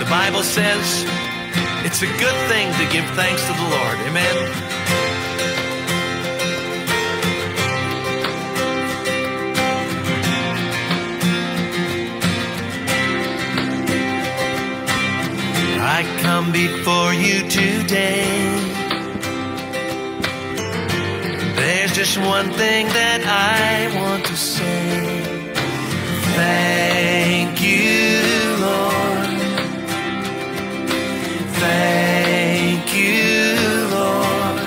The Bible says it's a good thing to give thanks to the Lord. Amen. I come before you today. There's just one thing that I want to say. Thank you, Lord. Thank you, Lord,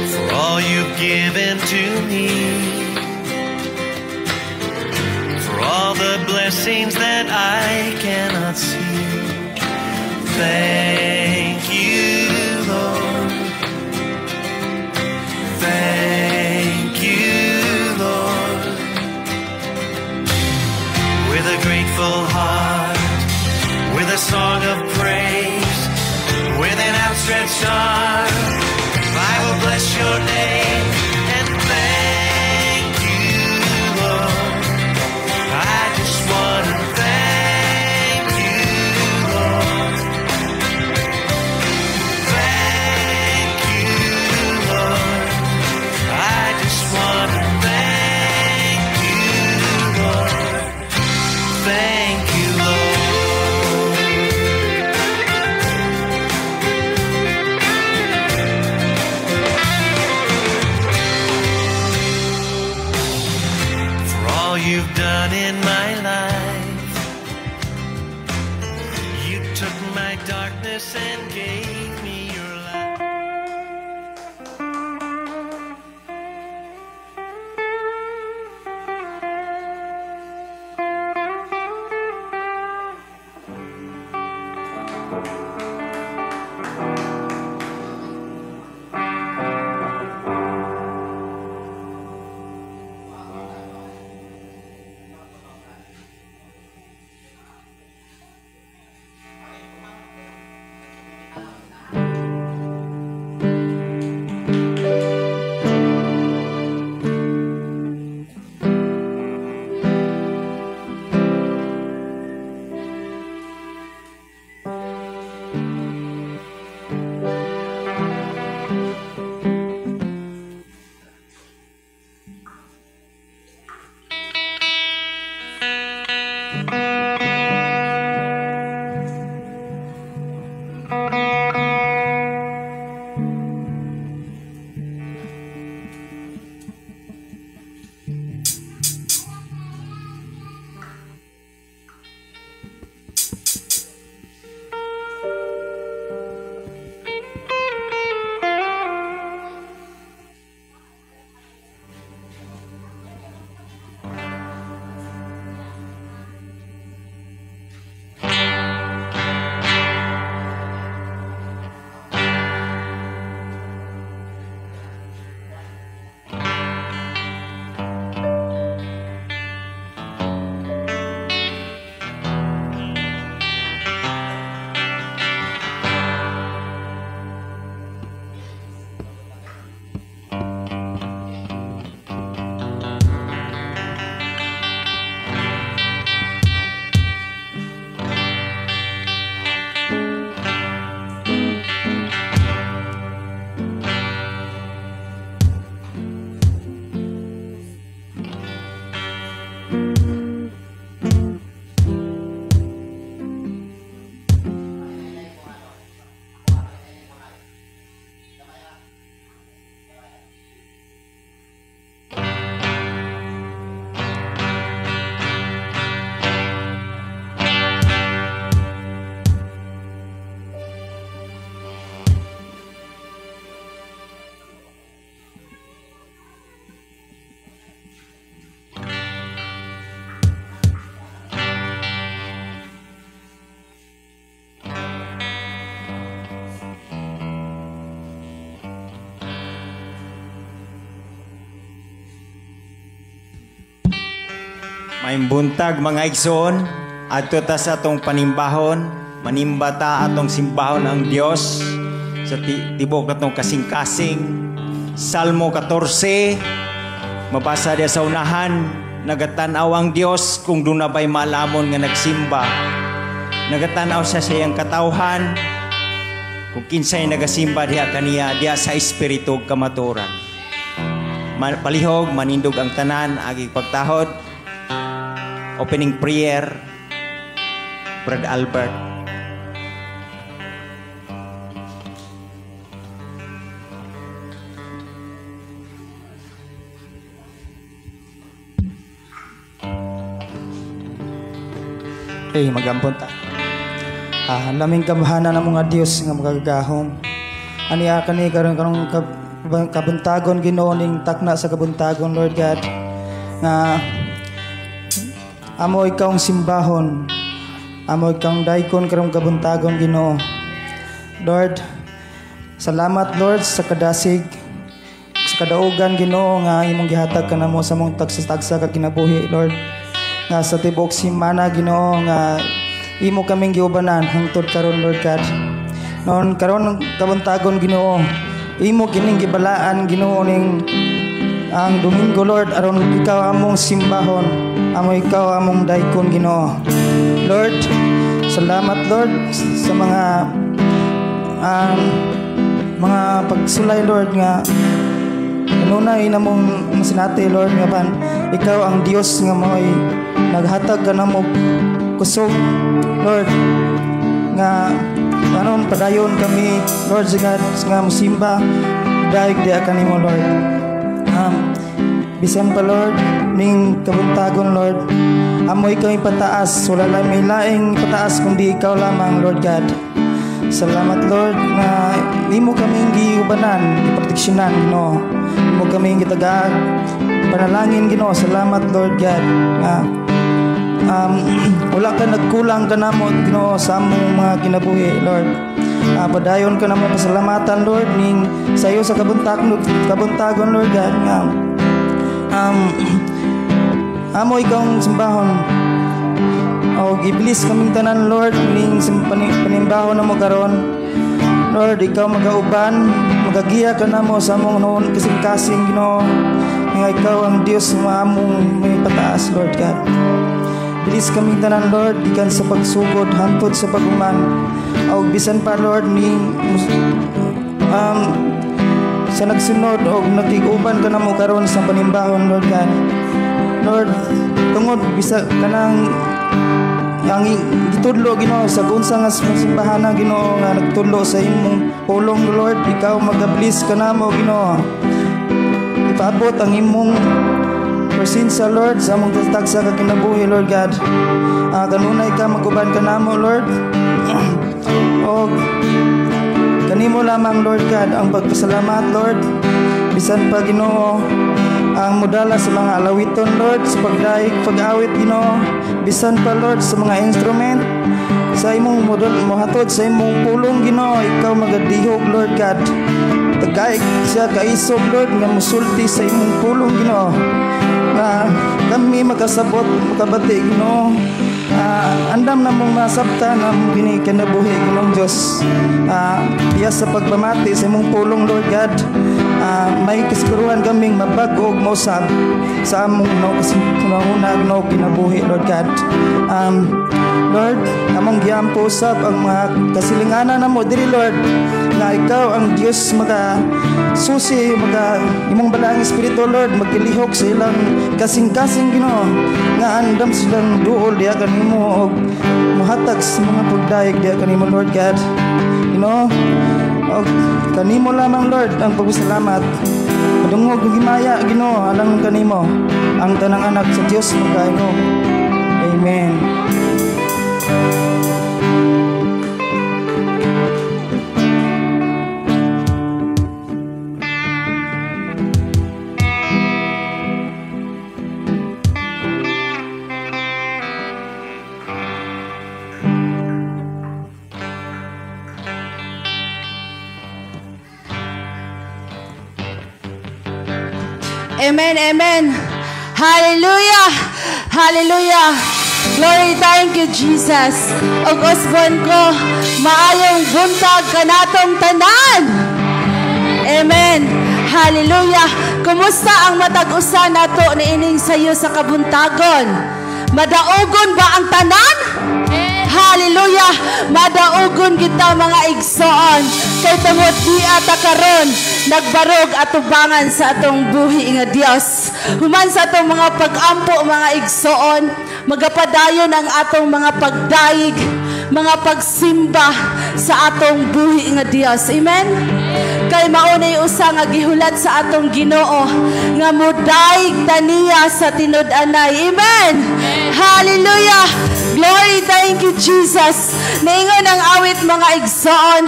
for all you've given to me, for all the blessings that I cannot see. Thank you, Lord. Thank you, Lord. With a grateful heart, with a song of praise, with an outstretched arm, I will bless your name and thank you, Lord. I just want to thank you, Lord. Thank you, Lord. I just want to thank you, Lord. Thank you, Lord. For all you've done in my life, you took my darkness and gave me your light. Maayong buntag, mga igsoon, adto ta sa atong panimbahon, manimba ta, atong simbahon ang Dios sa tibok atong kasing-kasing. Salmo 14, mabasa diya sa unahan. Nagatanaw ang Dios kung duna ba'y maalamon nga nagsimba. Nagatanaw siya sa iyang katawhan kung kinsay nagasimba diha kaniya, diha sa espiritu ug kamatuoran. Palihog manindog ang tanan agi pagtahod. Opening prayer, Brad Albert. Okay, magampon ta. Laming kabahana ng mga Dios nga makagagahom. Aniya kani karon karong kabuntagon, Ginoo, ning takna sa kabuntagon, Lord God, nga amo ikaw ang simbahon. Amo ikaw ang daykon karong kabuntagon, Ginoo. Lord, salamat, Lord, sa kadasig, sa kadaugan, Ginoo, nga imong gihatag kanamo sa among tagsa-tagsa ka kinabuhi, Lord. Nga sa tibuok simana, Ginoo, nga imo kaming giubanan hangtod karon, Lord God. Noon karon kabuntagon, Ginoo, imo kining gibalaan, Ginoo, ning ang Domingo, Lord, aron ikaw among simbahon, amo ikaw among daykon, Ginoo. Lord, salamat, Lord, sa mga pagsulay, Lord, nga kanunay namong masinati, Lord, nga ban ikaw ang Dios nga mo'y naghatag kanamo kusog, Lord, nga anon padayon kami, Lord, sa nga musimba dayeg diha kanimo, Lord. Bisan pa, Lord, ning kabuntagon, Lord, amoy kami pataas, wala lang may laing pataas kundi ikaw lamang, Lord God. Salamat, Lord, nga nimo kaming giubanan, giproteksyonan, Ginoo. Nimo kaming gitagaag panalangin, Ginoo. Salamat, Lord God, nga wala ka nagkulang kanamo, Ginoo, sa among mga kinabuhi, Lord. Padayon ka namo pasalamatan, Lord, ning sa iyo sa kabuntagon, Lord God, nga amo ikaw ang simbahon. O iblis kaming tanan, Lord, ning panimbahon namo karon. Lord, ikaw magauban, magagiya ka namo sa among noon kasing-kasing, Ginoo, nga ikaw ang Dios nga among may pataas, Lord God. Bilis kaming tanan, Lord, gikan sa pagsugod hangtod sa pag-uman. Og bisan pa, Lord, ning sa nagsunod og nakig-uban ka namo karon sa panimbahon, Lord God. Lord, tungod bisa kanang ang gitudlo, Ginoo, sa unsa nga simbahan, Ginoo, nga nagtudlo sa imong pulong, Lord, ikaw magablis kanamo, Ginoo. Ipaabot ang imong presensya, Lord, sa among tagsa ka kinabuhi, Lord God. Kanunay ka maguban kanamo, Lord. Og kanimo lamang, Lord God, ang pagpasalamat, Lord. Bisan pa, Ginoo, ang modala sa mga alawiton, Lord, sa pagdaig, pag-awit, Ginoo. Bisan pa, Lord, sa mga instrument, sa imong modal mohatod sa imong pulong, Ginoo, ikaw magadihog, Lord God. Tagaig siya kaisog, Lord, nga musulti sa imong pulong, Ginoo, nga kami makasabot, makabati, Ginoo. Andam na mong masabtan ang kinabuhi, Ginoong Diyos. Iya sa pagpamati sa imong pulong, Lord God, may kasiguruhan kaming mabag-o og mausab sa among no kasinguna, Ginoo, kinabuhi, Lord God. Lord, among giampo usab ang mga kasilinganan namo diri, Lord, nga ikaw ang Dios maka susi, maka imong balaang espiritu, Lord, magkilihok sa ilang kasing-kasing, Ginoo, nga andam silang duol diha kanimo og mohatag sa mga pagdayeg diha kanimo, Lord God. Ginoo, og kanimo lamang, Lord, ang pagpasalamat. Padungog og himaya, Ginoo, alang kanimo ang tanang anak sa Dios magkaingon. Amen. Amen, amen. Hallelujah. Hallelujah. Glory, thank you, Jesus. Og usbon ko, maayong buntag kanatong tanan. Amen. Hallelujah! Kumusta ang matag usa nato niining sayo sa kabuntagon? Madaugon ba ang tanan? Hallelujah! Madaugon kita, mga igsoon. Kay tungod di ata karon nagbarog atubangan sa atong buhi nga Dios. Human sa atong mga pag-ampo, mga igsoon, magapadayon ang atong mga pagdayeg, mga pagsimba sa atong buhi nga Dios. Amen? Kay maunay usa nga gihulat sa atong Ginoo nga mudayeg taniya sa tinud-anay. Amen. Hallelujah. Glory, thank you, Jesus. Niingon ang awit, mga igsoon,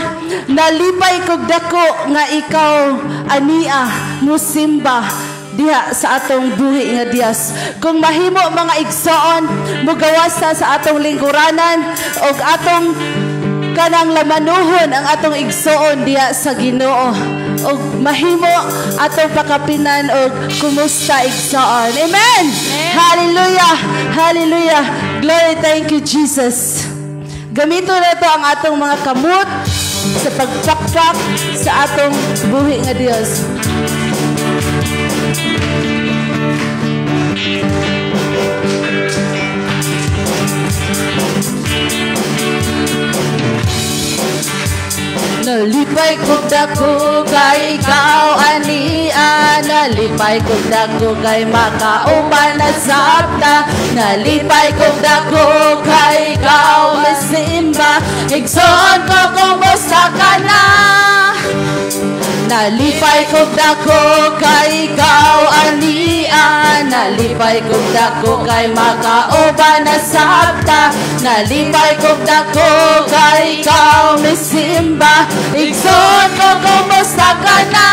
"Nalipay kog dako nga ikaw ania musimba diha sa atong buhi nga Dios." Kung mahimo, mga igsoon, mugawas ta sa atong lingkuranan og atong kanang lamanuhon ang atong igsoon diha sa Ginoo. Og mahimo atong pakapinan og kumusta, igsoon. Amen. Hallelujah. Hallelujah. Glory, thank you, Jesus. Gamito na to ang atong mga kamot sa pagpakpak sa atong buhi nga Dios. Nalipay kog dako kay ikaw ania. Nalipay kog dako kay makauban na sabta. Nalipay kog dako kay ikaw masimba. Igsoon ko, kumusta ka na? Nalipay kog dako kay ikaw ania. Nalipay kog dako kay makauban na sabta. Nalipay kog dako kay ikaw misimba. Igsoon ko, kumusta ka na?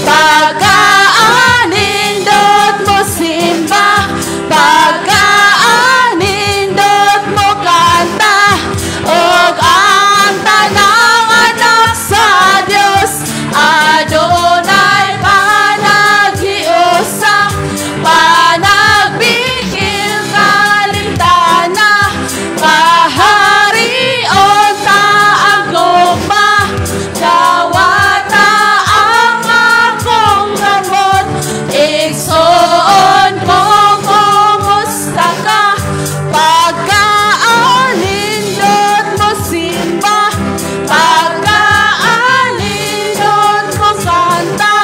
Pagkaanindot mo simba, pagkaanindot mo kanta, og ang tanang anak sa Dios adunay panaghiusa, panagbikil kalintana, kaharion ta ang gugma, kawata ang akong kamot. Igsoon ko, kumusta ka? Pagkaanindot mo simba, pagkaanindot mo kanta,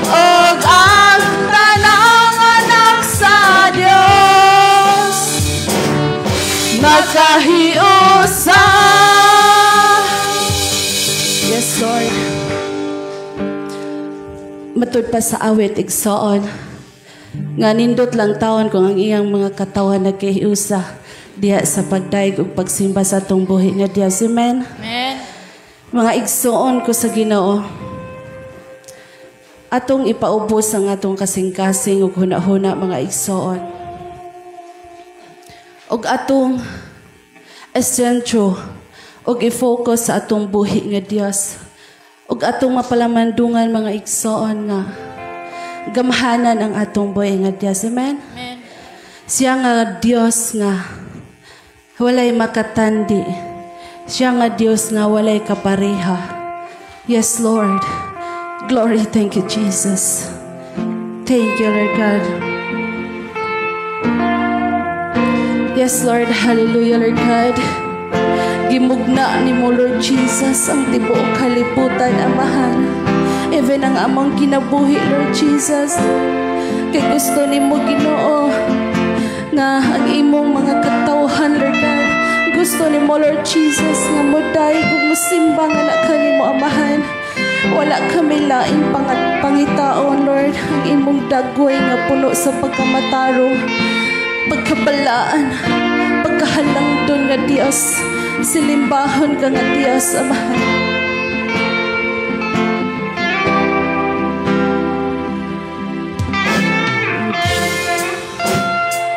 og ang tanang anak sa Dios makahiusa. Yes, Lord. Matud pa sa awit, igsoon, nga nindot lang taon kung ang iyang mga katawan nagkahiusa diha sa pagdayeg ug pagsimba sa atong buhi nga Dios. Amen. Amen. Mga igsoon ko sa Ginoo, atong ipaubos ang atong kasing-kasing ug huna-huna, mga igsoon. Ug atong esentro ug i-focus sa atong buhi nga Dios. Ug atong mapalamandungan, mga igsoon, nga gamhanan ang atong buhi nga Dios. Amen. Amen. Siya nga Dios nga walay makatandi. Siya nga Dios nga walay kapareha. Yes, Lord. Glory, thank you, Jesus. Thank you, Lord God. Yes, Lord. Hallelujah, Lord God. Gimugna ni mo, Lord Jesus, ang tibuok kalibutan, Amahan. Even ang among kinabuhi, Lord Jesus. Kay gusto ni mo, Ginoo, nga ang imong mga katawhan, Lord God. Gusto ni mo, Lord Jesus, nga modayeg ug mosimba nga na kanimo, Amahan. Wala kami laing pangitaon, Lord, ang imong dagway nga puno sa pagkamatarong, pagkabalaan, pagkahalangdon nga Dios. Silimbahon ka nga Dios, Amahan.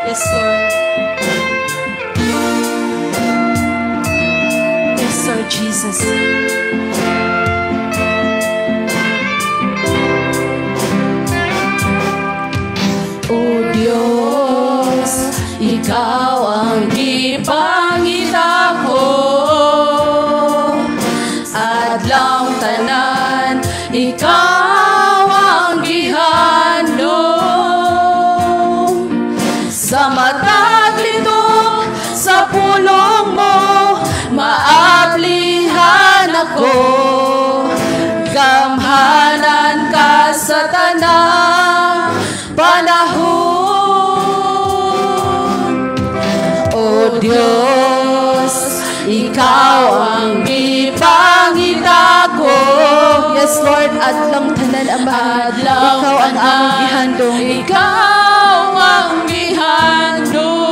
Yes, Lord. Yes, Lord Jesus. O Diyos, ikaw ang gipangita ko. Adlaw tanan, ikaw ang ako. Gamhanan ka sa tanang panahon. O Diyos, Ikaw ang gipangita ko. Yes, Lord, adlong tanan, Amahan. Adlaw Ikaw ang among gihandong. Ikaw ang gihandong.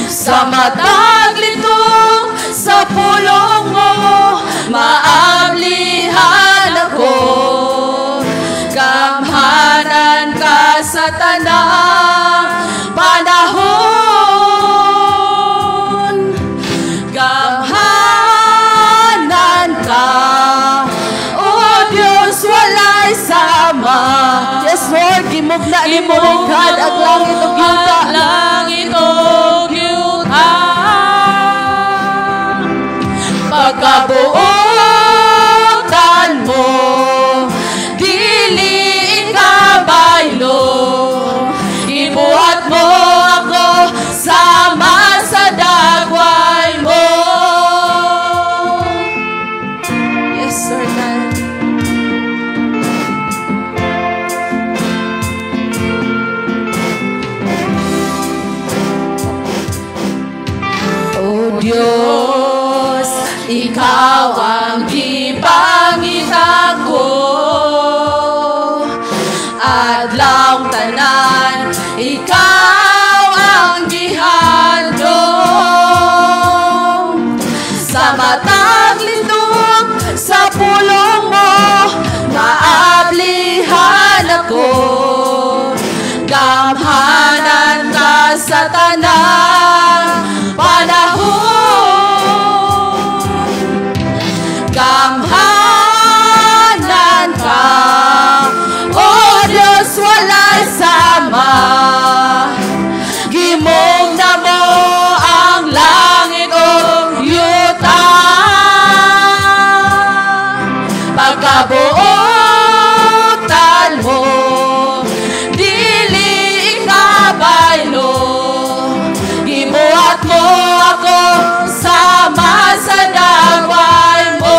Sa matag litok sa pulong mo, maablihan ako. Gamhanan ka sa tanang panahon. Gamhanan ka, O Diyos, walay sama. Yes, Lord, gimugna nimo, God, ang langit ug yuta. Ang langit ug yuta. Pagkabuotan mo, dili ikabaylo. Gibuhat mo ako sama sa dagway mo. Yes, Lord God. O Diyos, Ikaw ang gipangita ko. Adlaw tanan, Ikaw ang gihandong. Sa matag litok sa pulong mo, maablihan ako. Gamhanan ka sa tanang panahon. Gamhanan ka, O Diyos, walay sama. Gimugna mo ang langit ug yuta. Pagkabuotan mo, dili ikabaylo. Gibuhat mo ako sama sa dagway mo.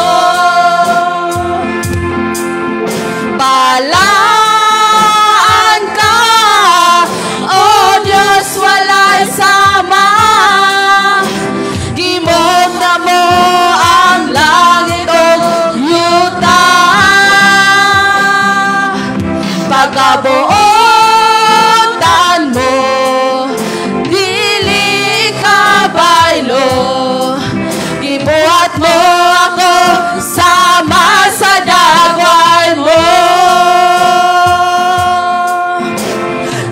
Balaan ka, O Diyos, walay sama. Gimugna mo ang langit ug yuta. Pagkabuotan mo, dili kabaylo. Gibuhat mo ako sama sa dagway mo.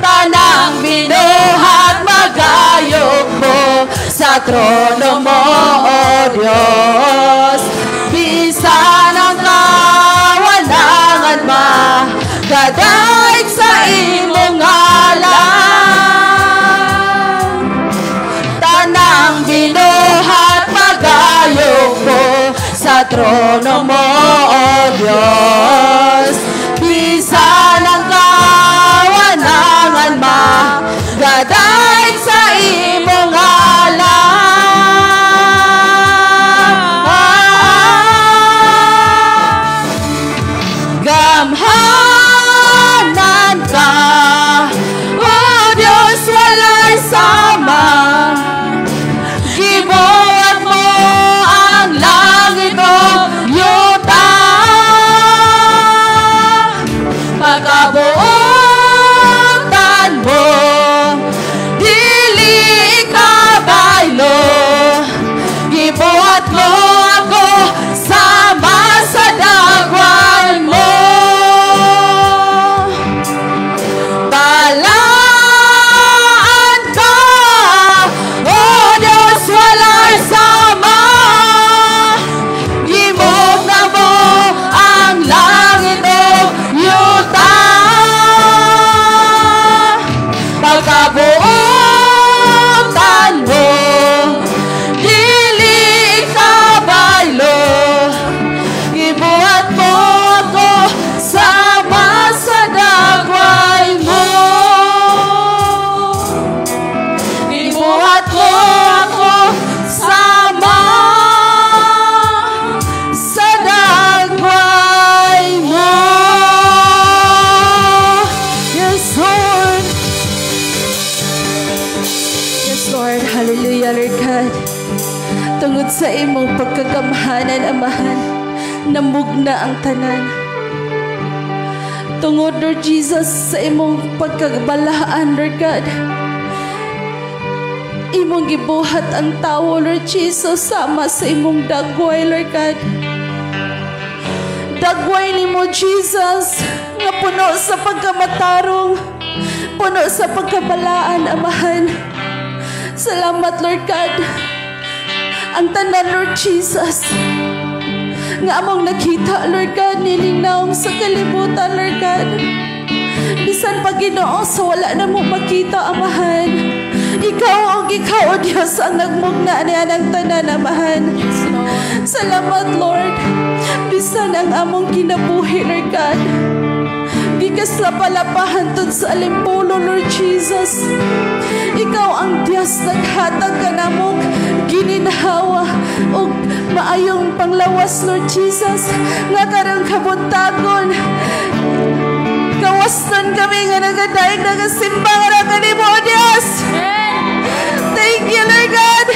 Tanang binuhat magayok mo sa trono mo, O Diyos. Bisan ang kawalangan magadaig sa imong ngalan. Tanang binuhat magayok mo sa trono mo, O Diyos. Bisan ang kawanangan magadaig sa imong ngalan. Gamhanan ka, O Diyos, walay sama. Gibuhat mo ang langit ug yuta. Pagkabuotan Lord. Hallelujah, Lord God. Tungod sa imong pagkagamhanan, Amahan, namugna ang tanan. Tungod, Lord Jesus, sa imong pagkabalaan, Lord God, imong gibuhat ang tawo, Lord Jesus, sama sa imong dagway, Lord God. Dagway nimo, Jesus, nga puno sa pagkamatarong, puno sa pagkabalaan, Amahan. Salamat, Lord God. Ang tanan, Lord Jesus, nga among nakita, Lord God, nining naong sa kalibutan, Lord God. Bisan pa, Ginoo, sa wala na mo makita, Amahan, ikaw o ikaw, O Diyos, ang nagmugna niya ng tanan, Amahan. Salamat, Lord. Bisan ang among kinabuhi, Lord God, gikas sa palapahan sa alimpulo, Lord Jesus, ikaw ang Diyos naghatag kanamong gininhawa ug maayong panglawas, Lord Jesus, nga karong kabuntagon kawaston kami nga nagadayeg, nagasimba nga kanimo, O Diyos. Thank you, Lord God.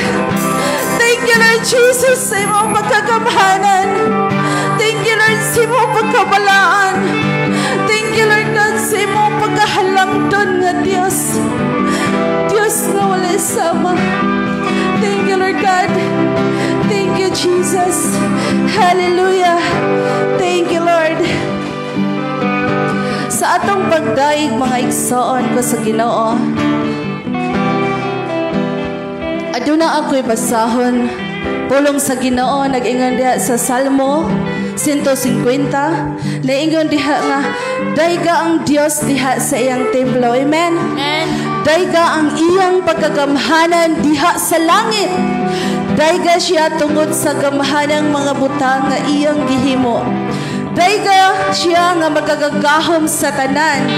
Thank you, Lord Jesus, sa imong pagkagamhanan. Thank you, Lord, sa imong pagkabalaan. Thank you, Lord God, sa imong pagkahalangdon nga Diyos. Diyos nga walay sama. Thank you, Lord God. Thank you, Jesus. Hallelujah. Thank you, Lord. Sa atong pagdaig, mga igsoon ko sa Ginoo, aduna ako'y basahon pulong sa Ginoo. Nag-ingon diha sa Salmo 150, naingon diha nga dayga ang Dios diha sa iyang templo. Amen. Amen. Dayga ang iyang pagkagamhanan diha sa langit. Dayga siya tungod sa gamhanang mga butang nga iyang gihimo. Dayga siya nga magagagahom sa tanan.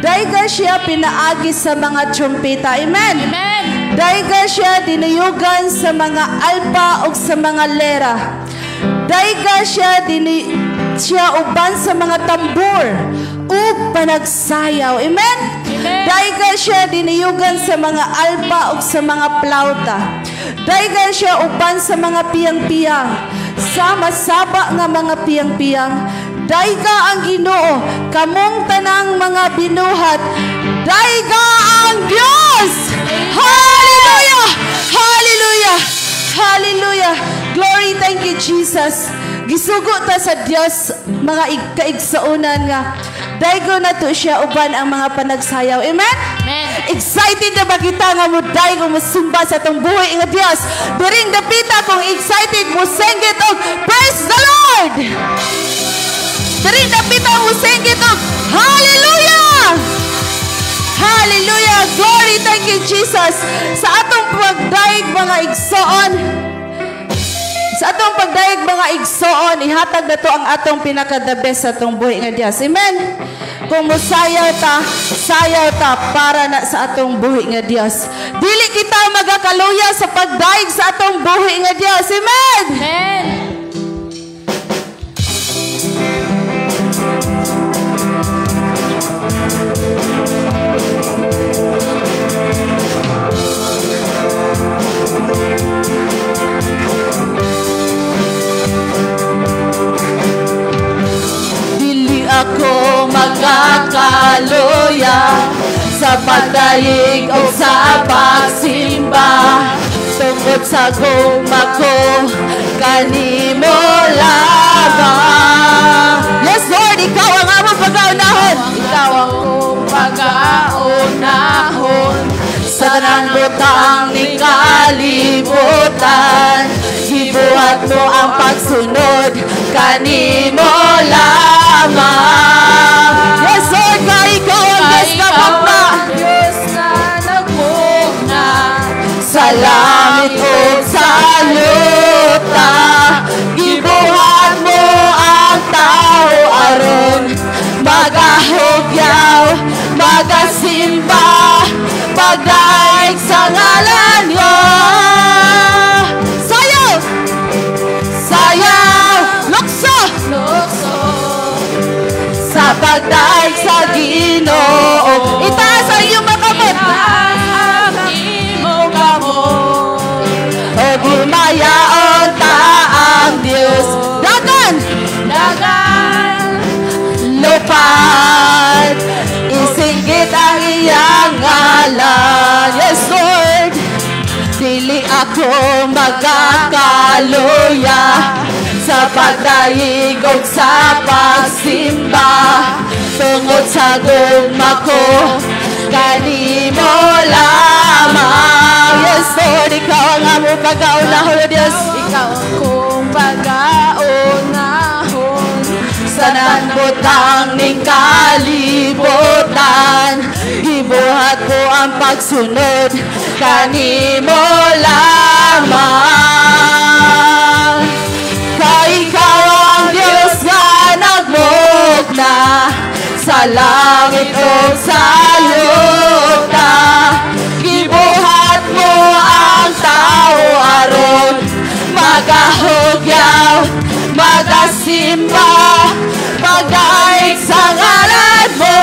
Dayga siya pinaagi sa mga trumpeta. Amen. Amen. Dayga siya dinuyugan sa mga alpa o sa mga lera. Dayga siya siya uban sa mga tambor ug panagsayaw. Amen. Amen. Dayga siya dinuyugan sa mga alpa ug sa mga plauta. Dayga siya uban sa mga piyang-piyang, sa masaba nga mga piyang-piyang. Dayga ang Ginoo, kamong tanang mga binuhat. Dayga ang Dios! Hallelujah! Hallelujah! Hallelujah! Glory, thank you, Jesus. Gisugo ta sa Dios, mga kaigsuonan, nga daygo na to siya uban ang mga panagsayaw. Amen? Amen. Excited na ba kita nga mo daygo, mo sa atong buhi nga Dios? Diring dapita, kung excited mo senggit og "Praise the Lord!" Diring dapita, mo senggit og "Hallelujah!" Hallelujah! Glory, thank you, Jesus. Sa atong pagdaig, mga igsoon, sa atong pagdaig, mga igsoon, ihatag na to ang atong pinaka-the best sa atong buhi nga Dios. Amen? Kung musayaw ta, sayaw ta para na sa atong buhi nga Dios. Dili kita magakaluya sa pagdaig sa atong buhi nga Dios. Amen? Amen. Dili ako magkakaluya sa pagdaig o sa pagsimba, tungod sa gugma ko kanimo lamang. Yes, Lord, ikaw ang among pagkaunahon. Ikaw ang pagkaunahon sa tanang butang ni kalibutan. Gibuhat mo ang pagsunod kanimo lamang. Yes, Lord, kay ikaw ang Diyos na mugna Diyos na nagmugna sa langit o sa luta. Gibuhat mo ang tao aron magahugyaw, magasimba, pagdaig sa ngalan niya. Sayaw! Sayaw! Lukso! Lukso sa pagdaig sa Ginoo. Itaas ang iyong mga kamot. Itaas ang imong kamot. Og himayaon ta ang Dios. Dagan, Dagan, lupad, isinggit ang iyang ngalan. Yes, Lord. Dili ako magkakaluya sa pagdayeg ug sa pagsimba, tungod sa gugma ko kanimo lamang. Yes, Lord, ikaw ang among pagaunahon, O Diyos. Ikaw ang kong pagaunahon sa butang ning kalibutan. Gibuhat ko ang pagsunod kanimo lamang. Kay ikaw ang Diyos nga nagmugna sa langit ug sa yuta. Gibuhat mo ang tao aron magahugyaw, magasimba, pagdaig sa ngalan mo.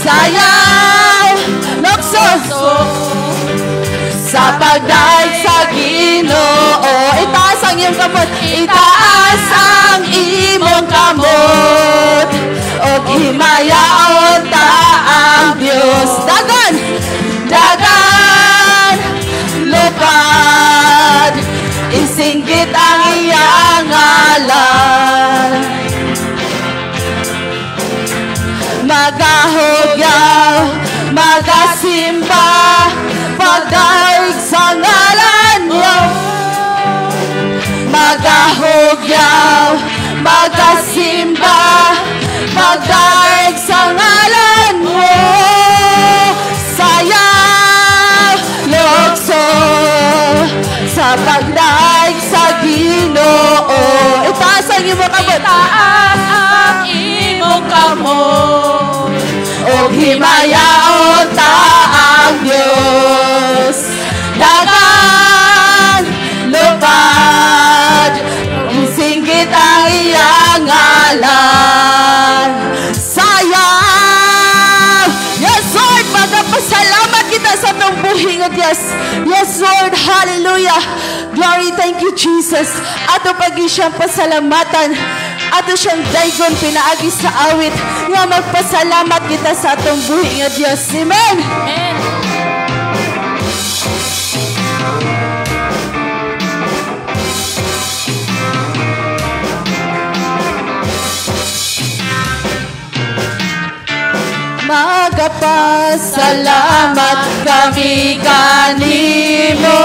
Sayaw, lukso, sa pagdaig sa Ginoo. Itaas ang iyong kamot, itaas ang imong kamot, og himayaon ta ang Dios. Dagan, dagan, lupad, isinggit ang iyang ngalan. Magahugyaw, magasimba, pagdaig sa ngalan niyo. Magahugyaw, magasimba, pagdaig sa ngalan mo. Sayaw, lukso, sa pagdaig sa Ginoo. Itaas ang imong kamot, Itaas ang imong kamot, og himayaon ta ang Diyos. Dagan, lupad, isinggit ang iyang ngalan. Sayaw! Yes, Lord, magpasalamat kita sa atong buhi nga Diyos. Yes, Lord, hallelujah. Glory, thank you, Jesus. Ato pagi siyang pasalamatan. Ato siyang daygon pinaagi sa awit nga magpasalamat kita sa atong buhi nga Diyos. Amen. Amen. Magapasalamat kami kanimo,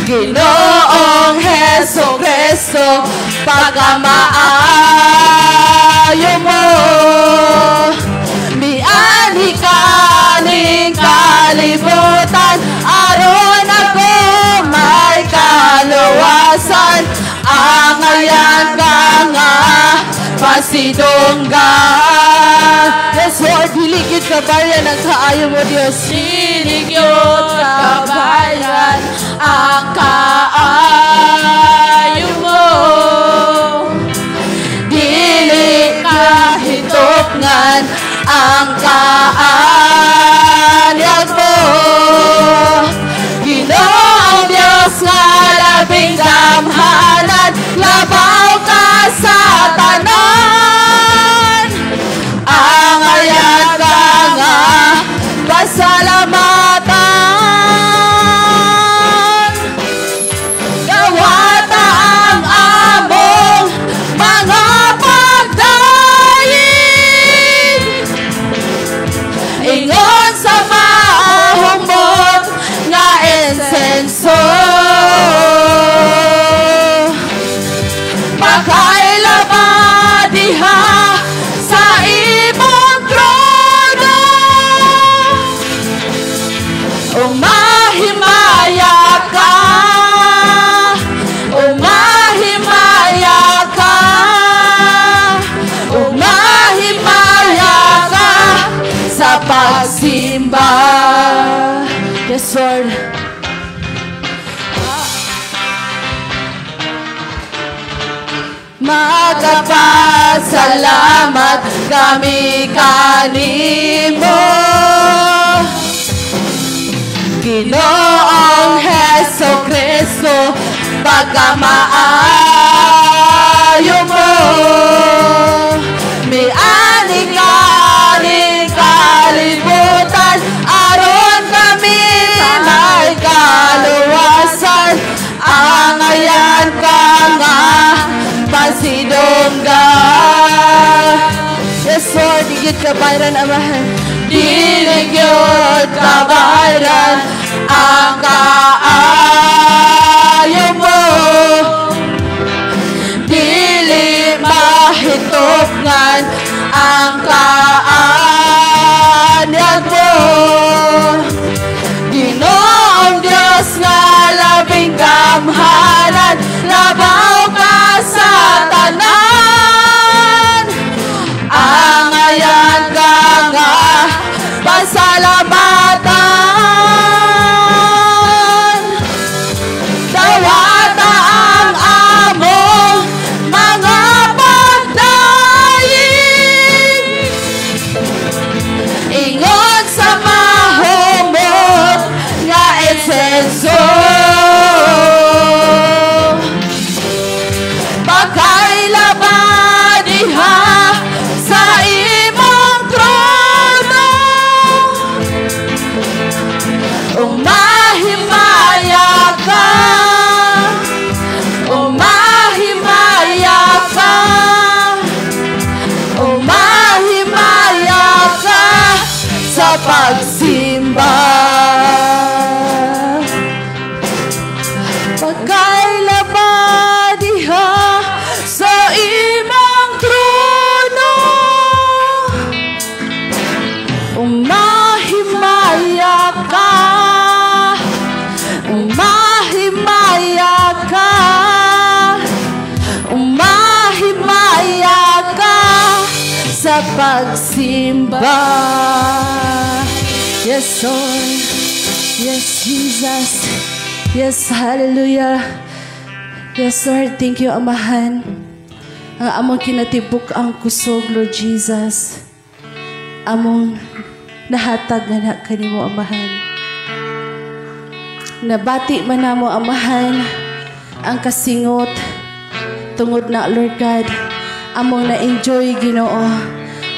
Ginoong Heso Kristo, pagkamaayo mo. Mianhi ka ning kalibutan, aron ako may kaluwasan. Angayan ka nga pasidunggan. Yes, Lord, dili gyud kabayan ang kaayo mo, Dios. Dili gyud kabayan ang kaayo mo. Dili kahitupngan ang kaanyag mo. Ginoong Diyos nga labing gamhanan, labaw ka sa tanan. Angayan ka nga pasalamatan. Gawata ang among mga pagdaig, ingon sa mahumot nga insenso. Makailaba diha sa imong trono, umahimaya ka, umahimaya ka, umahimaya ka sa pagsimba. Yes, Lord. Magpasalamat kami kanimo, Pagkamaayo mo. Miani ka ning kalibutan aron kami may kaluwasan. Angayan ka nga pasidunggan. Yes, Lord, di gyud ka bayran, Amahan. Dili gyud ka bayran ang kaayo mo. Dili mahitunggan ang kaanyag mo. Ginoong Diyos nga labing gamhanan, labaw ka sa tanan. Angayan ka nga pasalamatan. Dawata ang among mga pagdaig ingon sa mahumot nga insenso. Pakailaba diha sa imong trono, umahimaya ka, umahimaya ka, umahimaya ka sa pagsimba. Pagkailaba diha sa imong trono, umahimaya ka, umahimaya ka, umahimaya ka sa pagsimba. Yes, Lord. Yes, Jesus. Yes, hallelujah. Yes, Lord. Thank you, Amahan. Ang among kinatibuk ang kusog, Lord Jesus, among nahatag nga na kanimo, Amahan. Nabati man namo, Amahan, ang kasingot tungod na, Lord God, among na-enjoy, Ginoo,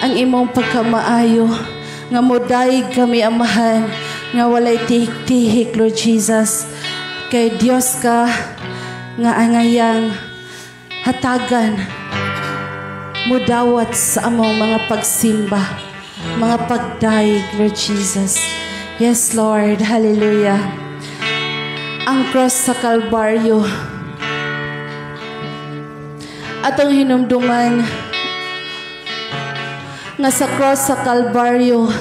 ang imong pagkamaayo nga modayeg kami, Amahan, nga walay tihik-tihik, Lord Jesus, kay Dios ka nga angayang hatagan, mudawat sa among mga pagsimba, mga pagdayeg, Lord Jesus. Yes, Lord. Hallelujah. Ang cross sa Kalbaryo, atong hinumduman nga sa cross sa Kalbaryo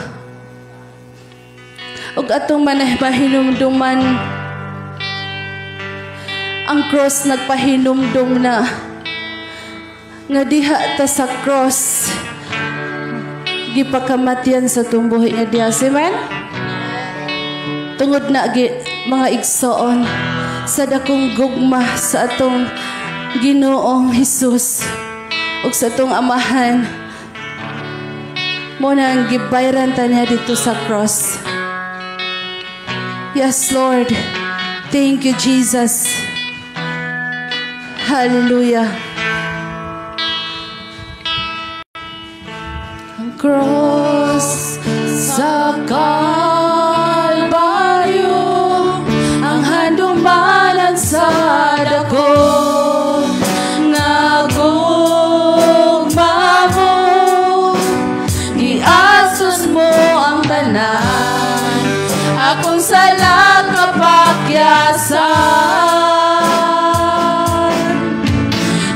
ug atong manay mahinumduman, ang cross nagpahinumdum na nga diha ta sa cross gipakamatyan sa atong buhi nga Dios. Amen? Tungod na mga igsoon, sa dakong gugma sa atong Ginoong Hesus ug sa atong Amahan mo na ang gibayran ta niya dito sa cross. Yes, Lord. Thank you, Jesus. Hallelujah. Ang cross sa Kalbaryo, ang handumanan sa dako nga gugma mo. Giasos mo ang tanan, akong sala kapakyasan.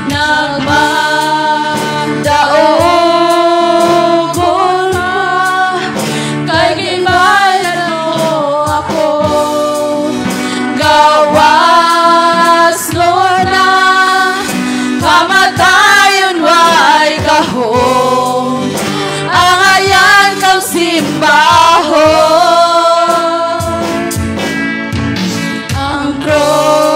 Nagmadaogon ka kay gibayran mo ako. Gawas na kamatayon, way gahom, angayan kang simbahon. Ang cross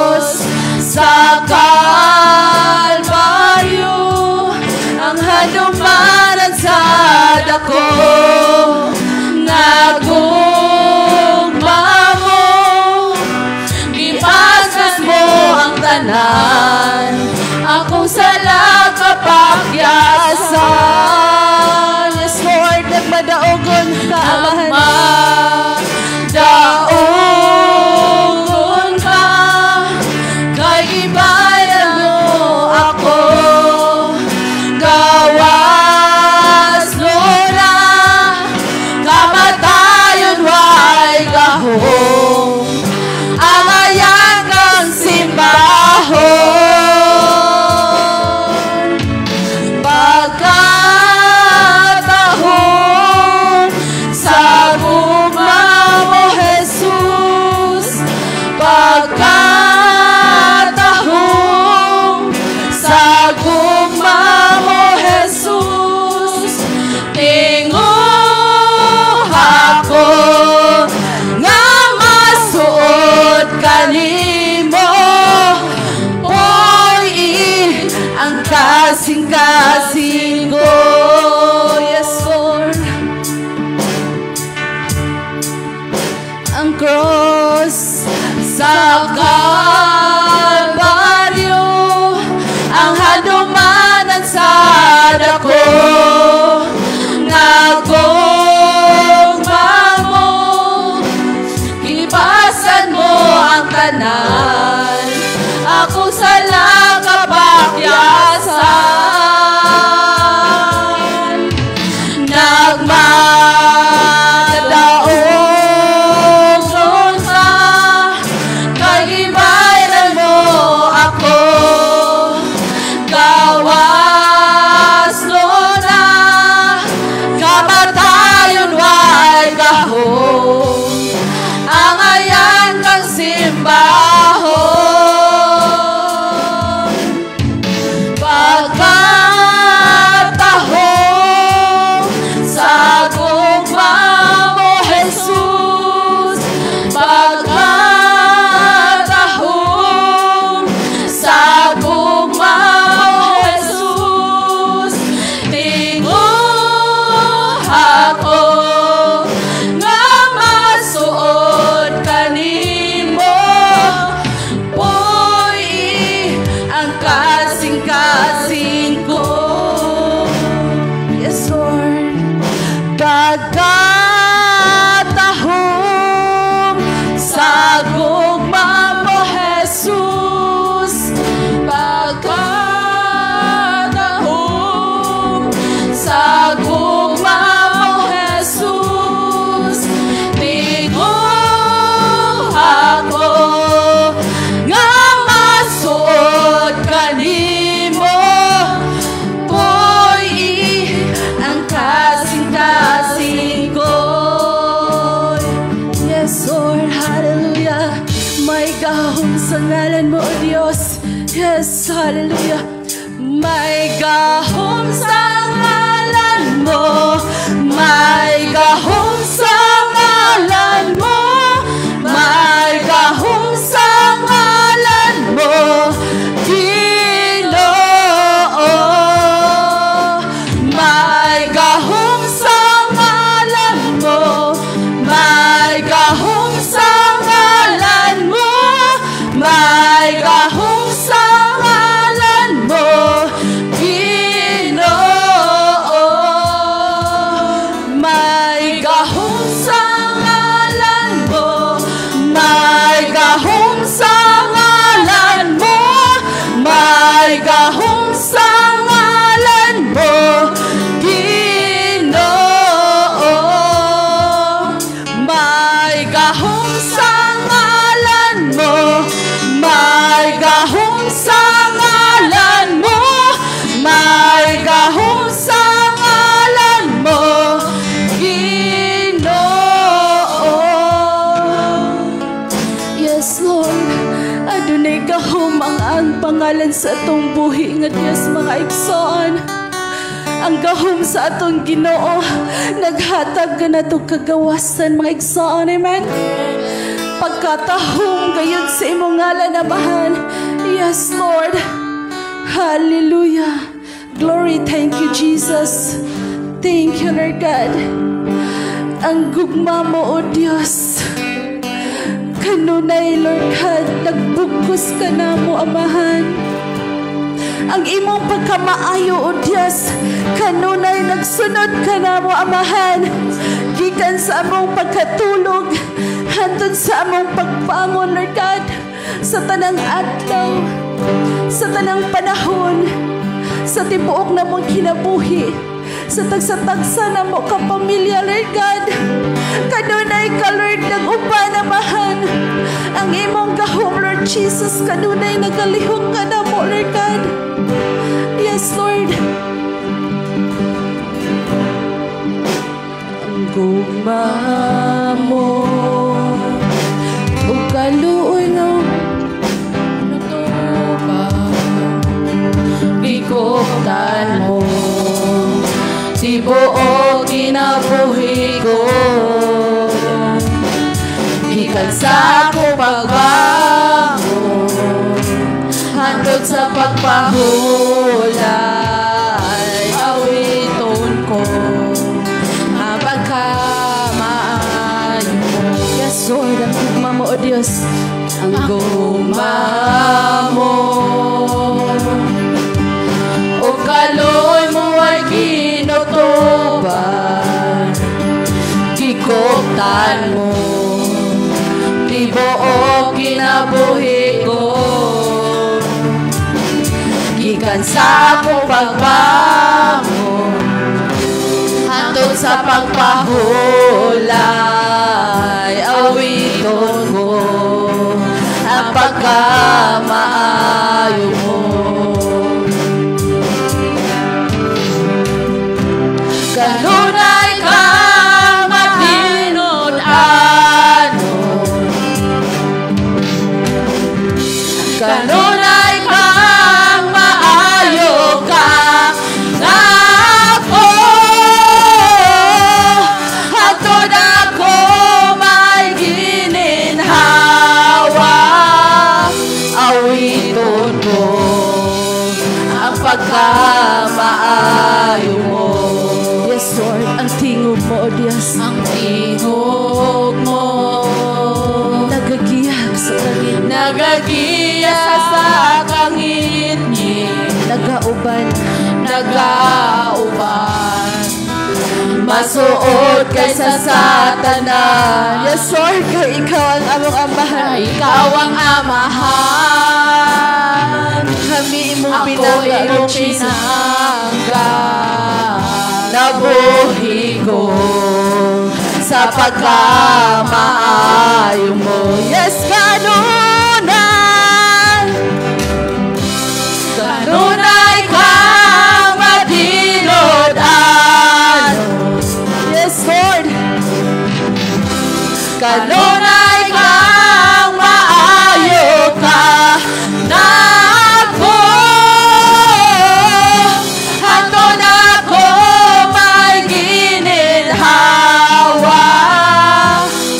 cross. Sa Kalbaryo, ang handumanan sa dako nga gugma mo, gipasan mo ang tanan, akong sala kapakyasan. Nagmadaog ka, kay gibayran mo ako. Gawas na kamatayon, way gahom, angayan kang simbahon. Pagkatahom sa gugma mo, Jesus. Pagkatahom sa gugma mo, Jesus. Tinguha ko nga masuod kanimo, puy ang kasing-kasing ko. Yes, Lord. Pagkatahom sa gugma mo, Jesus. Pagkatahom sa gugma mo, Jesus. Tinguha ko nga masuod kanimo, puy ang kasing-kasing ko. Yes, Lord, hallelujah. May gahom sa ngalan mo, O Diyos. Yes, hallelujah. May gahom sa ngalan mo. May gahom sa ngalan mo. May gahom sa ngalan mo, Ginoo. May gahom sa ngalan mo. May gahom sa ngalan mo. May gahom sa ngalan mo, Ginoo. May gahom sa ngalan mo. May gahom sa ngalan mo. May gahom sa ngalan mo, Ginoo. May gahom sa ngalan mo. May gahom sa ngalan mo. May gahom sa ngalan mo, Ginoo. Yes, Lord. Adunay gahom ang pangalan sa atong buhi nga Dios, mga igsoon. Ang gahom sa atong Ginoo naghatag kanato kagawasan, mga igsoon. Amen. Pagkatahom gayud sa imong ngalan, Amahan. Yes, Lord. Hallelujah. Glory, thank you, Jesus. Thank you, Lord God. Ang gugma mo, O Diyos. Kanunay, Lord God, nagbugkos ka namo, Amahan. Ang imong pagkamaayo, O Diyos, kanunay nagsunod ka namo, Amahan. Gikan sa among pagkatulog, hantod sa among pagbangon, Lord God, sa tanang adlaw, sa tanang panahon, sa tibuok namong kinabuhi, sa tagsa-tagsa namo ka pamilya, Lord God. Kanunay ka, Lord, nag-uban, Amahan. Ang imong gahom, Lord Jesus, kanunay nagalihok ka namo, Lord God. Yes, Lord. Ang gugma mo ug kaluoy nga Natupad, gikuptan mo tibuok kinabuhi ko. Gikan sa ako pagbangon hantod sa pagpahulay, awiton ko ang pagkamaayo mo. Yes, Lord, ang gugma mo, O Diyos. Ang gugma mo o kaloy mo ay ginutuban, gikoptan mo tibuok kinabuhi ko, gikan sa akong pagbangon hantod sa pagpahulay, awiton ko ang pagkamaayo mo. Kanunay kang matinud-anon, kanunay kang maayo ka nako, hantod ako may gininhawa, awiton ko ang pagkamaayo mo. Yes, Lord, ang tingog mo, O Diyos. Ang tingog mo nagagiyag sa kangit, nagagiya sa kangitngit, nagauban, nagauban, masuod kaysa sa tanan. Yes, Lord, kay ikaw ang among amahan. Ikaw ang amahan, kami imong ako pinangga, imong Lord Jesus. Pinangga. Nabuhi ko sa pagkamaayo mo. Yes, kanunay, kanunay kang matinud-anon. Yes, Lord. Kanunay kang maayo ka nako, hantod ako may gininhawa,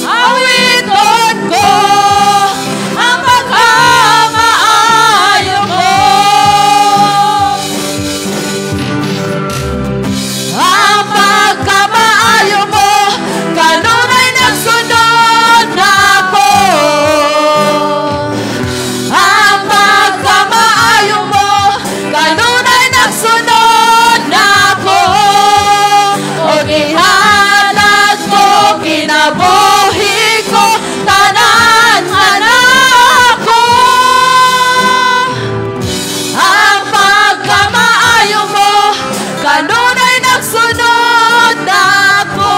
awiton ko ang pagkamaayo mo. Ang pagkamaayo mo kanunay nagsunod nako. Ang pagkamaayo mo kanunay nagsunod nako. O gihatag mo kinabuhi ko tanan anak ko. Ang pagkamaayo mo kanunay nagsunod nako.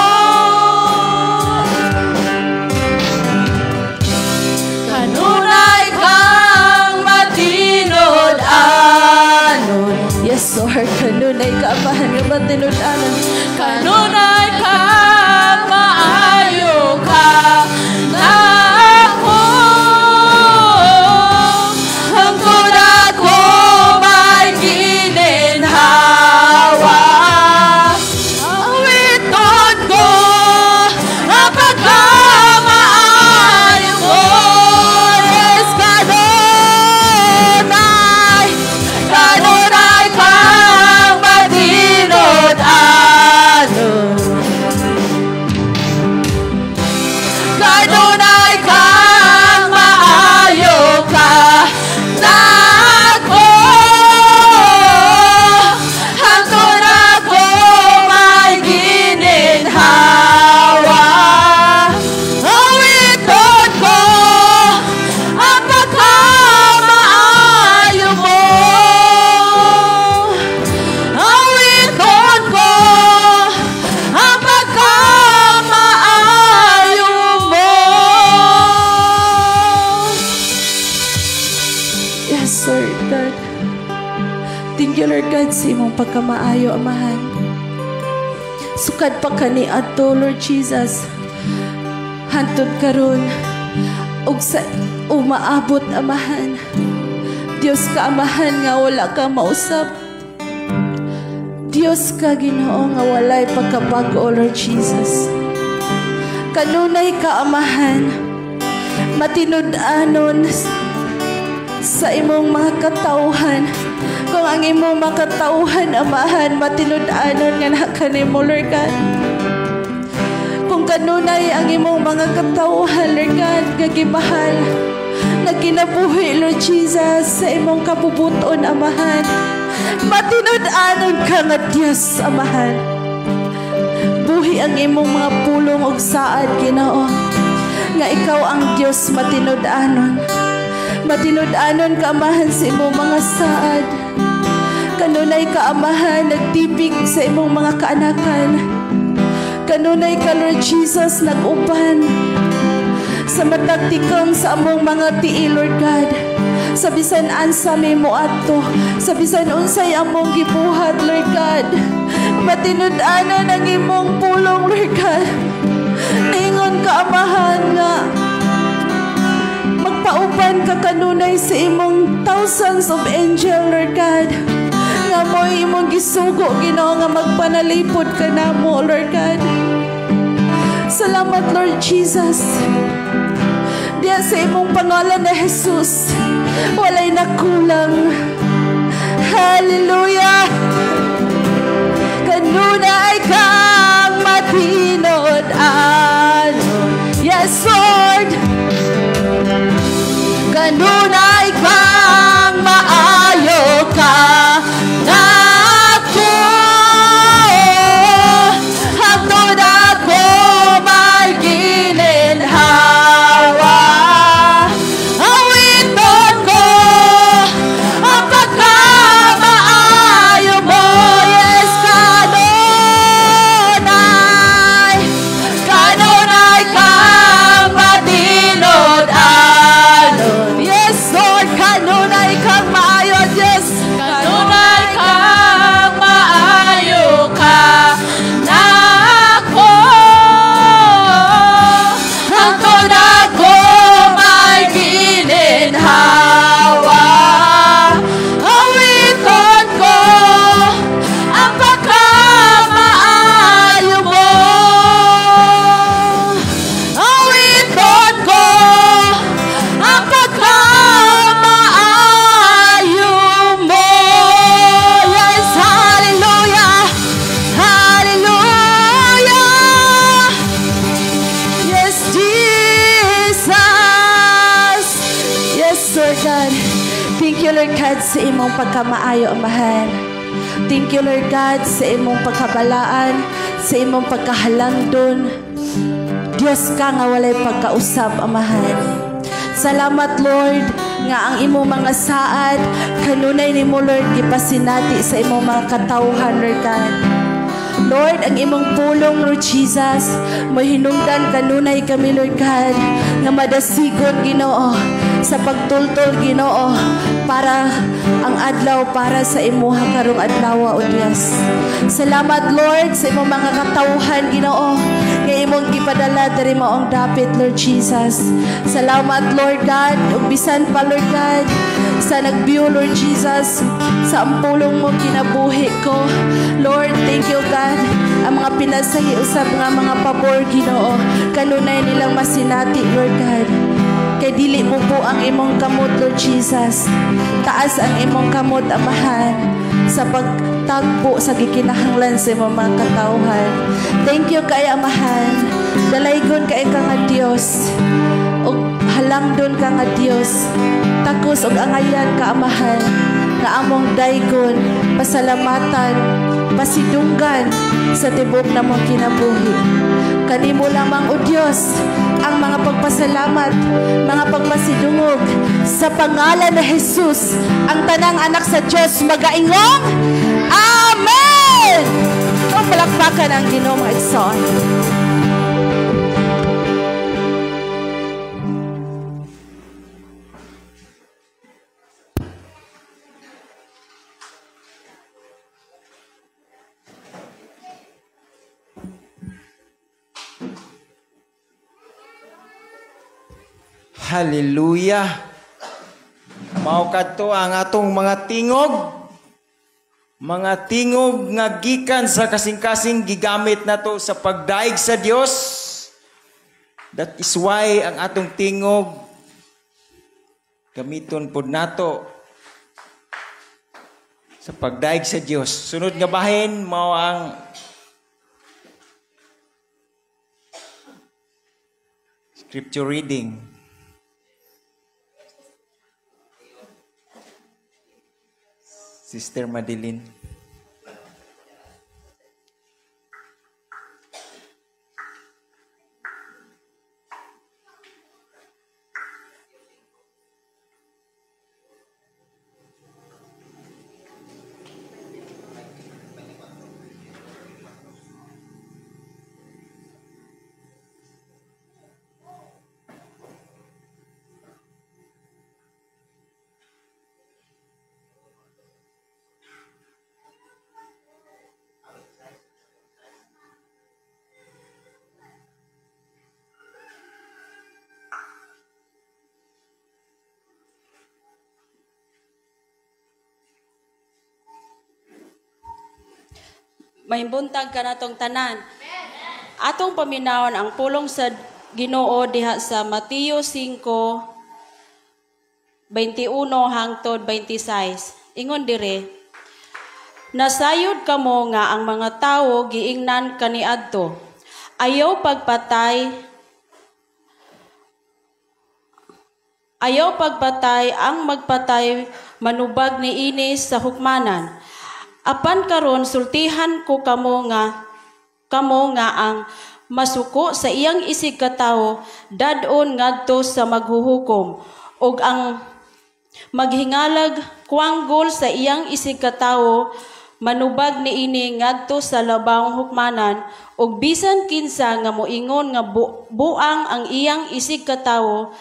Kanunay kang matinud-anon. Yes, Lord, kanunay ka, Amahan, nga matinud-anon. Kanunay kang maayo ka nako, hangtod ako may gininhawa, awiton ko ang pagkamaayo mo. Yes, kanunay, kanunay kang matinud-anon. Kanunay kang maayo ka nako, hantod ako may gininhawa, awiton ko ang pagkamaayo mo. Awiton ko ang pagkamaayo mo. Yes, Lord God. Thank you, Lord God, sa imong pagkamaayo, Amahan. Sukad pa kani adto, Lord Jesus. Hantod karon ug sa umaabot, Amahan. Diyos ka, Amahan, nga wala ka mausab. Diyos ka, Ginoo, nga walay pagkabago, Lord Jesus. Kanunay ka, Amahan, matinud-anon sa imong mga katauhan. Kung ang imong mga katauhan, Amahan, matinud-anon nga na kanimo, Lord God. Kung Kung kanunay ang imong mga katawhan, Lord God, nga gimahal, nagkinabuhi, Lord Jesus, sa imong kabubuton, Amahan. Matinud-anon ka nga Diyos, Amahan. Buhi ang imong mga pulong og saad, Ginoo, nga ikaw ang Diyos matinud-anon. Matinud-anon ka, Amahan, sa imong mga saad. Kanunay ka, Amahan, nagtibig sa imong mga kaanakan. Kanunay ka, Lord Jesus, nag-uban sa matag tikang sa among mga tiil, Lord God. Sa bisan ansa mi moadto, sa bisan unsay among gibuhat, Lord God. Matinud-anon ang imong pulong, Lord God. Ningon ka, Amahan, nga magpauban ka kanunay sa imong thousands of angel, Lord God. Nga mo'y imong gisugo, Ginoo, nga magpanalipod ka namo, Lord God. Salamat, Lord Jesus. Diya sa imong pangalan na Jesus, walay nakulang. Hallelujah! Kanunay kang matinud-anon. Yes, Lord! Kanunay kang maayo ka nako. Hangtod ako may gininhawa, awiton ko ang pagkamaayo mo. Yes, kanunay, kanunay kang matinud-anon. Yes, Lord, kanunay kang maayo, Diyos. Kanunay kang maayo ka nako. Hangtod ako may gininhawa, awiton ko ang pagkamaayo mo. Awiton ko ang pagkamaayo mo. Yes, hallelujah! Hallelujah! Yes, Jesus! Yes, Lord God. Thank you, Lord God, sa imong pagkamaayo, Amahan. Thank you, Lord God, sa imong pagkabalaan, sa imong pagkahalangdon. Diyos ka nga walay pagkausab, Amahan. Salamat, Lord, nga ang imong mga saad, kanunay nimo, Lord, gipasinati sa imong mga katawhan, Lord God. Lord, ang imong pulong, Lord Jesus, mahinungdan kanunay kami, Lord God, nga madasigon, Ginoo, sa pagtultol, Ginoo, para ang adlaw para sa imuha karong adlaw, O Dios. Salamat, Lord, sa imong mga katawhan, Ginoo, nga imong gipadala diri maong dapit, Lord Jesus. Salamat, Lord God, ug bisan pa, Lord God, sa nagbiyo, Lord Jesus, sa ang pulong mo kinabuhi ko. Lord, thank you, God. Ang mga pinasahi usab nga mga pabor, Ginoo, kanunay nilang masinati, Lord God. Kay dili mo po ang imong kamot, Lord Jesus. Taas ang imong kamot, Amahan, sa pagtagpo sa gikinahanglan sa imong mga katawhan. Thank you kay Amahan. Dalaygon kay ka nga Dios. Og halangdon ka nga Dios. Takos og angayan ka, Amahan, nga among daygon, pasalamatan, pasidunggan sa tibok namong kinabuhi. Kanimo lamang, O Dios, ang mga pagpasalamat, mga pagpasidungog sa pangalan ni Jesus. Ang tanang anak sa Dios magaingong Amen! Ang palakpakan ang Ginoo, mga igsoon. Hallelujah! Mao kadto ang atong mga tingog. Mga tingog nga gikan sa kasing-kasing gigamit nato sa pagdaig sa Dios. That is why ang atong tingog gamiton pod nato sa pagdaig sa Dios. Sunod nga bahin mao ang Scripture reading. Sister Madeline. May buntag kanatong tanan. Atong paminawon ang pulong sa Ginoo diha sa Mateo 5:21 hangtod 26. Ingon dire, nasayod kamo nga ang mga tawo giingnan kaniadto. Ayaw pagpatay ang magpatay manubag niini sa hukmanan. Apan karon sultihan ko kamo nga ang masuko sa iyang isig katawo dad-on ngadto sa maghuhukom, ug ang maghingalag kwanggol sa iyang isig katawo manubag niini ngadto sa labawng hukmanan, ug bisan kinsa nga moingon nga buang ang iyang isig katawo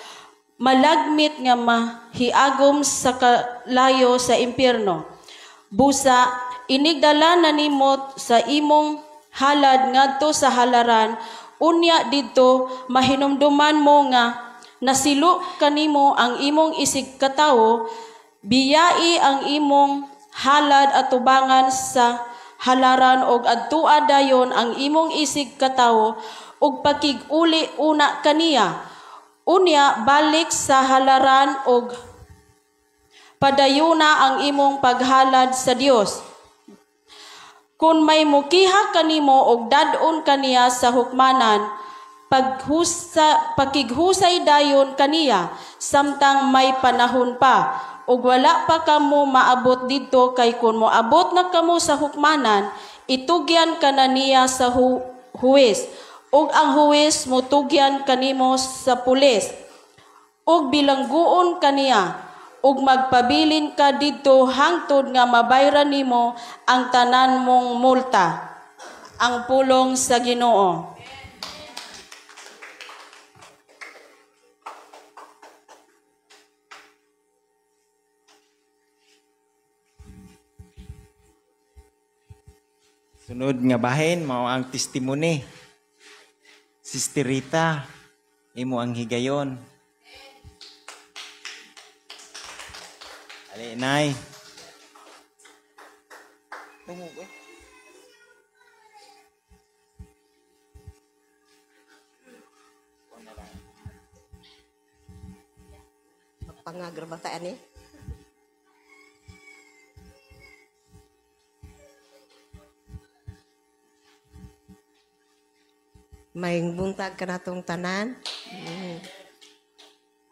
malagmit nga mahiagom sa kalayo sa impyerno. Busa inigdala na nimo sa imong halad ngadto sa halaran, unya didto mahinumduman mo nga nasilo kanimo ang imong isig katawo, biyai ang imong halad at tubangan sa halaran og adtua dayon ang imong isig katawo og pakig-uli una kaniya. Unya balik sa halaran og padayuna ang imong paghalad sa Dios. Kung may mukiha kanimo og dad-on kaniya sa hukmanan, pakighusay dayon kaniya samtang may panahon pa, ug wala pa kamo maabot didto, kay kun moabot na kamo sa hukmanan, itugyan ka na niya sa huwes, ug ang huwes motugyan kanimo sa pulis, ug bilangguon kaniya, ug magpabilin ka didto hangtod nga mabayran nimo ang tanan mong multa. Ang pulong sa Ginoo. Sunod nga bahin mao ang testimony. Sister Rita, imo ang higayon. Ali, Nay. Tungog eh. Pangagrabataan eh. May buntag ka na tong tanan.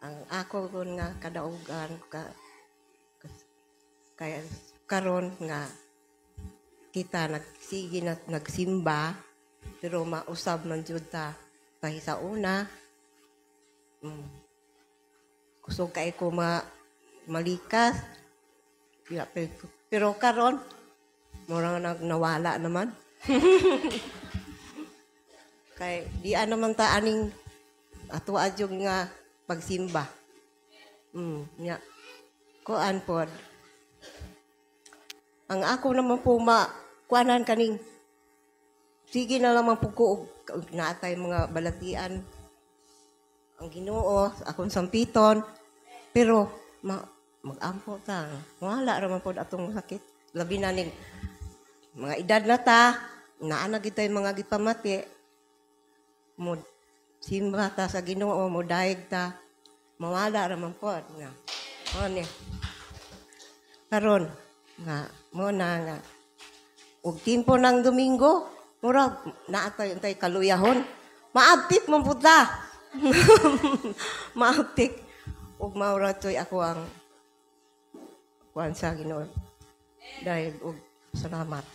Ang ako kun nga kadaugan ka kaya karon nga kita nagsige na nagsimba pero mausab man jud ta kay sa una. Kusog kay ko malikas. Pero karon mura nawala naman. Kay di naman ta aning ato adyong nga pagsimba. Nya. Kuan pod. Ang ako naman po kuanan kaning sige na lamang po ko naatay mga balatian ang Ginoo akong sampiton pero mag-ampo ta wala ra man pod atong sakit labi na ning mga edad na ta naa na gid tay mga gipamati mo simba ta sa Ginoo mo daig ta mawala ra man pod nga mo ni karon nga mo na nga og timpo ng Domingo murag naa tay untay kaluyahon maabtit man pud ta. Maapik ug mao ra to'y ako ang kuan sa Ginoo. Dahil og salamat.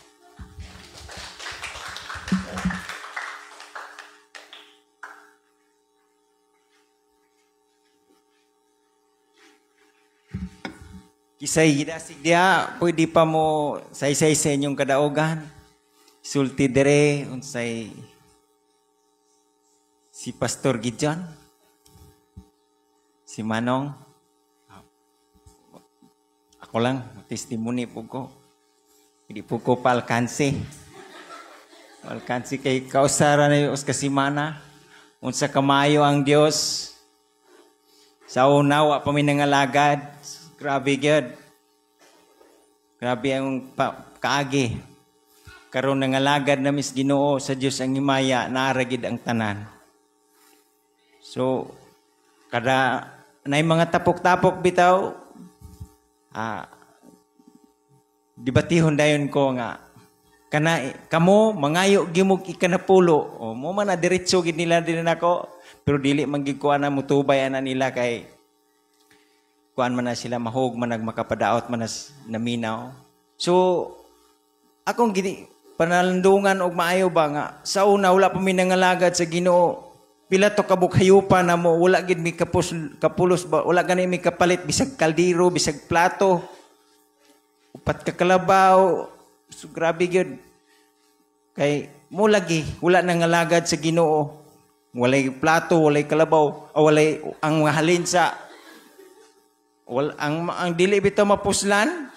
Kisay gidasig diha, pwede pa mo saysay sa inyong kadaogan. Sulti dere unsay si Pastor Gideon, si Manong. Ako lang, testimony po ko. Hindi po ko paalkansi. Alkansi kay kausara na yung kasimana. Unsa kamayo ang Dios. Sa una, wa pa mi nangalagad. Grabe gyud. Grabe ang kaagi. Karon nangalagad na mis Ginoo sa Dios ang himaya, naara gid ang tanan. So kada nay mga tapok-tapok bitaw, debatihon dayon ko nga kana kamo mangayo gimog ikanapulo. O mo man na diretso gid nila din nako, pero dili man gid ko ana mutubay ana nila kay kuan man na sila mahog man nagmakapadaot man naminaw. So akong gini panalandungan og maayo ba nga sa una wala pa mi nangalagad sa Ginoo. Pila to kabukhayupan na mo, wala gid mi kapulos ba, wala gani mi kapalit bisag kaldero, bisag plato, upat ka kalabaw. So grabe gyud. Kay mo lagi wala nangalagad sa Ginoo. Walay plato, walay kalabaw, o walay ang halin sa wal, ang dili bitaw mapuslan.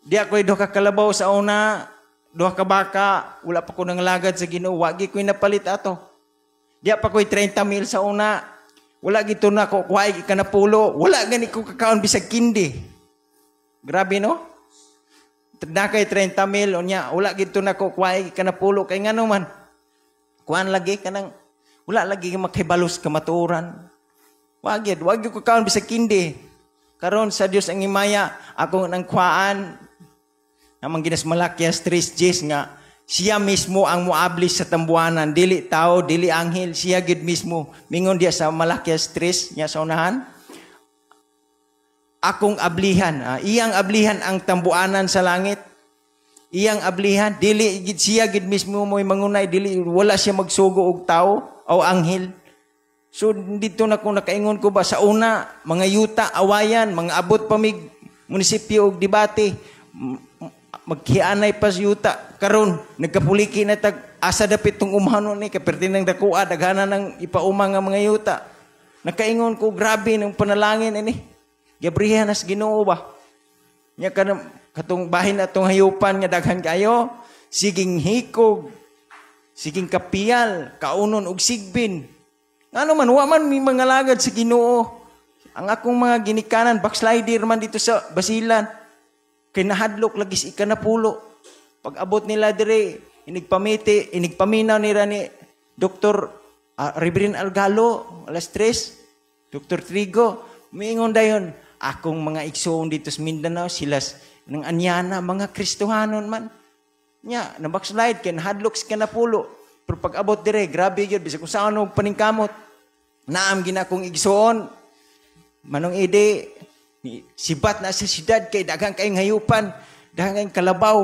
Di ako'y duha ka kalabaw sa una, duha ka baka, wala pa ko nangalagad sa Ginoo, wa gi ko'y napalit ato. Di pa ko'y 30 mil sa una, wala gito na ko kuhay ikanapulo, wala gani ko kakaon bisag kindi. Grabe no? Na kay 30 mil unya, wala gito na ko kuhay ikanapulo kay ngano man. Kuan lagi kanang wala lagi makahibalos kamatuoran. Wa gid, wa gyud ko kaon bisag kindi. Karon sa Dios ang himaya, akong nang kuhaan namang ginas Malakias 3:10 nga siya mismo ang moabli sa tambuanan, dili tao, dili anghel, siya gid mismo. Mingon diya sa Malakias 3 nya sa unahan, akong ablihan, iyang ablihan ang tambuanan sa langit. Iyang ablihan, dili gid siya gid mismo mo'y mangunay, dili wala siya magsugo og tao o anghel. So dito na kung nakaingon ko ba sa una, mga yuta awayan, mga abot pa mig munisipyo og debate, magkianay pa sa yuta karon nagkapuliki na tag asa dapit tong umhanon ni kaperti ng dakoa daghana ng ipauma nga mga yuta. Nakaingon ko grabe ng panalangin ini. Gabrihan as Ginoo ba. Nya katong bahin atong hayupan nga daghan kayo, siging hikog, siging kapiyal, kaunon og sigbin. Ano man, wa man may mga lagad sa Ginoo. Ang akong mga ginikanan, backslider man dito sa Basilan. Kay nahadlok lagi sa ikanapulo. Pag abot nila dire, inigpamiti, inigpaminaw nila ni Dr. Reverend Algalo, alas 3, Dr. Trigo, miingon dayon, akong mga igsoon dito sa Mindanao, sila ng anyana, mga Kristohanon man. Nya, na backslide, kay nahadlok sa ikanapulo. Pero pag abot dire, grabe yun, bisag kung saan og paningkamot. Naam ginakong igsoon. Manong ide, sibat na sa siyudad kay daghang kayong hayupan, daghang kayong kalabaw.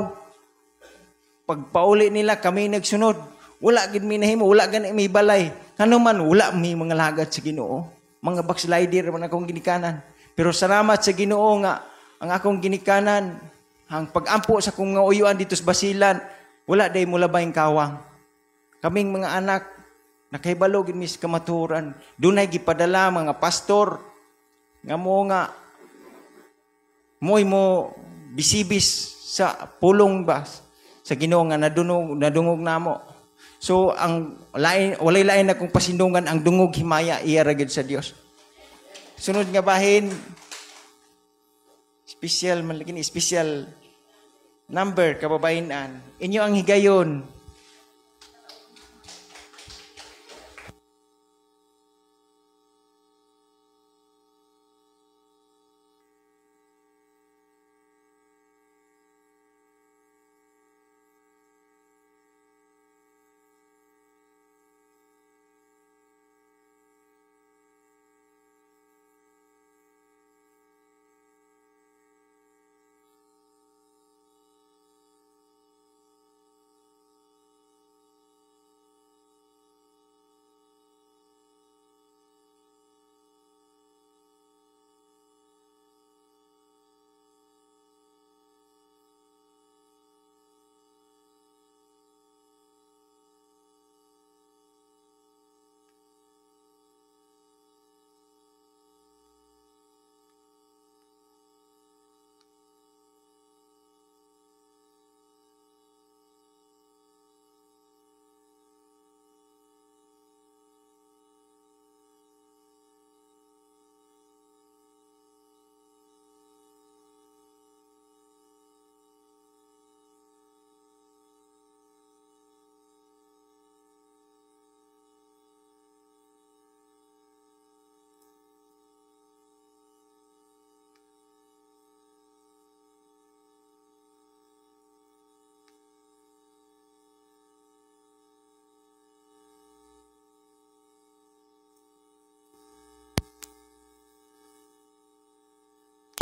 Pagpauli nila, kami nagsunod. Wala gid mi nahimo, wala gani mi balay. Ngano man, wala mi mga lagad sa Ginoo. Mga backslider man akong ginikanan. Pero salamat sa Ginoo nga ang akong ginikanan, ang pag-ampo sa akong mga uyuan dito sa Basilan, wala day mula bayng kawang. Kaming mga anak, nakahibalo gid mi sa kamatuoran. Dunay gipadala mga pastor nga mo nga mo'y mo bisibis sa pulong ba sa Ginoo nga nadungog namo. So ang lain, walay lain akong pasindungan ang dungog himaya iya ra gid sa Dios. Sunod nga bahin, special man lagi ni special number kababayenan. Inyo ang higayon.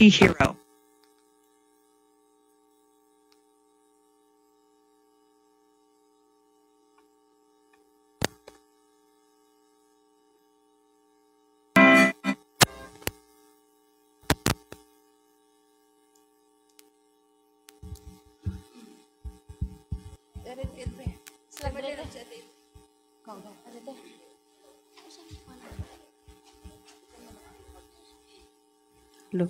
Hero. Lo.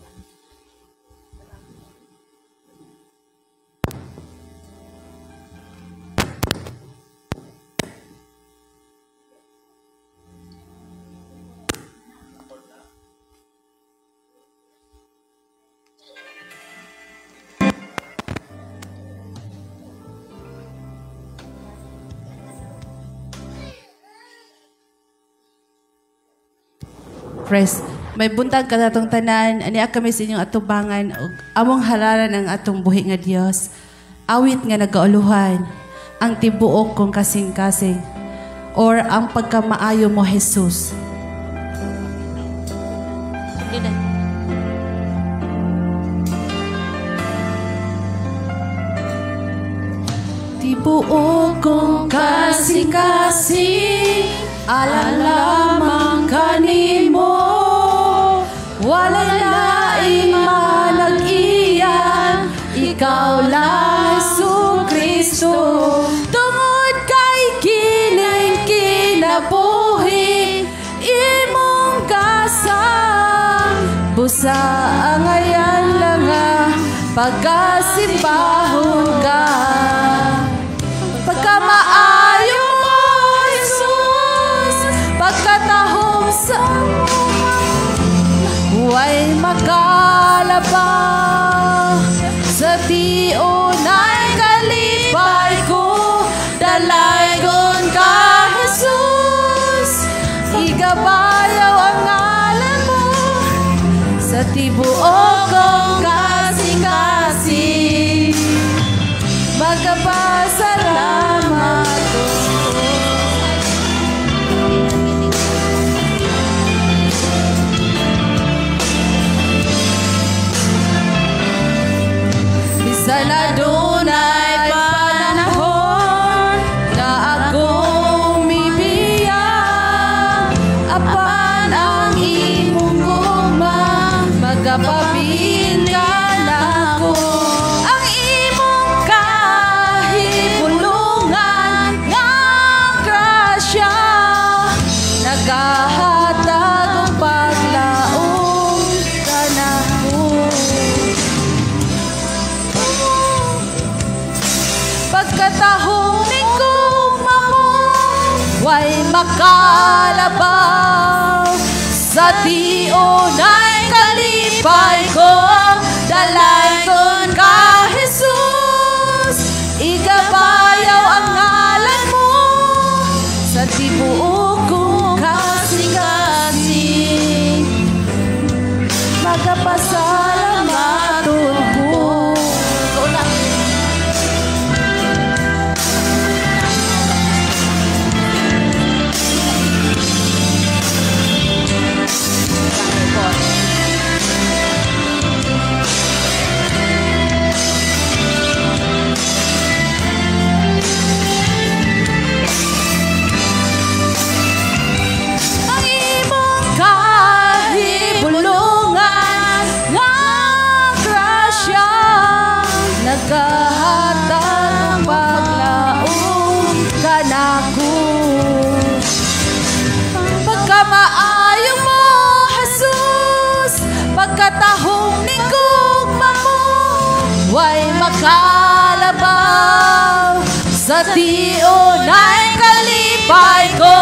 Press. May buntag kanatong tanan, ani kami sa inyong atubangan ug among halaran ang atong buhi nga Dios. Awit nga nagauluhan ang tibuok kong kasing-kasing or ang pagkamaayo mo, Jesus. Tibuok kong kasing-kasing, alang lamang kanimo, walay laing manag-iyan, ikaw lang, Jesu Kristo. Tungod kay kining kinabuhi, imong kasang, busa angayan lang nga, pagkasimbahon ka. Pagkamaayo mo, Jesus, pagkatahom sa way makalaba, sa tiunay kalipay ko, dalaygon ka, Jesus, igabayaw ang ngalan mo, sa tibuok kong kasing-kasing, magpapasalamat ko. Bisan adunay panahon na akong mibiyag, apan ang imong gugma magapabilin ka nako. Ang imong kahibulungan nga grasya nagahatag og paglaom kanako. Pagkatahong ni gugma mo, way makalabaw, sa tiunay kalipay ko, dalaygon ka, Jesus, igabayaw ang ngalan mo, sa tibuok kong kasing-kasing, magpasalamaton ko. Ang imong kahibulungan nga grasya nagahatag og paglaom kanako. Pagkamaayo mo, Jesus, pagkatahong ni gugma mo, way makalabaw, sa tiunay kalipay ko,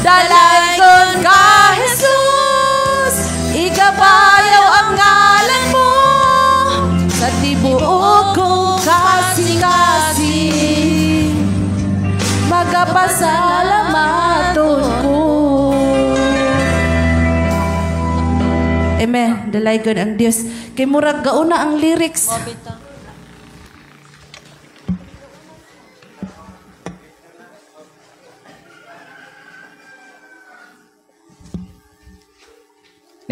dalaygon ka, Jesus, igabayaw ang ngalan mo, sa tibuok kong kasing-kasing, magapasalamaton ko. Amen. Dalaygon ang Dios. Kay murag gauna ang lyrics.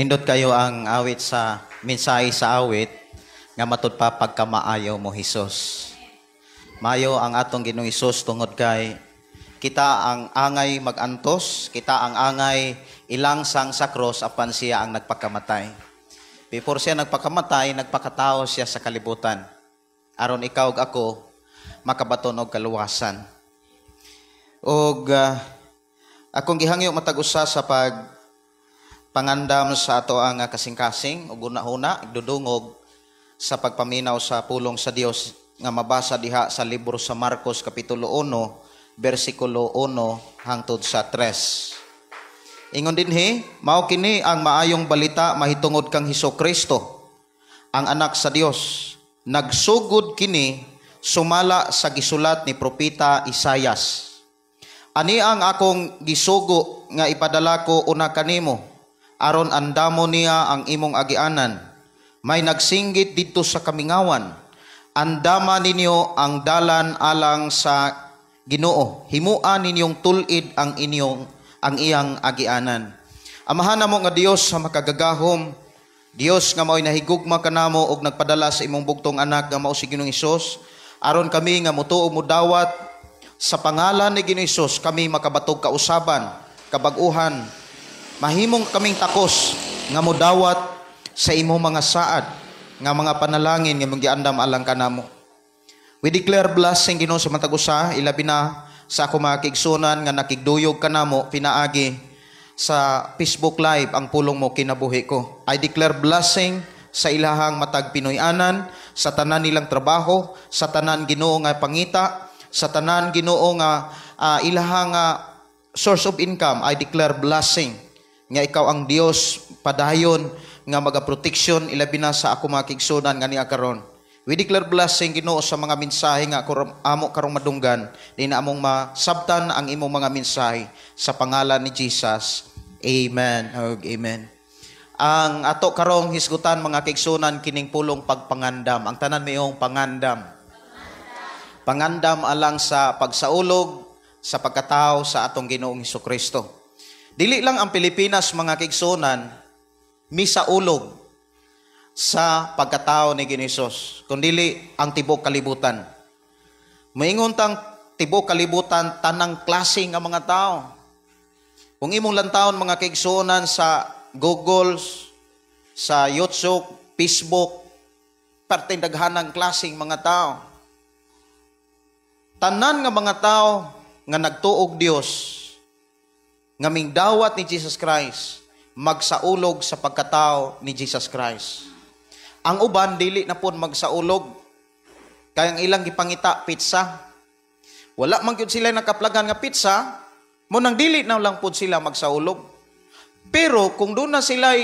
Nindot kayo ang awit sa mensahe sa awit nga matud pa pagkamaayo mo, Hesus. Mayo ang atong Ginoong Hesus tungod kay kita ang angay magantos, kita ang angay ilangsang sa cross, apan siya ang nagpakamatay. Before siya nagpakamatay, nagpakatao siya sa kalibutan aron ikaw ug ako makabaton og kaluwasan. Og akong gihangyo matag usa sa pag pangandam sa ato ang kasing-kasing ug hunahuna, igdudungog sa pagpaminaw sa pulong sa Dios nga mabasa diha sa libro sa Marcos kapitulo 1 bersikulo 1 hangtod sa 3. Ingon dinhi, mao kini ang maayong balita mahitungod kang Hesus Kristo, ang anak sa Dios. Nagsugod kini sumala sa gisulat ni propeta Isayas. Ani ang akong gisugo nga ipadala ko una kanimo, aron andamo niya ang imong agianan. May nagsinggit didto sa kamingawan, andama ninyo ang dalan alang sa Ginoo, himua ninyong tul-id ang iyang agianan. Amahan namo nga Dios sa makagagahom, Dios nga mao'y nahigugma kanamo og nagpadala sa imong bugtong anak nga mao si Ginoong Hesus, aron kami nga mutuo, mudawat sa pangalan ni Ginoong Hesus, kami makabatog kausaban, kabag-uhan, mahimong kaming takos nga mudawat sa imong mga saad nga mga panalangin nga imong giandam alang kanamo. We declare blessing, Ginoo, sa matag usa, ilabi na sa ako mga kaigsunan nga nakigduyog kanamo pinaagi sa Facebook Live, Ang Pulong Mo Kinabuhi Ko. I declare blessing sa ilahang matag Pinoy-anan, sa tanan nilang trabaho, sa tanan, Ginoo, nga pangita, sa tanan, Ginoo, nga ilahang source of income. I declare blessing nga ikaw ang Dios padayon nga magaproteksyon, ilabi na sa ako mga kaigsunan nga niya karon. We declare blessing, Ginoo, sa mga mensahe nga amo karong madunggan, di na among masabtan ang imong mga mensahe sa pangalan ni Jesus. Amen. Ug amen. Ang ato karong hisgutan, mga kaigsunan, kining pulong pagpangandam. Ang tanan mayong pangandam. Pangandam alang sa pagsaulog sa pagkatao sa atong Ginoong Kristo. Dili lang ang Pilipinas, mga kaigsunan, misaulog sa pagkatao ni Ginoong Hesus, kundili ang tibok kalibutan. Maingon tang tibok kalibutan, tanang klase nga mga tao. Kung imong lantawon, mga kaigsuonan, sa Google, sa YouTube, Facebook, perting daghanang klaseng mga tao. Tanan nga mga tao nga nagtuog Dios, nga mingdawat ni Jesus Christ, magsaulog sa pagkatao ni Jesus Christ. Ang uban dili na pod magsaulog kay ang ilang gipangita pizza. Wala man gyud sila nakaplagan nga pizza, mo nang dili na lang pod sila magsaulog. Pero kung doon na sila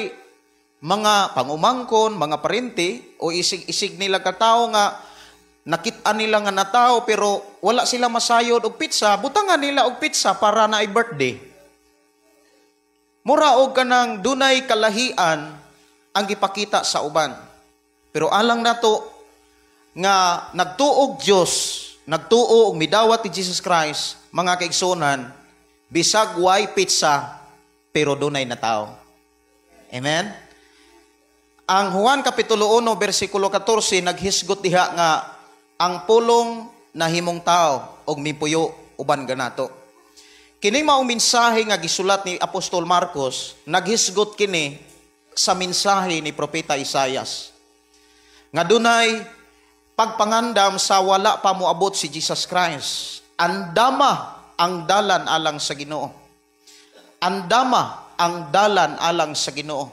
mga pangumangkon, mga parente o isig-isig nila katao nga nakit-an nila nga natao pero wala sila masayod og pizza, butangan nila og pizza para na ay birthday. Mura og kanang dunay kalahian ang gipakita sa uban. Pero alang nato nga nagtuog Dios, nagtuo og midawat ni Jesus Christ, mga kaigsunan, bisag way pizza pero dunay natao. Amen. Ang Juan kapitulo 1 bersikulo 14 naghisgot diha nga ang pulong nahimong tao og mipuyo uban ganato. Kini maong mensahe nga gisulat ni Apostol Marcos, naghisgot kini sa mensahe ni Propeta Isayas nga dunay pagpangandam sa wala pa moabot si Jesus Christ. Andama ang dalan alang sa Ginoo. Andama ang dalan alang sa Ginoo.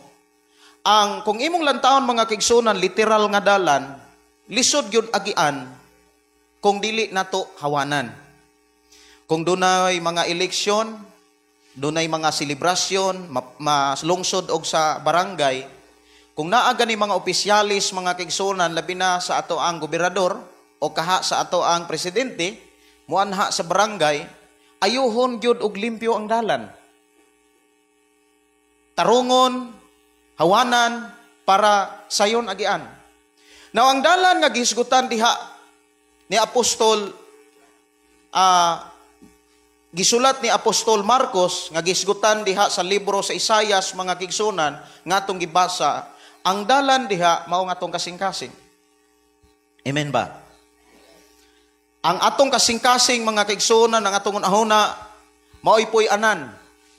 Ang kung imong lantawon, mga kaigsunan, literal nga dalan, lisod gyud agian kung dili nato hawanan. Kung dunay mga eleksyon, dunay mga selebrasyon, maslungsod og sa barangay, kung naa gani mga opisyalis, mga kaigsunan, labi na sa ato ang gobernador o kaha sa ato ang presidente, muanha sa barangay, ayuhon gyud og limpyo ang dalan. Tarungon, hawanan, para sayon agian. Now, ang dalan nga gihisgutan diha ni Apostol gisulat ni Apostol Marcos nga gisgutan diha sa libro sa Isayas, mga kigsunan, nga atong gibasa, ang dalan diha mao nga atong kasing-kasing. Amen ba? Ang atong kasing-kasing, mga kaigsunan, ang atong unahuna, mao'y puy-anan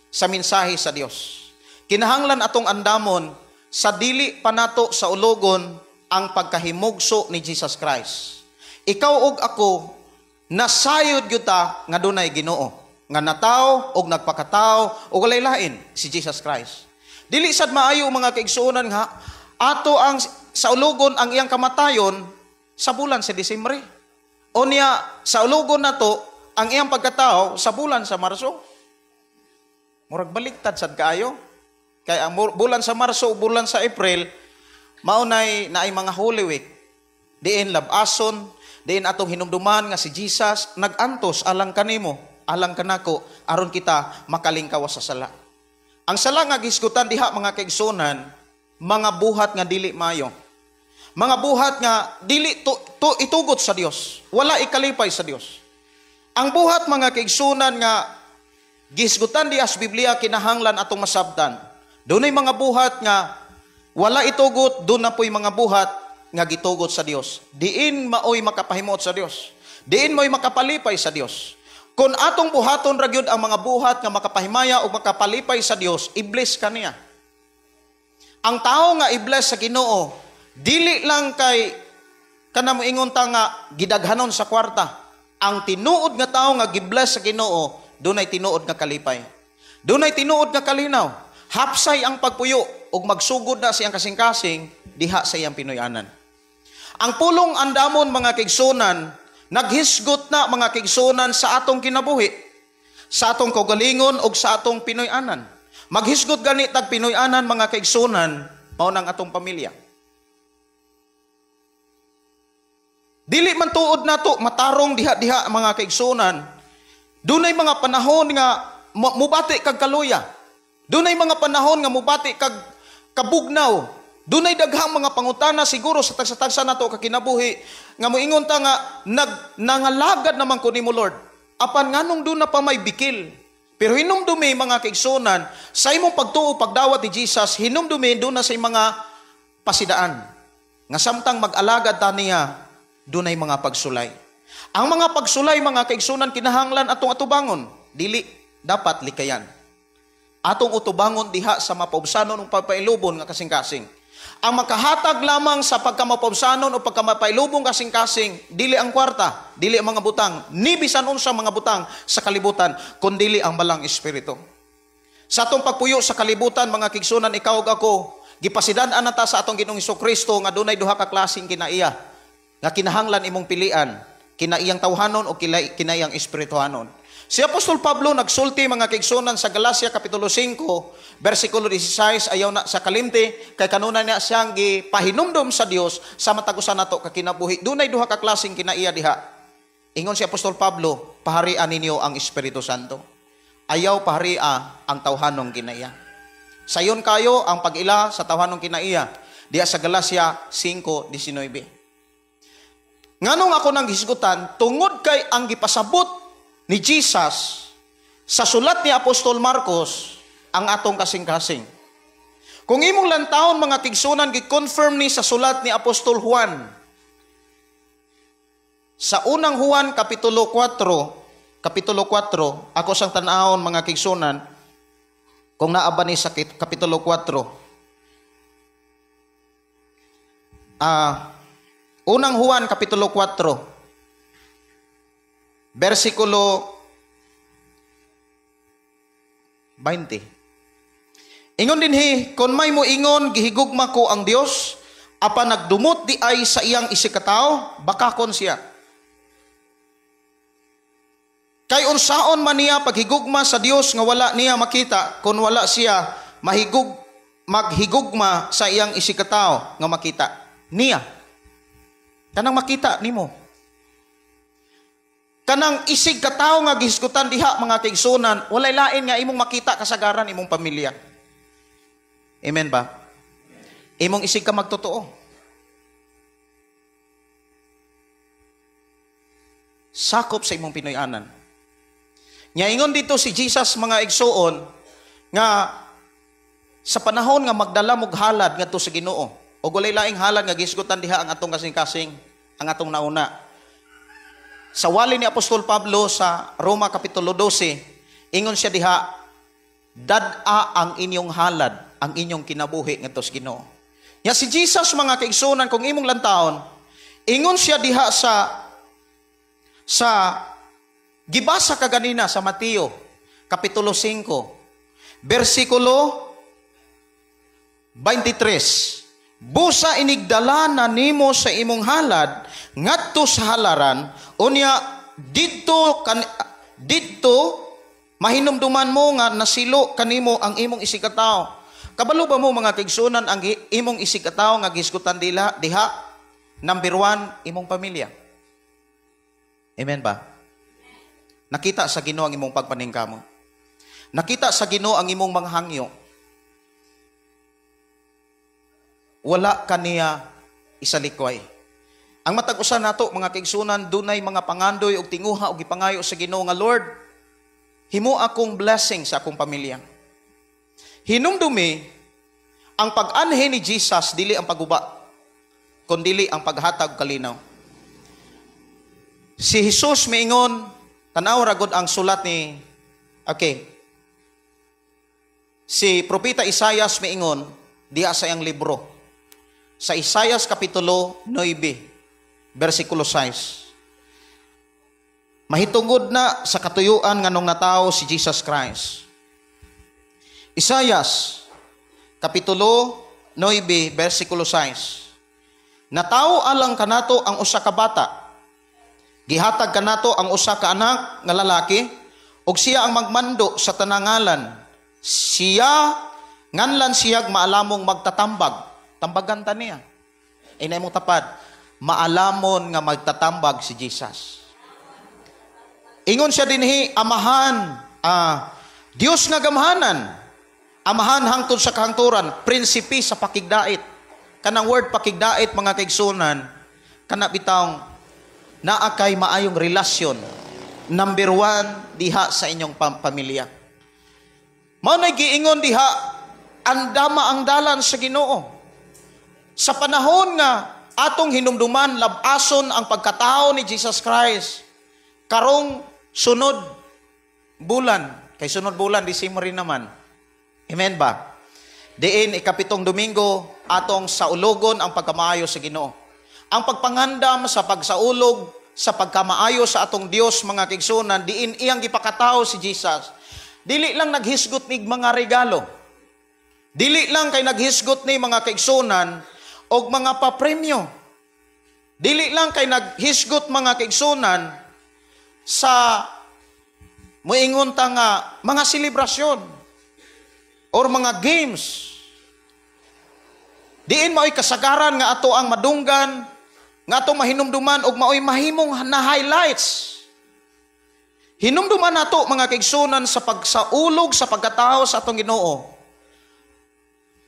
sa mensahe sa Dios. Kinahanglan atong andamon sa dili pa nato sa ulogon ang pagkahimugso ni Jesus Christ. Ikaw ug ako nasayod gyud ta nga dunay Ginoo, nga nataw og nagpakataw og walay lain si Jesus Christ. Dili sad maayo, mga kaigsuonan, nga ato ang sa ulogon ang iyang kamatayon sa bulan sa Disyembre. O niya sa ulogon nato ang iyang pagkatao sa bulan sa Marso. Murag baliktad sad kaayo. Kay ang bulan sa Marso o bulan sa April maunay naay mga Holy Week. Diin labason, diin atong hinumduman nga si Jesus nagantos alang kanimo, alang kanako, aron kita makalingkawas sa sala. Ang sala nga gisgutan diha, mga kaigsunan, mga buhat nga dili mayo. Mga buhat nga dili to itugot sa Dios. Wala ikalipay sa Dios. Ang buhat, mga kaigsunan, nga gisgutan diha sa Biblia, kinahanglan atong masabtan. Dunay mga buhat nga wala itugot, doon na po'y mga buhat nga gitugot sa Dios. Diin maoy makapahimuot sa Dios. Diin maoy makapalipay sa Dios. Kung atong buhaton ra gyud ang mga buhat nga makapahimaya o makapalipay sa Dios, i-bless ka niya. Ang tao nga i-bless sa Ginoo, dili lang kay kana moingon ta nga gidaghanon sa kwarta. Ang tinuod nga tao nga gi-bless sa Ginoo, dunay tinuod nga kalipay. Dunay tinuod nga kalinaw. Hapsay ang pagpuyo ug magsugod na siyang kasing-kasing diha sa iyang Pinoy-anan. Ang pulong andamon, mga kaigsunan, naghisgot na, mga kaigsunan, sa atong kinabuhi, sa atong kaugalingon ug sa atong Pinoy-anan. Maghisgot gani tag Pinoy-anan, mga kaigsunan, mao nang atong pamilya. Dili man tuod nato matarong diha-diha, mga kaigsunan. Dunay mga panahon nga mubati kag kaluya. Dunay mga panahon nga mubati kag kabugnaw. Dunay daghang mga pangutana siguro sa tagsa-tagsa nato ka kinabuhi nga moingon ta nga nangalagad naman ko nimo, Lord. Apan nganong duna pa may bikil. Pero hinumdumi, mga kaigsunan, sa imong pagtuo pagdawat ni Jesus, hinumdumi duna sa mga pasidaan. Nga samtang mag-alagad ta niya, dunay mga pagsulay. Ang mga pagsulay, mga kaigsunan, kinahanglan atong atubangon, dili dapat likayan. Atong utubangon diha sa mapaubsanon o papailubon nga kasing-kasing. Ang makahatag lamang sa pagkamapaubsanon o pagkamapailubong kasing-kasing, dili ang kwarta, dili ang mga butang, ni bisan unsa mga butang sa kalibutan, kundili ang Balang Espiritu. Sa atong pagpuyo sa kalibutan, mga kaigsunan, ikaw ug ako, gipasidan-an na ta sa atong Ginoong Hesukristo nga dunay duha ka klaseng kinaiya nga kinahanglan imong pilian, kinaiyang tawhanon o kinaiyang espirituhanon. Si Apostol Pablo nagsulti, mga kaigsunan, sa Galacia Kapitulo 5, versikulo 16, ayaw na sa kalimti, kay kanunay niya siyang gipahinumdom sa Dios sa matag usa nato ka kinabuhi. Dunay duha ka klaseng kinaiya diha. Ingon si Apostol Pablo, paharian ninyo ang Espiritu Santo. Ayaw paharia ang tawhanong kinaiya. Sayon kayo ang pag-ila sa tawhanong kinaiya diha sa Galacia 5:19. Nganong ako nang hisgutan, tungod kay ang gipasabot ni Jesus sa sulat ni Apostol Marcos ang atong kasing-kasing. Kung imong lantawon, mga kaigsunan, gi-confirm ni sa sulat ni Apostol Juan. Sa unang Juan Kapitulo 4, Kapitulo 4, ako sang tan-awon, mga kaigsunan, kung naa ba ni sa Kapitulo 4. Unang Juan Kapitulo 4, versikulo 20. Ingon dinhi, kon may moingon gihigugma ko ang Dios, apan nagdumot di ay sa iyang isikatawo, bakakon siya. Kay unsaon man niya paghigugma sa Dios nga wala niya makita, kun wala siya maghigugma sa iyang isikatawo nga makita niya. Kanang makita nimo. Kanang isig katawo nga gihisgutan diha, mga kaigsunan, walay lain nga imong makita kasagaran imong pamilya. Amen ba? Imong isig ka magtotoo. Sakop sa imong Pinoy-anan. Nya ingon dito si Jesus, mga igsuon, nga sa panahon nga magdala mog halad ngadto sa Ginoo, og walay laing halad nga gisgutan diha ang atong kasing-kasing, ang atong nauna. Sa wali ni Apostol Pablo sa Roma Kapitulo 12, ingon siya diha, dad-a ang inyong halad, ang inyong kinabuhi ngadto sa Ginoo. Nya si Jesus, mga kaigsunan, kung imong lantaon, ingon siya diha sa gibasa kaganina sa Mateo Kapitulo 5, versikulo 23. Busa inigdala na nimo sa imong halad ngadto sa halaran, unya didto mahinumduman mo nga nasilo kanimo ang imong isigkatawo. Kabalo ba mo, mga kaigsunan, ang imong isigkatawo nga gisgutan dila diha, number 1, imong pamilya. Amen ba? Nakita sa Ginoo ang imong pagpaningkamot. Nakita sa Ginoo ang imong mga hangyo. Wala kaniya isalikway. Ang matag usa nato, mga kaigsunan, dunay mga pangandoy og tinguha og gipangayo sa Ginoo nga, Lord, himo akong blessing sa akong pamilya. Hinumdumi, ang pag-anhi ni Jesus dili ang paguba, kundili ang paghatag kalinaw. Si Jesus miingon, tanaw ra gud ang sulat ni, okay, si Propeta Isayas miingon diha sa iyang libro. Sa Isayas Kapitulo 9, versikulo 6. Mahitungod na sa katuyuan nganong natawo si Jesus Christ. Isayas Kapitulo 9, versikulo 6. Natawo alang kanato ang usa ka bata. Gihatag kanato ang usa ka anak nga lalaki, ug siya ang magmando sa tanangalan. Siya nganlan siyag maalamong magtatambag. Tambagan ta niya. Inay mong tapad, maalamon nga magtatambag si Jesus. Ingon siya dinhi, amahan, Dios nga gamhanan, amahan hangtod sa kahangturan, prinsipi sa pakigdait. Kanang word pakigdait, mga kaigsunan, kana bitawng naa kay maayong relasyon. Number 1, diha sa inyong pamilya. Mao nay giingon diha, andama ang dalan sa Ginoo. Sa panahon nga atong hinumduman, labason ang pagkatao ni Jesus Christ, karong sunod bulan, kay sunod bulan, December rin naman. Amen ba? Diin, 7 Domingo, atong saulogon ang pagkamaayo sa Ginoo. Ang pagpangandam sa pagsaulog, sa pagkamaayo sa atong Dios, mga kaigsunan, diin iyang gipakatao si Jesus. Dili lang naghisgot ni mga regalo. Dili lang kay naghisgot ni mga kaigsunan og mga papremyo. Dili lang kay naghisgot, mga kaigsunan, sa moingon ta nga mga selebrasyon or mga games. Diin mao'y kasagaran nga ato ang madunggan, nga ato mahinumduman og mao'y mahimong na highlights. Hinumduman nato, mga kaigsunan, sa pagsaulog sa pagkatao sa atong Ginoo.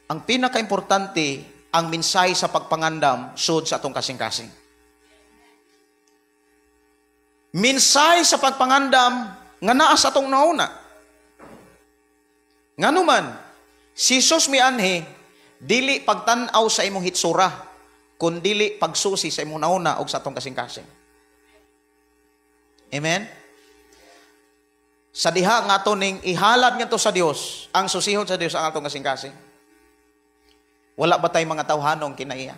Ang pinakaimportante, ang mensahe sa pagpangandam sud sa atong kasing-kasing. Mensahe sa pagpangandam nga naa sa atong nauna. Nganuman, si Jesus mianhi, dili pagtan-aw sa imong hitsura, kun dili pagsusi sa imong nauna og sa atong kasing-kasing. Amen? Sa diha nga ato ning ihalad ngadto sa Dios, ang susihon sa Dios ang atong kasing-kasing. Wala ba tay mga tawhanong kinaiya?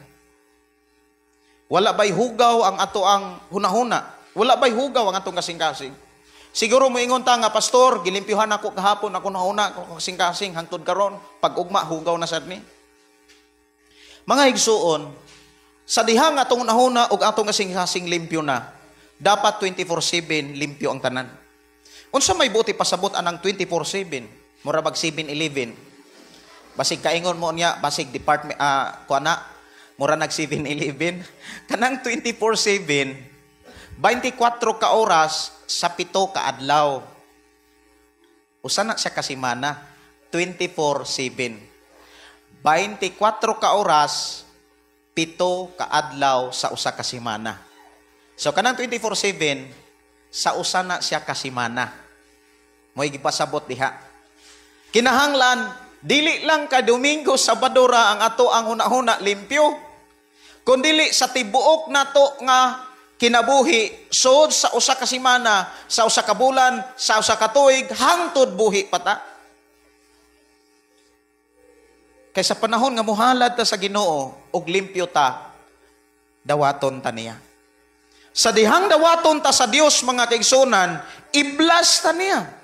Wala ba'y hugaw ang ato ang hunahuna? Wala ba'y hugaw ang atong kasing-kasing? Siguro moingon ta nga, pastor, gilimpyuhan ako kahapon, ako nahuna, ako kasing-kasing, hangtod karon, pag ugma, hugaw na sad ni. Mga higsuon, sa diha nga atong hunahuna ug atong kasing-kasing limpyo na, dapat 24/7 limpyo ang tanan. Unsa may buti pasabot anang 24/7? Mura bag 7-Eleven. Basig kaingon mo niya, basig department, kuana, mura nag 7-Eleven. Kanang 24/7, 24 ka oras sa 7 ka adlaw. Usa na siya kasimana, 24/7. 24 ka oras, 7 ka adlaw sa usa ka semana. So kanang 24/7, sa usa na siya ka semana. Mo'y gipasabot diha. Kinahanglan dili lang ka Domingo, Sabado ra ang ato ang hunahuna limpyo, kundili sa tibuok nato nga kinabuhi sod sa usa ka semana, sa usa ka bulan, sa usa ka tuig, hangtod buhi pa ta. Kay sa panahon nga muhalad ta sa Ginoo og limpyo ta, dawaton ta niya. Sa dihang dawaton ta sa Dios, mga kaigsunan, iblas ta niya.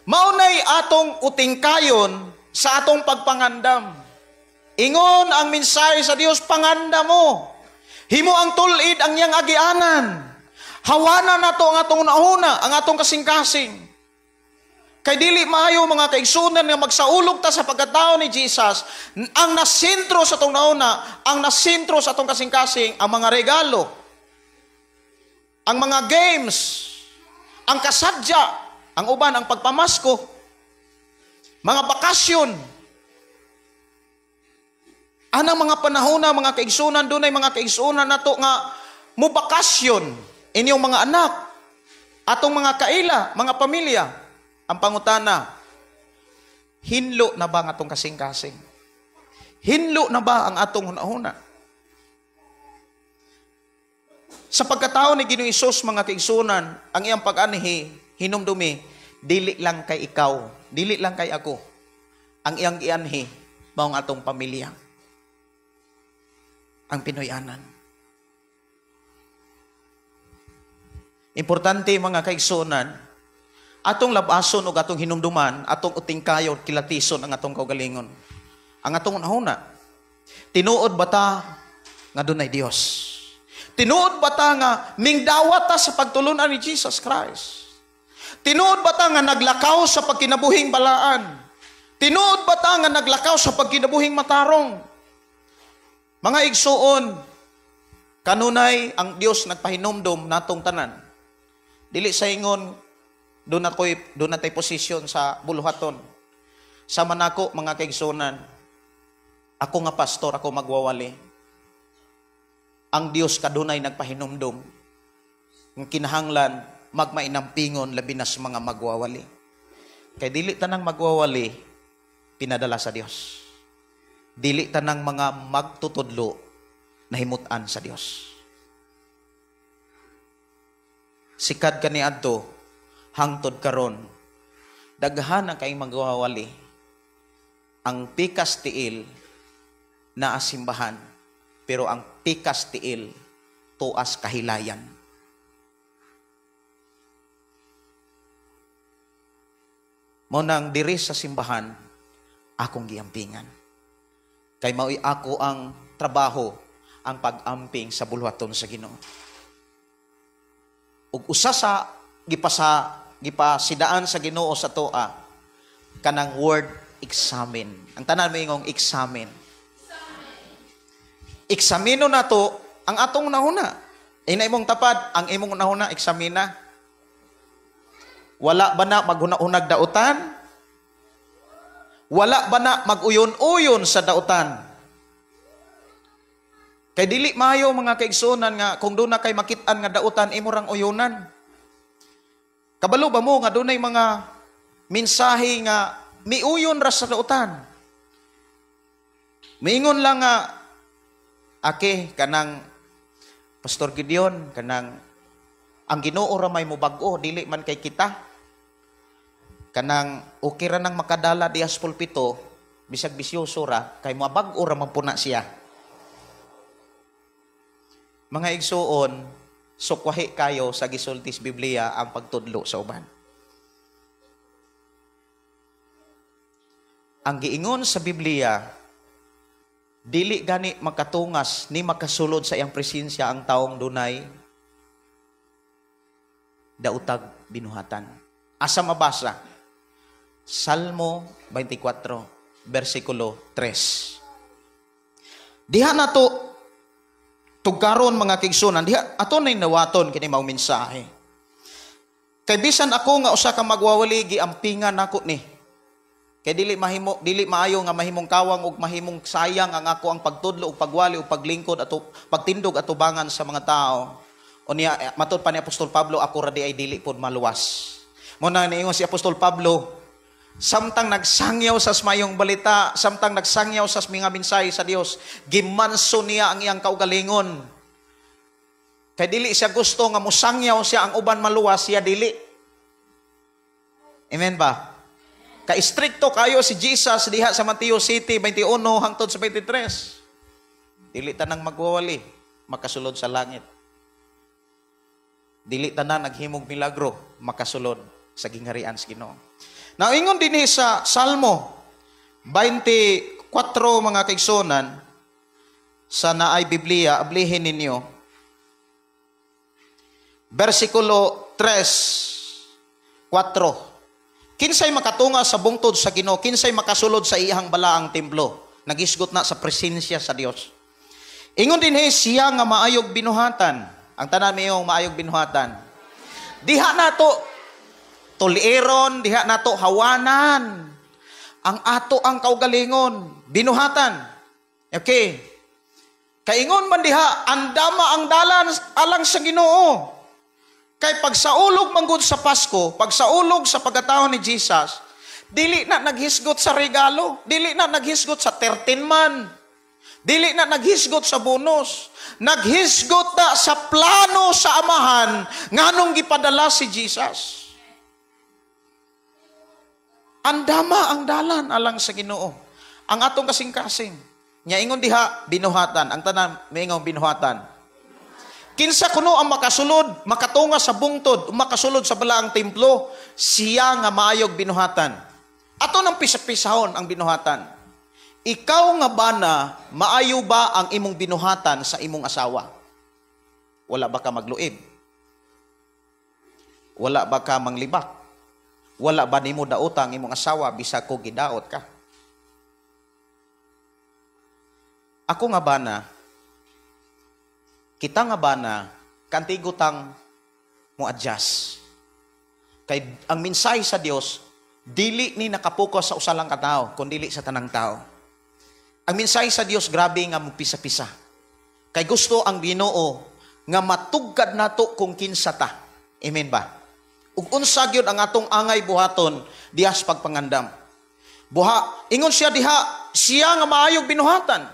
Maunay atong utingkayon sa atong pagpangandam. Ingon ang mensahe sa Dios, pangandam mo. Himo ang tulid ang iyang agianan. Hawana nato ang atong nauna, ang atong kasing-kasing. Kay dili maayo, mga kaigsunan, nga magsaulog ta sa pagkatao ni Jesus, ang nasentro sa atong nauna, ang nasentro sa atong kasing-kasing, ang mga regalo, ang mga games, ang kasadya, ang uban, ang pagpamasko, mga bakasyon. Anang mga panahon na, mga kaigsunan, dunay mga kaigsunan nato nga mubakasyon inyong mga anak, atong mga kaila, mga pamilya. Ang pangutana, hinlo na ba ang atong kasing-kasing? Hinlo na ba ang atong hunahuna? Sa pagkatao ni Ginoong Hesus, mga kaigsunan, ang iyang pag-anhi, hinumdumi, dili lang kay ikaw, dili lang kay ako. Ang iyang gianhi, maong atong pamilya. Ang Pinoyanan. Importante, mga kaigsunan, atong labason o atong hinumduman, atong utingkayo, kilatison ang atong kaugalingon. Ang atong unahuna. Tinuod ba ta nga dunay Dios? Tinuod ba ta nga mingdawat ta sa pagtulunan ni Jesus Christ? Tinuod ba ta nga naglakaw sa pagkinabuhing balaan? Tinuod ba ta nga naglakaw sa pagkinabuhing matarong? Mga igsuon, kanunay ang Dios nagpahinumdom natong tanan. Dili sa ingon doon natay posisyon sa buluhaton. Sa manako, mga kaigsunan, ako nga pastor, ako magwawali. Ang Dios kadunay nagpahinumdom ng kinahanglan magmainampingon labi na sa mga magwawali. Kay dili tanang magwawali pinadala sa Dios. Dili tanang mga magtutudlo nahimutan sa Dios. Sikad kani adto hangtod karon, daghan ang kay magwawali. Ang pikas tiil naa simbahan, pero ang pikas tiil tuas kahilayan. Mao nang diri sa simbahan akong giampingan. Kay mao'y ako ang trabaho, ang pag-amping sa buluhaton sa Ginoo. Ug usa sa gipasidaan sa Ginoo sa toa kanang word examine. Ang tanan moingong examine. Eksamino nato ang atong nahuna. Ina imong tapad, ang imong nahuna eksamina. Wala ba na maghuna-hunag dautan? Wala ba na maguyon-uyon sa dautan? Kay dili maayo, mga kaigsunan, nga kung doon na kay makit-an nga dautan, imo rang uyunan. Kabalo ba mo nga dunay mga mensahe nga miuyon ra sa dautan? Miingon lang nga, ake, kanang Pastor Gideon, kanang ang Ginoo ra may mubag-o, dili man kay kita. Kanang okay ra nang makadala diha sa pulpito, bisag bisyoso ra, kay mabag-o ra man puna siya. Mga igsuon, sukwahi kayo sa gisultis Biblia ang pagtudlo sa uban. Ang giingon sa Biblia, dili gani makatungas ni makasulod sa iyang presensya ang taong dunay dautag binuhatan. Asa mabasa? Salmo 24, versikulo 3. Diha na to tugkaron, mga kaigsunan, diha ato nay nawaton kini mao mensahe. Kay bisan ako nga usa ka magwawali, giampingan nako ni. Kay dili mahimo, dili maayo nga mahimong kawang ug mahimong sayang ang ako ang pagtudlo ug pagwali ug paglingkod ato pagtindog atubangan sa mga tao. Unya matud pa ni Apostol Pablo, ako ra di ay dili pod maluwas. Mo na niingon si Apostol Pablo, samtang nagsangyaw sa mayong balita, samtang nagsangyaw sa mga mensahe sa Dios, gimanso niya ang iyang kaugalingon. Kay dili siya gusto nga mosangyaw siya ang uban maluwas, siya dili. Amen ba? Ka-stricto kayo si Jesus diha sa Mateo City 21 hangtod sa 23. Dili tanang magwawali makasulod sa langit. Dili tanan naghimog milagro makasulod sa gingharian sa Ginoo. Naingon dinhi sa Salmo 24 mga kaigsunan sa naay Biblia, ablihin ninyo. Bersikulo 3, 4. Kinsay makatunga sa bungtod sa Ginoo, kinsay makasulod sa iyang balaang templo. Nagisgot na sa presensya sa Dios. Ingon dinhi siya nga maayog binuhatan. Ang tanan miyong maayog binuhatan. Diha nato tulieron, diha nato hawanan. Ang ato ang kaugalingon, binuhatan. Okay. Kaingon man diha, andama ang dalan alang sa Ginoo. Kay pagsaulog manggod sa Pasko, pagsaulog sa pagkatao ni Jesus, dili na naghisgot sa regalo, dili na naghisgot sa 13 man, dili na naghisgot sa bonus, naghisgot na sa plano sa Amahan nganong gipadala si Jesus. Andama ang dalan alang sa Ginoo. Ang atong kasing-kasing. Nya ingon diha binuhatan, ang tanan miingon binuhatan. Kinsa kuno ang makasulod, makatunga sa bungtod, makasulod sa balaang templo, siya nga maayog binuhatan. Ato nang pisa-pisahon ang binuhatan. Ikaw nga bana, maayo ba ang imong binuhatan sa imong asawa? Wala ba ka magluib? Wala ba ka manglibak? Wala ba nimo daotang imong asawa bisag ko gidaot ka? Ako nga bana, kita nga bana, kantigo tang mo adjust. Kay ang mensahe sa Dios dili ni nakapokus sa usa lang ka tawo, kundi sa tanang tao. Ang mensahe sa Dios grabe nga mupisa-pisa. Kay gusto ang Ginoo nga matugkad nato kung kinsa ta. Amen ba? Ug unsa gyud ang atong angay buhaton diha sa pagpangandam. Buha, ingon siya diha, siya nga maayog binuhatan.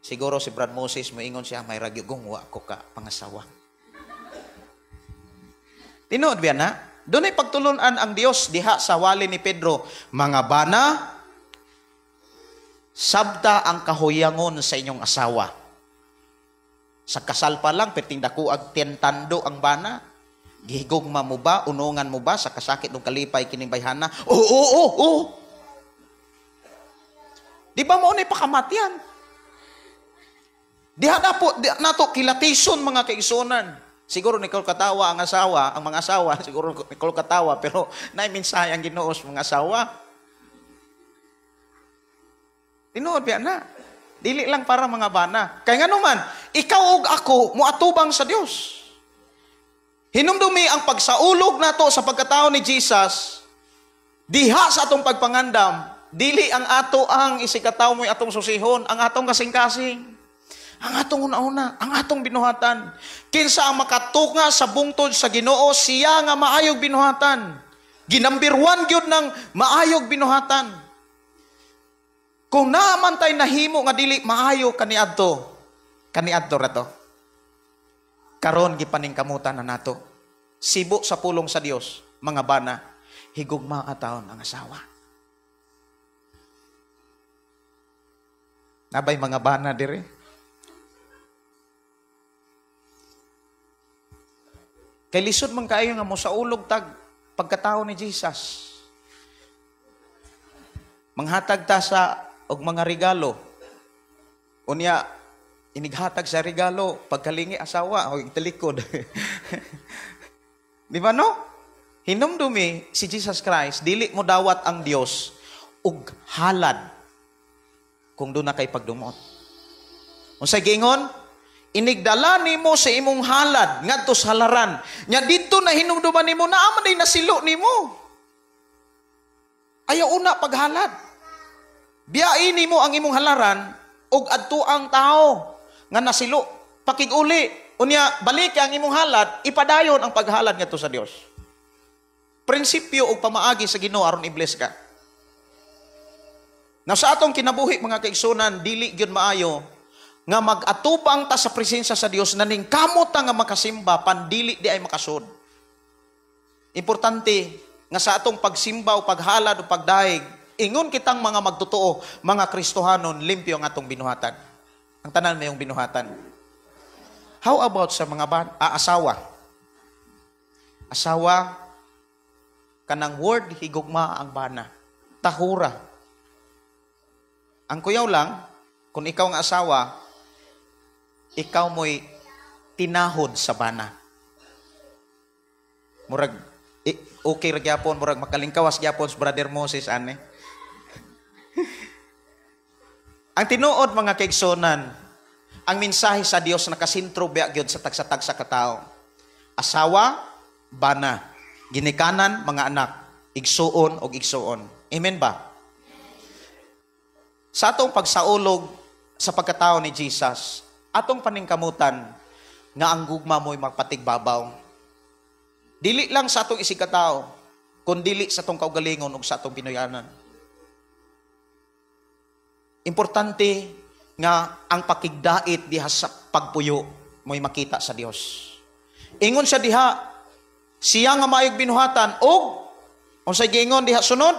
Siguro si Brad Moses moingon siya, may ragyugong wa ko ka pangasawa. Tinuod biya na? Dunay pagtulunan ang Dios diha sa wali ni Pedro, mga bana, sabta ang kahuyangon sa inyong asawa. Sa kasal pa lang, perting dako ag tentando ang bana. Gihigugma mo ba? Unungan mo ba? Sa kasakit ng kalipay kining bayhana? Oo, oo, oo. Di ba mo unay pakamatyan? Diha na po, diha nato kilatison mga kaigsunan. Siguro ni katawa ang asawa, ang mga asawa, siguro ni katawa, pero naimensahe ang Ginoo sa mga asawa. Tinuod biya na. Dili lang para mga bana. Kay ngano man, ikaw ug ako moatubang sa Dios. Hinumdumi ang pagsaulog nato sa pagkatao ni Jesus, diha sa atong pagpangandam, dili ang ato ang isikataw mo'y atong susihon, ang atong kasing-kasing. Ang atong una-una, ang atong binuhatan. Kinsa ang makatunga sa bungtod sa Ginoo, siya nga maayog binuhatan. Ginambirwan gyud ng maayog binuhatan. Kung naaman tay nahimo nga dili maayo kaniadto, kaniadto ra to. Karon gipaningkamutan na nato. Sibo sa pulong sa Dios, mga bana, higugma ataon ang asawa. Nabay mga bana dire? Kay lisod man kaayo nga mo sa ulog tag pagkatao ni Jesus. Manghatag ta sa og mga regalo. Unya inighatag sa regalo pagkalingi asawa o italikod. Di ba no? Hinumdumi si Jesus Christ dili mo dawat ang Dios og halad kung doon na kay pagdumot. Unsay giingon? Inigdala nimo sa imong halad ngadto sa halaran. Nya didto na hinumduman nimo naa man day nasilo nimo. Ayaw una paghalad. Biyain nimo ang imong halaran og adto ang tao nga nasilo. Pakiguli. Unya, balik ang imong halad, ipadayon ang paghalad ngadto sa Dios. Prinsipyo og pamaagi sa Ginoo aron i-bless ka. Now sa atong kinabuhi mga kaigsunan, dili gyud maayo nga mag-atubang ta sa presensya sa Dios naningkamot ta nga makasimba pandili di ay makasud. Importante nga sa atong pagsimba o paghalad o pagdahig, ingon kitang mga magtotoo, mga Kristohanon, limpyo ang atong binuhatan. Ang tanan mayong binuhatan. How about sa mga asawa? Asawa, kanang word higugma ang bana. Tahura. Ang kuyaw lang, kung ikaw ang asawa, ikaw mo'y tinahod sa bana. Murag, okay ra gyapon, murag makalingkawas gyapon sa Brother Moses, ane. Ang tinuod mga kaigsunan, ang mensahe sa Dios nakasentro biya gyud sa tagsa-tagsa ka tawo. Asawa, bana, ginikanan, mga anak, igsuon og igsuon. Amen ba? Sa atong pagsaulog sa pagkatao ni Jesus, atong paningkamutan nga ang gugma mo'y magpatigbabaw. Dili lang sa atong isigkatao, kun dili sa atong kaugalingon ug sa atong Pinoyanan. Importante nga ang pakigdait diha sa pagpuyo mo'y makita sa Dios. Ingon siya diha, siya nga maayog binuhatan og unsay giingon diha sunod?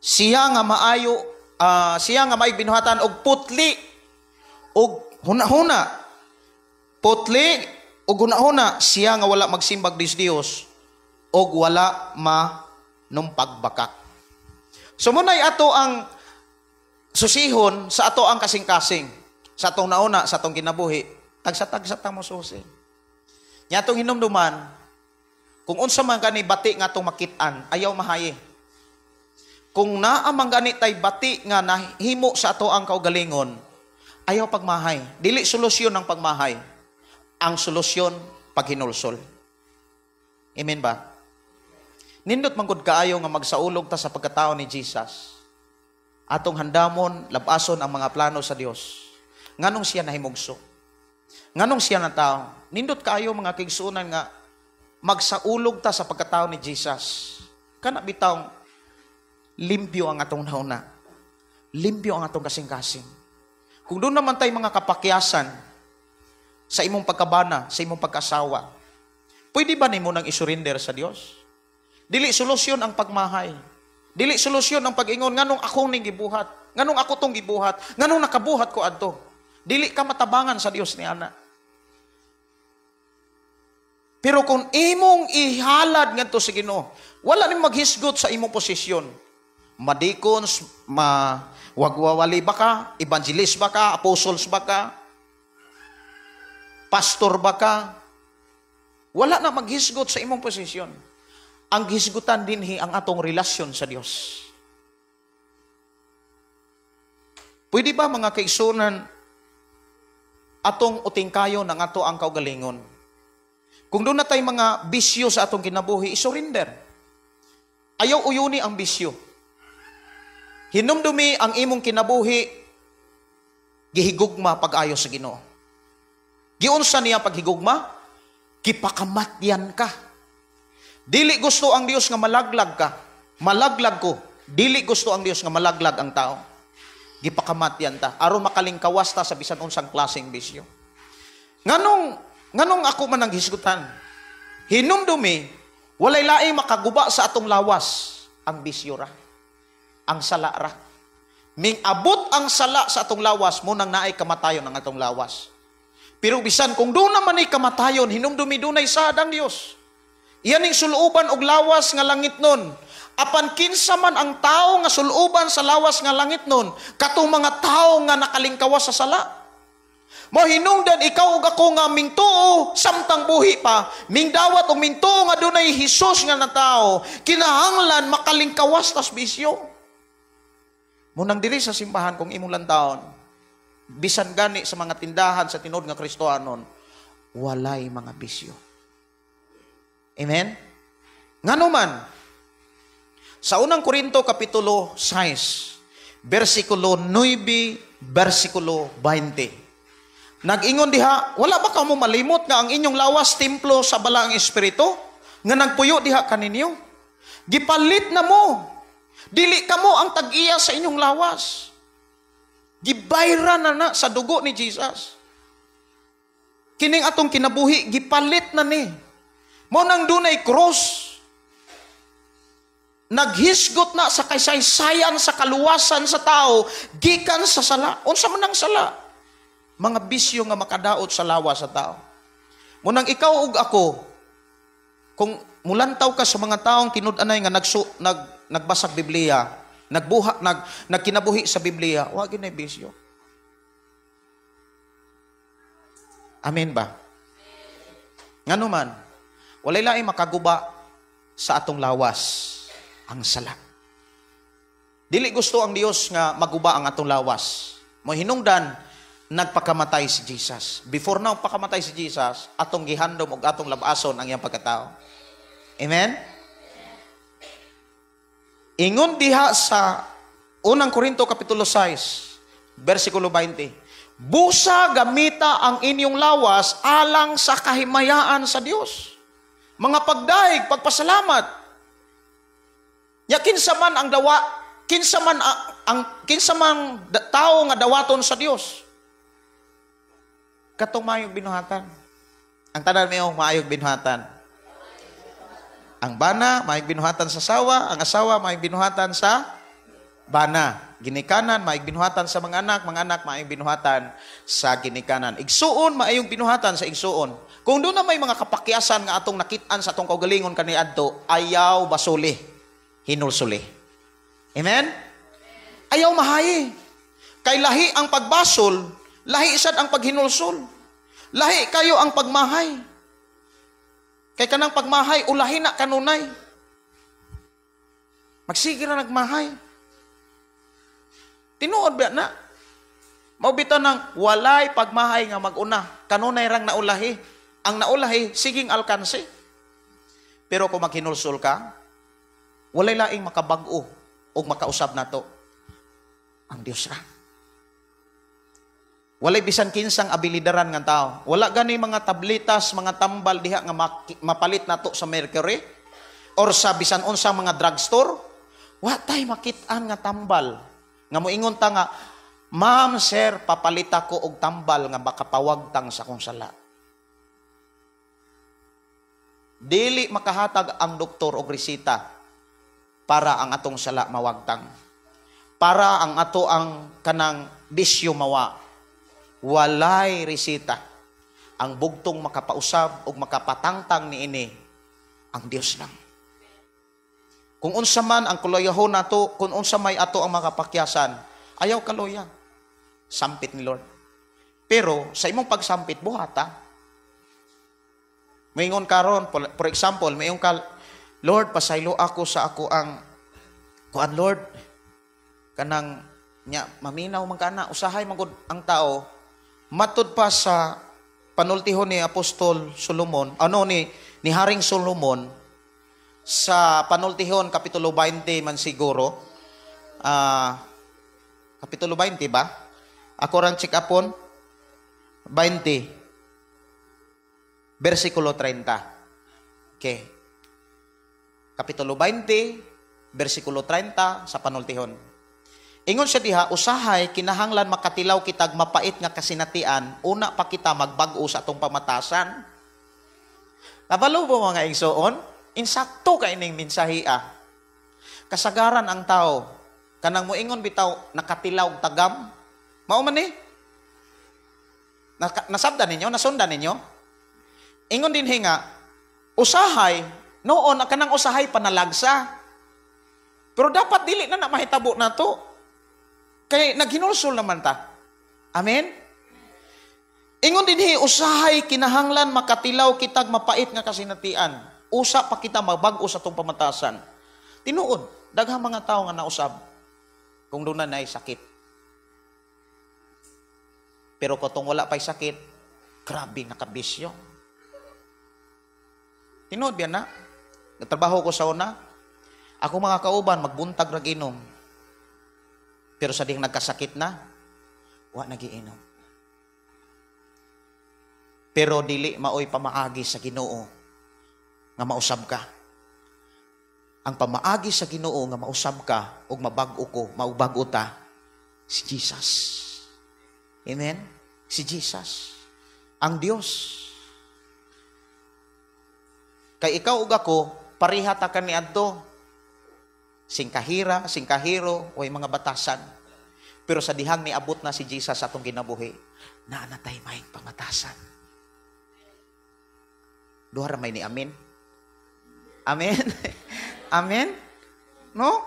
Siya nga maayo, siya nga maayog binuhatan og putli og hunahuna. Putli og hunahuna, siya nga wala magsimbag dis Dios og wala manumpagbakak. So munay ato ang susihon sa ato ang kasing-kasing, sa atong nauna, sa atong kinabuhi, tagsa-tagsa ta mo susi. Nya atong hinumduman, kung unsa man gani bati nga atong makit-an, ayaw mahayi. Kung naa man gani tay bati nga nahimo sa ato ang kaugalingon, ayaw pagmahay. Dili solusyon ang pagmahay. Ang solusyon, paghinulsol. Amen ba? Nindot man gud kaayo nga magsaulog ta sa pagkatao ni Jesus. Atong handamon, labason ang mga plano sa Dios. Nganong siya nahimugso? Nganong siya natao? Nindot kaayo mga kaigsuonan nga magsaulog ta sa pagkatao ni Jesus. Kana bitawng limpyo ang atong nauna. Limpyo ang atong kasing-kasing. Kung doon naman tayo mga kapakyasan sa imong pagkabana, sa imong pagkasawa, pwede ba nimo nang isurrender sa Dios? Dili solusyon ang pagmahay. Dili solusyon ang pag-ingon, nganong ako ning gibuhat, nganong ako tong gibuhat, nganong nakabuhat ko adto. Dili ka matabangan sa Dios ni ana. Pero kung imong ihalad ngadto sa Ginoo, wala ning maghisgot sa imong posisyon. Madikons, wagwawali ba ka, evangelist ba ka, apostles ba ka, pastor ba ka, wala na maghisgot sa imong posisyon. Ang hisgutan dinhi ang atong relasyon sa Dios. Pwede ba mga kaigsunan atong utingkayo ng ato ang kaugalingon? Kung doon na tayo mga bisyo sa atong kinabuhi, isurrender. Ayaw uyuni ang bisyo. Hinumdumi ang imong kinabuhi, gihigugma pag-ayo sa Ginoo. Giunsa niya paghigugma? Gipakamatyan ka. Dili gusto ang Dios nga malaglag ka. Malaglag ko. Dili gusto ang Dios nga malaglag ang tao. Gipakamatyan ta aron makalingkawas ta sa bisan unsang klaseng bisyo. Nganong ako man ang hisgutan? Hinumdumi, walay laing makaguba sa atong lawas, ang bisyo ra. Ang sala ra. Ming abot ang sala sa atong lawas, munang naay kamatayon ang atong lawas. Pero bisan kung doon naman ay kamatayon, hinumdumi dunay sad ang Dios. Iyan ning suluban og lawas nga langit nun. Apan kinsa man ang tao nga suluban sa lawas nga langit nun, katong mga tao nga nakalingkawas sa sala. Mo hinungdan ikaw ug ako nga mingtuo samtang buhi pa, mingdawat og mingtuo nga dunay Hesus nga natao, kinahanglan makalingkawas tas bisyo. Munang diri sa simbahan kung imong lantaon, bisan gani sa mga tindahan sa tinuod nga Kristohanon, walay mga bisyo. Amen? Ngano man, sa unang Korinto Kapitulo 6, versikulo 9, versikulo 20. Nag-ingon diha, wala ba kamo malimot nga ang inyong lawas templo sa balaang espiritu nga nagpuyo diha kaninyo? Gipalit na mo. Dili kamo ang tag-iya sa inyong lawas. Gibayra na na sa dugo ni Jesus. Kining atong kinabuhi, gipalit na ni. Mao nang dunay cross. Naghisgot na sa kaysaysayan sa kaluwasan sa tao, gikan sa sala. Unsa man ang sala? Mga bisyo nga makadaot sa lawas sa tao. Mao nang ikaw ug ako, kung mulantaw ka sa mga taong tinud-anay nga nagbasag Biblia, nagkinabuhi sa Biblia, wa gyud nay bisyo. Amen ba? Ngano man, walay laing makaguba sa atong lawas ang sala. Dili gusto ang Dios nga maguba ang atong lawas. Mohinungdan nagpakamatay si Jesus. Before na pakamatay si Jesus, atong gihandom og atong labason ang iyang pagkatao. Amen? Ingon diha sa unang Korinto kapitulo 6, versikulo 20. Busa gamita ang inyong lawas alang sa kahimayaan sa Dios. Mga pagdaig, pagpasalamat. Ya kinsa man ang dawa, kinsa man ang kinsa man tao nga dawaton sa Dios. Katong maayong binuhatan. Ang tanan mayo maayong binuhatan. Ang bana maayong binuhatan sa asawa, ang asawa maayong binuhatan sa bana. Ginikanan maayong binuhatan sa mga anak maayong binuhatan sa ginikanan. Igsuon maayong binuhatan sa igsuon. Kung doon na may mga kapakyasan nga atong nakit-an sa atong kaugalingon kaniadto, ayaw basuli, hinulsuli. Amen? Ayaw mahayi. Kay lahi ang pagbasol, lahi sad ang paghinulsol. Lahi kayo ang pagmahay. Kay kanang pagmahay, ulahi na kanunay. Magsige na nagmahay. Tinuod ba na? Maubita ng walay pagmahay nga maguna. Kanunay rang naulahi. Ang naulahi, siging alkanse. Pero kung maghinulsol ka, walay laing makabag-o o makausab nato. Ang Dios ra. Walay bisan kinsang abilidaran nga tao. Wala gani mga tablitas, mga tambal diha nga mapalit nato sa Mercury or sa bisan unsa mga drugstore. Wa tay makit-an nga tambal. Nga moingon ta nga, "Ma'am, sir, papalita ko og tambal nga makapawagtang sa akong sala." Dili makahatag ang doktor og resita para ang atong sala mawagtang. Para ang ato ang kanang bisyo mawa. Walay resita. Ang bugtong makapausab og makapatangtang niini ang Dios lang. Kung unsa man ang kuloyahon nato, kung unsa may ato ang makapakyasan, ayaw kaloya. Sampit ni Lord. Pero sa imong pagsampit buhata. Maingon karon, for example, mayong ka, Lord, pasaylo ako sa ako ang kuan Lord, kanang nya maminaw man kana, usahay man gud ang tao. Matud pa sa panultihon ni Apostol Solomon, ano ni Haring Solomon sa panultihon kapitulo 20 man siguro. Kapitulo 20 ba? Ako rang check upon 20 versikulo 30. Okay. Kapitulo 20 versikulo 30 sa panultihon. Ingon siya diha, usahay kinahanglan makatilaw kitag mapait nga kasinatian, una pa kita magbag-o sa atong pamatasan. Kabalo ba mga igsoon? Insakto ka ining mensahe ah. Kasagaran ang tao, kanang moingon bitaw nakatilaw og tagam. Mao man ni? Nasabdan ninyo, nasundan ninyo? Ingon din hinga, usahay, noon kanang usahay panalagsa. Pero dapat dili na na mahitabo nato. Kay naghinulsol naman ta. Amen? Ingon dinhi, usahay kinahanglan makatilaw kitag mapait nga kasinatian. Usa pa kita mabag-o sa atong pamatasan. Tinuod, daghang mga tao nga nausab kung doon na sakit. Pero kung wala pa'y sakit, grabe nakabisyo. Tinuod biyan na. Nagtrabaho ko sa una. Ako mga kauban, magbuntag rag inom. Pero sa dihang nagkasakit na, wa nagiinom. Pero dili maoy pamaagi sa Ginoo nga mausab ka. Ang pamaagi sa Ginoo nga mausab ka ug mabag-o ko, maubag-o ta, si Jesus. Amen? Si Jesus. Ang Dios. Kay ikaw ug ako, pareha ta kaniadto. Singkahira, singkahiro, way mga batasan. Pero sa dihang niabot na si Jesus atong ginabuhi, naa na tay maayong pamatasan. Duha ra may ni amen. Amen. Amen. No?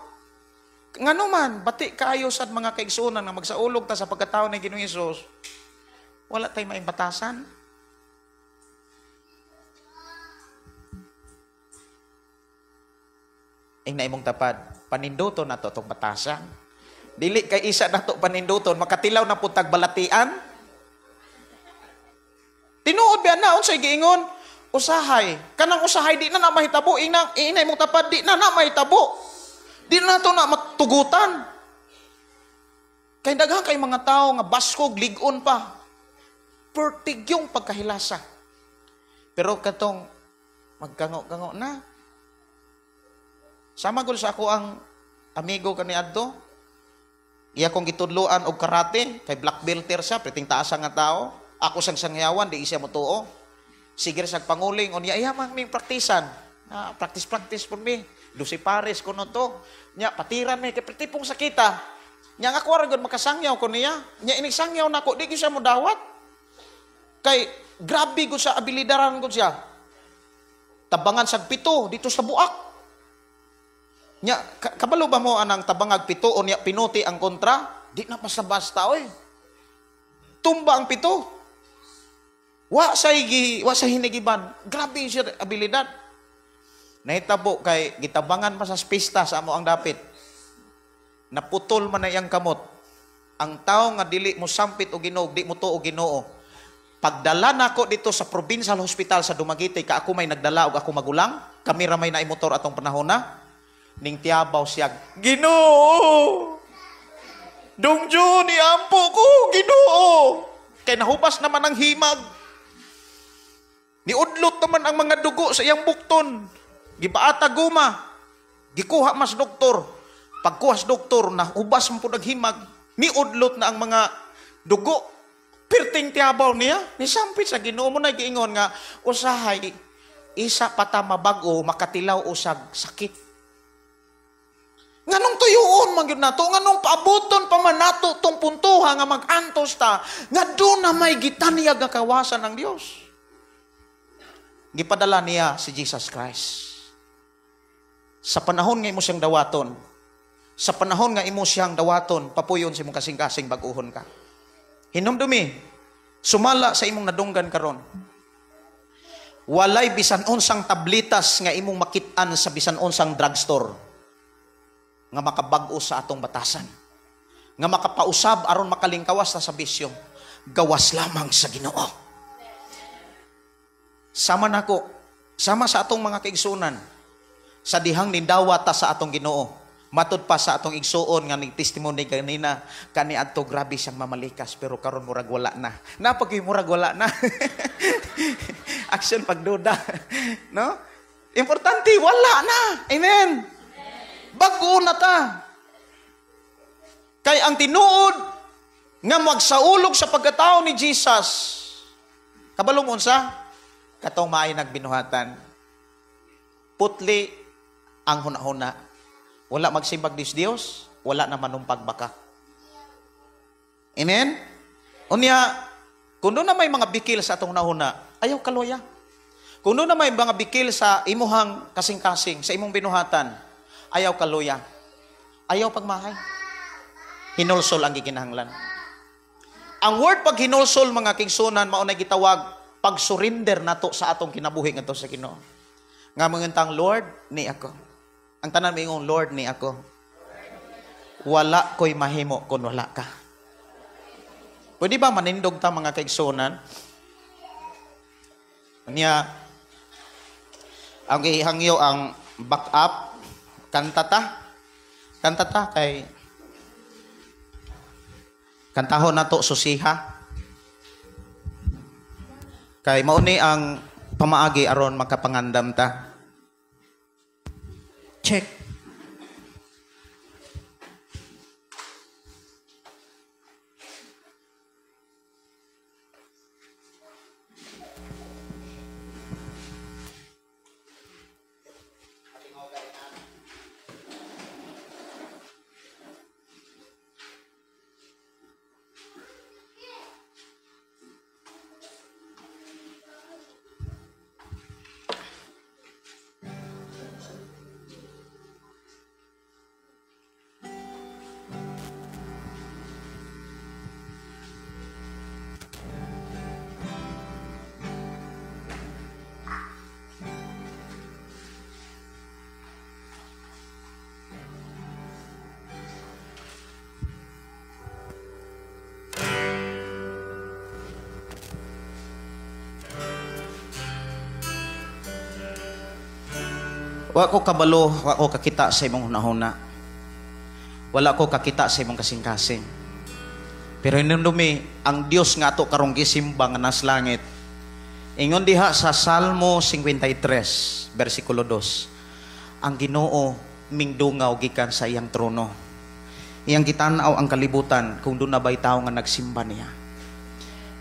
Ngano man, bati kaayo sad mga kaigsuonan nga magsaulog ta sa pagkatao ni Ginoong Hesus. Wala tay maayong batasan. Ing na imong tapad, paninduton nato tong batasan. Dili kay isa nato paninduton, makatilaw na pud tag balatian. Tinuod ba na unsay giingon? Usahay. Kanang usahay di na na mahitabo, ina imong tapad di na na mahitabo. Di na nato na matugutan. Kay daghan kay mga tawo nga baskog lig-on pa. Pertigyong pagkahilasa. Pero katong magkango-kango na. Sama gud sa ako ang amigo kaniadto. Iya kong gitudloan og karate kay black belter siya, perting taas nga tao. Ako sang sangyawan di siya motuo. Sige sa panguling unya iya man ming praktisan. Na practice pud mi. Dusi pares kuno to. Nya patiran mi kay pertipong sakita. Nya nga ako ra gud makasangyaw ko niya. Nya inig sangyaw nako di gyud siya modawat. Kay grabe gud sa abilidaran gud siya. Tabangan sag pito dito sa buak. Nya kabalo ba mo anang tabangag pito o nya pinuti ang kontra? Di na basta-basta oy. Tumba ang pito. Wa sa hinigiban. Grabe siya abilidad. Nahitabo kay gitabangan pa sa pista sa amo ang dapit. Naputol man na iyang kamot. Ang tao nga dili mo sampit o Ginoo, di mo tuo Ginoo. Pagdala nako dito sa Provincial Hospital sa Dumaguete, ka ako may nagdala og ako magulang, kami ra may naimotor atong panahon na. Ning tiyabaw siya, Ginoo! Dungjo ni ampo ko, Ginoo! Kay nahubas naman ang himag. Niudlot naman ang mga dugo sa iyang bukton. Gipaata guma. Gikuha mas doktor. Pagkuha sa doktor, nahubas man pud ang himag. Niudlot na ang mga dugo. Pirting tiyabaw niya. Nisampit sa Ginoo mo na giingon nga, usahay, isa pa ta mabag-o, makatilaw usag sakit. Nganong tuyuon man gyud nato, nganong paaboton pa man nato tong puntuha nga mag-antos ta, nga doon na may gitanyag nga kawasan ng Dios. Gipadala niya si Jesus Christ. Sa panahon nga imo siyang dawaton, sa panahon nga imo siyang dawaton, papuyon sa imong kasing-kasing bag-uhon ka. Hinumdumi, sumala sa imong nadunggan karon. Walay bisan unsang tablitas nga imong makit-an sa bisan unsang drugstore nga makabag-o sa atong batasan, nga makapausab aron makalingkawas ta sa bisyo. Gawas lamang sa Ginoo. Sama nako, sama sa atong mga kaigsuonan, sa dihang nindawa ta sa atong Ginoo, matud pa sa atong igsuon nga ning testimony ganina kaniadto grabe siyang mamalikas pero karon murag wala na. Napagay murag wala na. Action pagduda, no? Importante wala na. Amen. Bago na ta. Kay ang tinuod nga magsaulog sa pagkatao ni Jesus, kabalo mo unsa? Katong maay nagbinuhatan. Putli ang hunahuna. Wala magsimbag dis Dios, wala na manumpag baka. Amen? Unya, kung doon na may mga bikil sa atong hunahuna, ayaw kaluya. Kung doon na may mga bikil sa imuhang kasing-kasing, sa imong binuhatan, ayaw kaluya. Ayaw pagmahay. Hinulsol ang gikinahanglan. Ang word pag hinulsol, mga kigsunan, maunay gitawag pag-surrender nato sa atong kinabuhi ngadto sa Ginoo. Nga mangentang, Lord, ni ako. Ang tanan moingon, Lord, ni ako. Wala ko'y mahimo kung wala ka. Pwede ba manindog ta, mga kaigsunan? Niya, ang gihangyo ang back up, kanta ta. Kanta ta kay Kantahon nato susiha. Kay mao ni ang pamaagi aron makapangandam ta. Check. Wa ko kabalo, wa ko kakita sa imong hunahuna. Wala ko kakita sa imong kasing-kasing. Pero hinumdumi, ang Dios nga ato karong gisimba nga nas langit. Ingon diha sa Salmo 53, versikulo 2. Ang Ginoo mingdungaw gikan sa iyang trono. Iyang gitan-aw ang kalibutan kung doon na ba'y tao nga nagsimba niya.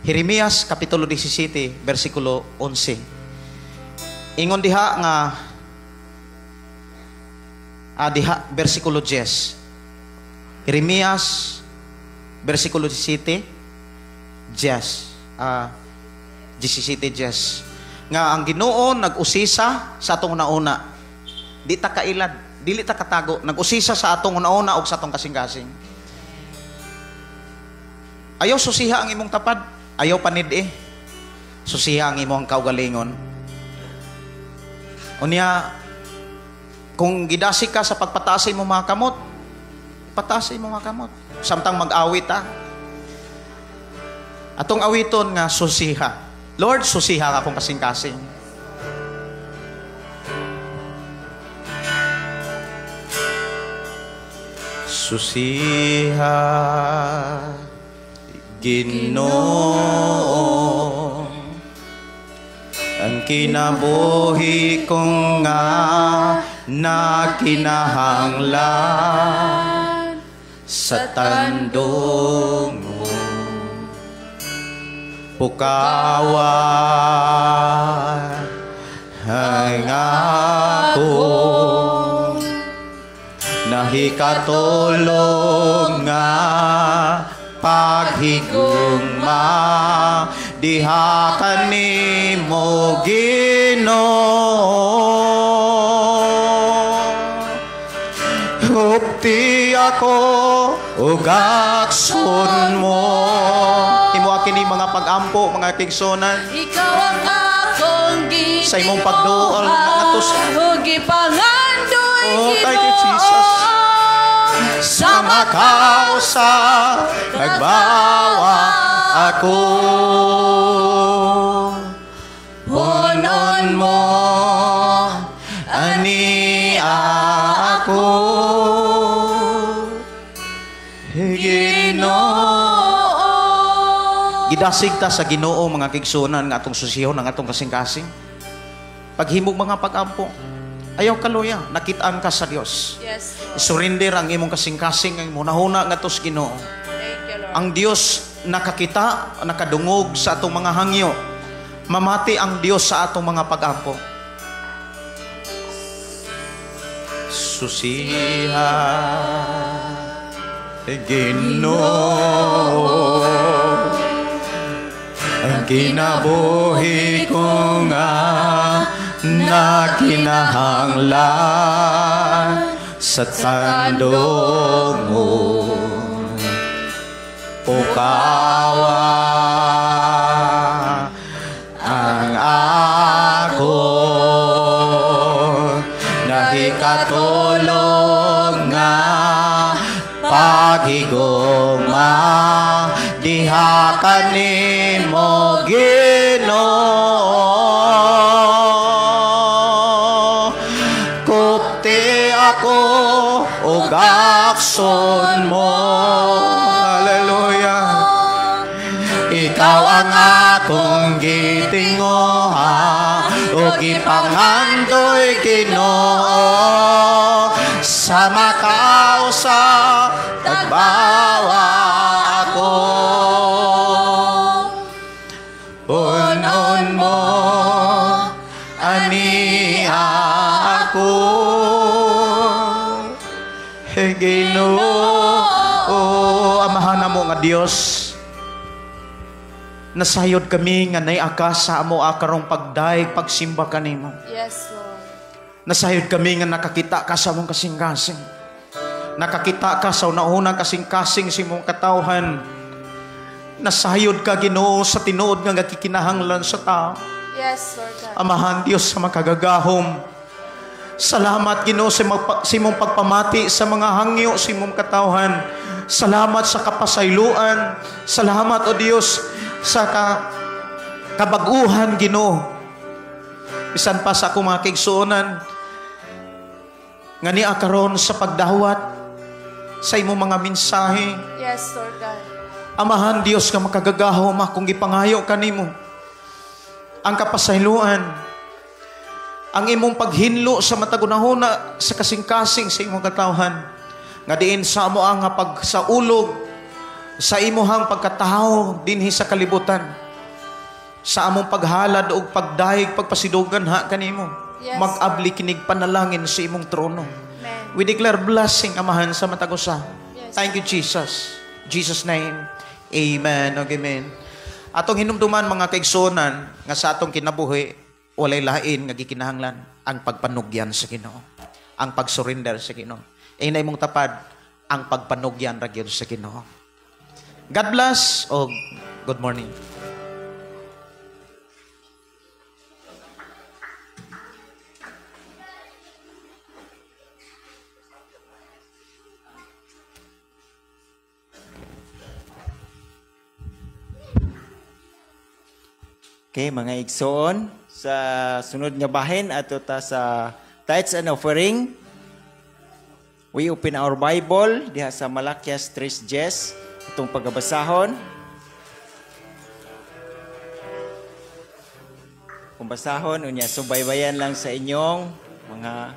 Jeremias kapitulo 17, versikulo 11. Ingon diha nga diha, versikulo 10. Jeremias, versikulo 17, 10. 17, 10. Nga ang Ginoo nag-usisa sa atong una-una. Di ta kailad, dili ta katago. Nag-usisa sa atong una-una og sa atong kasing-kasing. Ayaw susiha ang imong tapad, ayaw panid-i. Susiha ang imong kaugalingon. Unya, kung gidasig ka sa pagpataas sa imong mga kamot, pataas sa imong mga kamot. Samtang mag-awit ta. Atong awiton nga susiha. Lord, susiha akong kasing-kasing. Susiha, Ginoo, ang kinabuhi kong nga nakinahanglan sa tandong mo. Pukawa ang ako nahikatulong nga paghigugma diha kanimo Ginoo. Hupti ako ug akson mo. Imo kini mga pag-ampo, mga kigsunan. Ikaw ang akong Ginoo. Sa imong pagduol ngadto sa ug gipangandoy Oh, thank you, Jesus. Sa Sa makausa nagbawa ako. Punon mo ani ako, Ginoo. Gidasig ta sa Ginoo mga kigsunan nga atong susihon ang atong kasing-kasing. Paghimog mga pag-ampo, ayaw kaluya, nakitaan ka sa Dios. Yes, Lord. Surrender ang imong kasing-kasing, ang imong hunahuna ngadto sa Ginoo. Thank you, Lord. Ang Dios nakakita, nakadungog sa atong mga hangyo. Mamati ang Dios sa atong mga pag-ampo. Susiha, Ginoo, ang kinabuhi ko nga nakinahanglan sa tandong mo. Pukawa ang ako nahikatulong nga paghigugma diha kanimo Ginoo. Kupti ako ug akson mo. Hallelujah. Ang akong gitinguha o gipangandoy Ginoo, sa makausa tagbawa ako. Punon mo ani ako, Ginoo. Amahan namo nga Dios, nasayod kami nga naiaka sa amo karong pagdayeg pagsimba kanimo. Yes, Lord. Nasayod kami nga nakakita ka sa among kasing-kasing. Nakakita ka sa una-unang kasing-kasing sa imong katawhan. Nasayod ka, Ginoo, sa tinuod nga gakikinahanglan sa tao. Yes, Lord God. Amahan Dios sa makagagahom, salamat, Ginoo, sa imong pagpamati sa mga hangyo sa imong katawhan. Salamat sa kapasayloan. Salamat, O Dios, sa kabaguhan, Ginoo. Bisan pa sa akong mga kaigsuonan nga niya karon sa pagdawat sa imong mga mensahe. Yes, Lord God. Amahan Dios nga makagagahom, akong gipangayo kanimo ang kapasayloan, ang imong paghinlo sa matag hunahuna sa kasing-kasing sa imong katawhan, nga diin sa amo ang pagsaulog sa imuhang pagkatawo dinhi sa kalibutan, sa among paghalad og pagdayeg pagpasidugan ha kanimo. Yes, mag-abli kinig panalangin sa imong trono. Amen. We declare blessing, Amahan, sa matag usa. Yes. Thank you, Jesus. Jesus name. Amen. Amen. Atong hinumduman, mga kaigsuonan, nga sa atong kinabuhi walay lain nga gikinahanglan ang pagpanugyan sa Ginoo, ang pagsurrender sa Ginoo. Inay mong tapad ang pagpanugyan ra gyud sa Ginoo. God bless og good morning. Okay, mga igsoon, sa sunod nga bahin ato ta sa tithes and offering. We open our Bible diha sa Malakias 3:10 atong pagabasahon. Kung basahon unya subaybayan lang sa inyong mga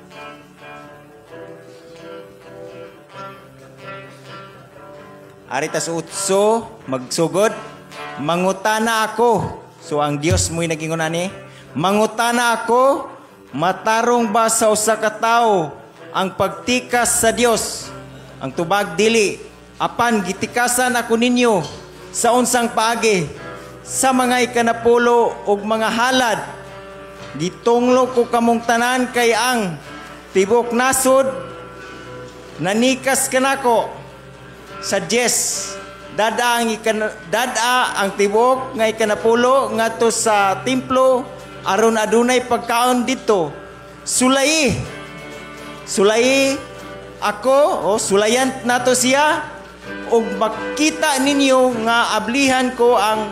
Aritas utso magsugod, mangutana ako. So ang Dios mo'y nagingon ani, mangutana ako, matarong ba sa usa ka tawo ang pagtikas sa Dios? Ang tubag dili, apan gitikasan ako ninyo sa unsang paagi, sa mga ikanapulo ug mga halad. Gitunglo ko kamong tanan kay ang tibok nasod nanikas kanako sa Diyes. Dada ang tibok nga ikanapulo ngadto sa templo aron adunay pagkaon didto. Sulayi ako, o sulayan nato siya, ug makita ninyo nga ablihan ko ang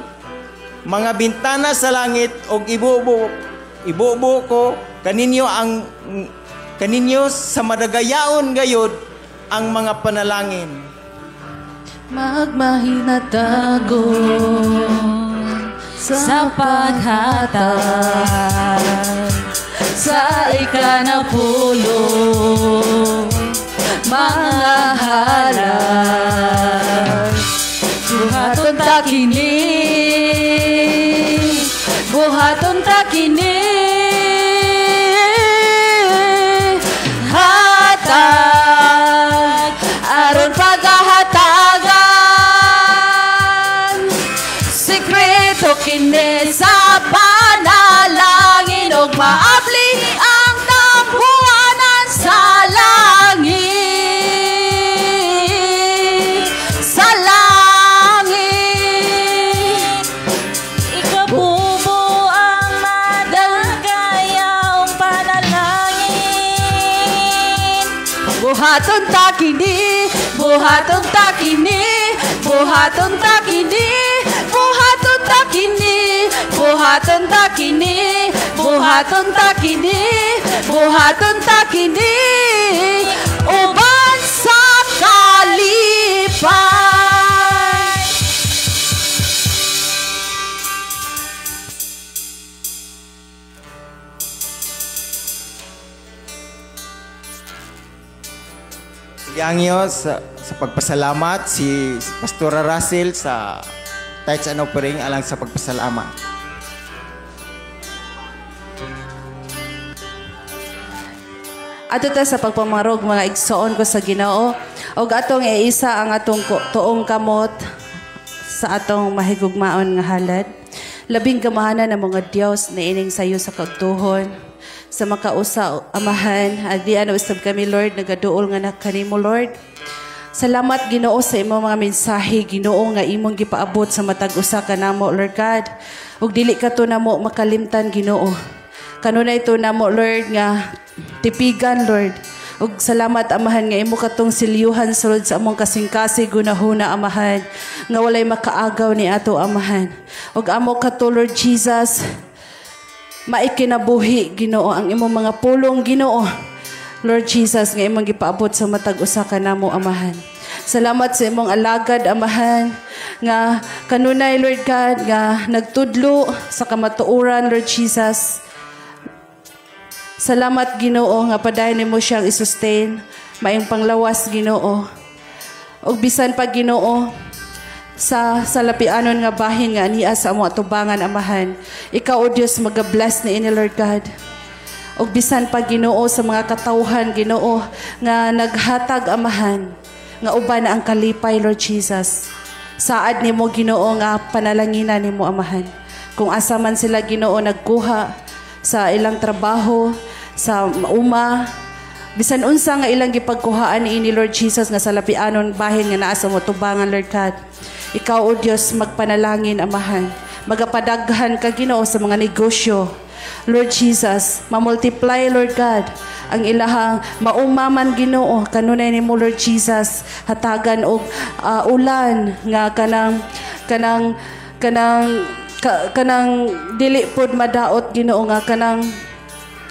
mga bintana sa langit ug ibubo ko kaninyo ang kaninyo sa madagayaon gayod ang mga panalangin. Magmahinatagon sa paghatag sa ikanapulo mga halal. Buhaton ta kini, buhaton ta kini, hatag aron pagahatagan, sikreto kini sa panalangin ug maabli ang dambuhanan sa langit, sa langit. Ikabubo ang madagayaong panalangin. Buhaton ta kini, buhaton ta kini, buhaton ta kini, buhaton ta kini, buhaton ta kini, buhaton ta kini, buhaton ta kini, uban sa kalipay. Yangyo sa pagpasalamat si Pastora Russell sa tithes and offering alang sa pagpasalamat. Ato ta sa pagpamarog mga igsoon ko sa Ginoo og atong iisa ang atong tuong kamot sa atong mahigugmaon nga halad. Labing gamahanan ng mga Dios na ining sayo sa kagtuhon sa makausa Amahan, adian usab kami Lord nagaduol nga nakanimo Lord. Salamat Ginoo sa imong mga mensahe Ginoo nga imong gipaabot sa matag usa kanamo Lord God. Ug dili ka to namo makalimtan Ginoo. Kanunay to namo Lord nga tipigan Lord. Ug salamat Amahan nga imo katong silyuhan sulod sa among kasing-kasing gunahuna Amahan nga walay makaagaw ni ato Amahan. Ug amo kato Lord Jesus maikinabuhi Ginoo ang imong mga pulong Ginoo. Lord Jesus nga imong gipaabot sa matag usa kanamo Amahan. Salamat sa imong alagad Amahan nga kanunay Lord God nga nagtudlo sa kamatuoran Lord Jesus. Salamat Ginoo nga padayon nimo siyang i-sustain maayong panglawas Ginoo. Ug bisan pa Ginoo sa salapianon nga bahin nga ania sa among atubangan Amahan. Ikaw o Dios maga-bless ni ini Lord God. Ug bisan pa Ginoo sa mga katawhan Ginoo nga naghatag Amahan nga uban ang kalipay Lord Jesus. Saad nimo Ginoo nga panalanginan nimo Amahan. Kung asa man sila Ginoo nagkuha sa ilang trabaho, sa uma, bisan unsa nga ilang gipagkuhaan niini Lord Jesus nga salapianon bahin nga naa sa motubangan Lord God. Ikaw o Dios magpanalangin Amahan. Magapadaghan ka Ginoo sa mga negosyo. Lord Jesus, ma-multiply Lord God ang ilahang maumaman Ginoo kanunay nimo Lord Jesus hatagan og ulan nga kanang kanang kanang kanang dili pod madaot Ginoo nga kanang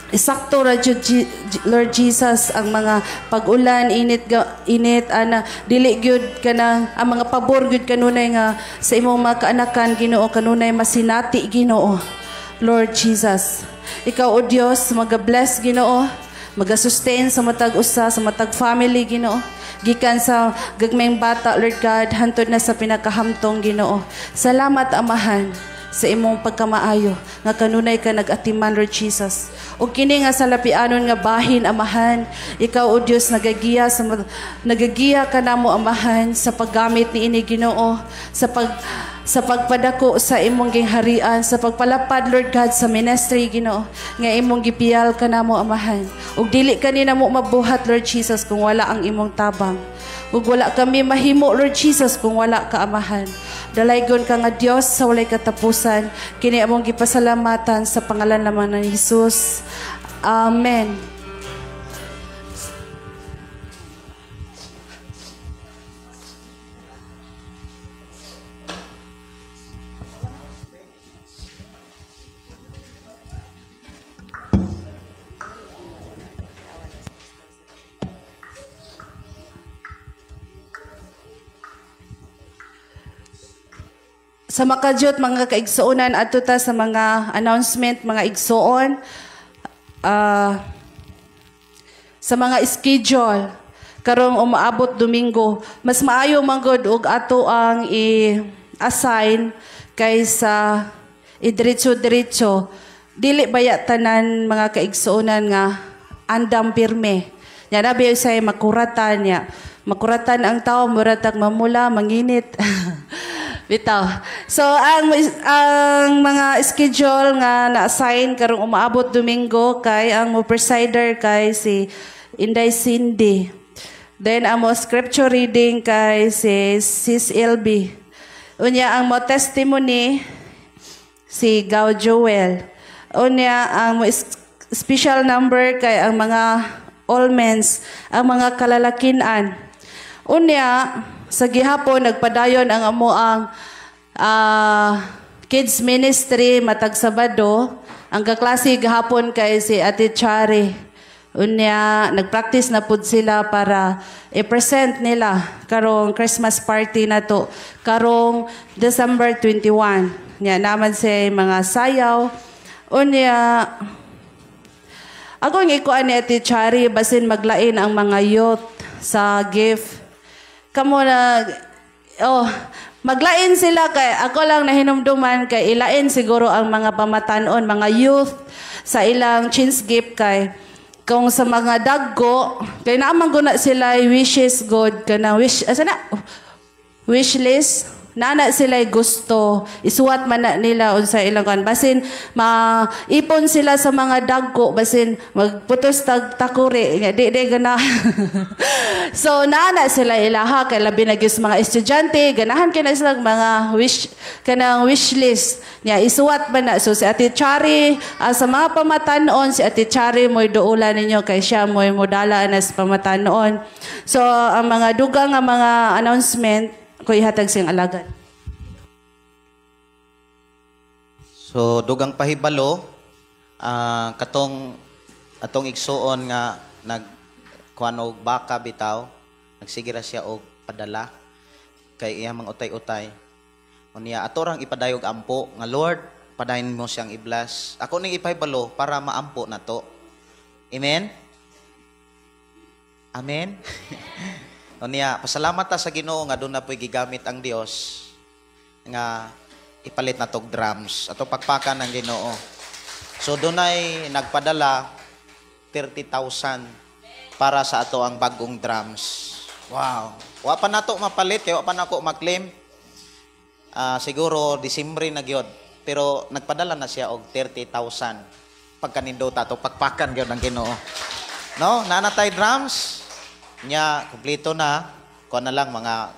isakto ra jud Lord Jesus ang mga pag-ulan init init ana dili gyud kanang ang mga pabor gyud kanunay nga sa imong mga kaanakan Ginoo kanunay masinati Ginoo Lord Jesus. Ikaw o Dios maga-bless Ginoo, maga-sustain sa matag usa sa matag family Ginoo, gikan sa gagmayng bata Lord God hantod na sa pinakahamtong Ginoo. Salamat Amahan sa imong pagkamaayo nga kanunay ka nag-atiman Lord Jesus. Ug kini nga salapianon nga bahin Amahan, ikaw o Dios nagagiya sa nagagiya kanamo Amahan sa paggamit niini Ginoo sa pagpadako sa imong gingharian, sa pagpalapad Lord God sa ministry Ginoo nga imong gipiyal kanamo Amahan. Ug dili kani namo mabuhat Lord Jesus kung wala ang imong tabang. Ug wala kami mahimo Lord Jesus kung wala ka Amahan. Dalaygon ka nga Dios sa walay katapusan. Kini among gipasalamatan sa pangalan lamang ni Jesus. Amen. Sa makadyot mga kaigsuonan adto ta sa mga announcement mga igsuon, sa mga schedule karong umaabot Domingo, mas maayo manggod og ato ang i-assign kaysa idiretso-diretso. Dili baya tanan mga kaigsuonan nga andam pirme. Nya na biya say makuratan nya. Makuratan ang tao muratag mamula manginit. Bitaw. So ang mga schedule nga na-assign karong umaabot Domingo kay ang mo presider kay si Inday Cindy. Then ang mo scripture reading kay si Sis LB. Unya ang mo testimony si Gao Joel. Unya ang mo special number kay ang mga all mens, ang mga kalalakinan. Unya sa gihapon nagpadayon ang amo ang kids ministry matag Sabado. Ang kaklase gihapon kay si Ate Chari. Unya nagpractice na pud sila para i-present nila karong Christmas party na to karong December 21. Nya naman si mga sayaw. Unya ako ang ikuan ni Ate Chari basin maglain ang mga youth. sa gift. Kamo na, oh, maglain sila kay ako lang nahinumduman kay ilain siguro ang mga pamatanon, mga youth sa ilang chins gift kay kung sa mga dagko kay naamang guna sila wishes God kana wish asa na wish list nana sila gusto isuwat man na nila unsa ilang kan basin maipon sila sa mga dagko basin magputos tag takuri nga di di gana. So nana sila ilaha kay labi na gyud sa mga estudyante ganahan kay na sila mga wish kanang wish list nya isuwat man na. So si Ate Chari sa mga pamatan-on si Ate Chari mo'y duola ninyo kay siya mo'y modala na sa pamatan-on. So ang mga dugang nga mga announcement ko ihatag siyang alagad. So dugang pahibalo katong atong igsuon nga nag kuan og baka bitaw nagsige ra siya og padala kay iya mga utay-utay. Unya ato rang ipadayog ampo nga Lord padayon mo siyang i-bless. Ako ning ipahibalo para maampo na to. Amen. Amen. Unya pasalamat ta sa Ginoo nga doon na po'y gigamit ang Dios nga ipalit na tog drums ato pakpakan ng Ginoo. So dunay nagpadala 30,000 para sa ato ang bagong drums. Wow. Wa pa nato mapalit kay wa pa nako maklaim. Siguro Disyembre na gyud pero nagpadala na siya og 30,000 pagkanindota ato pakpakan gyud ng Ginoo. No, naa na tay drums. Nya kompleto na kuan na lang mga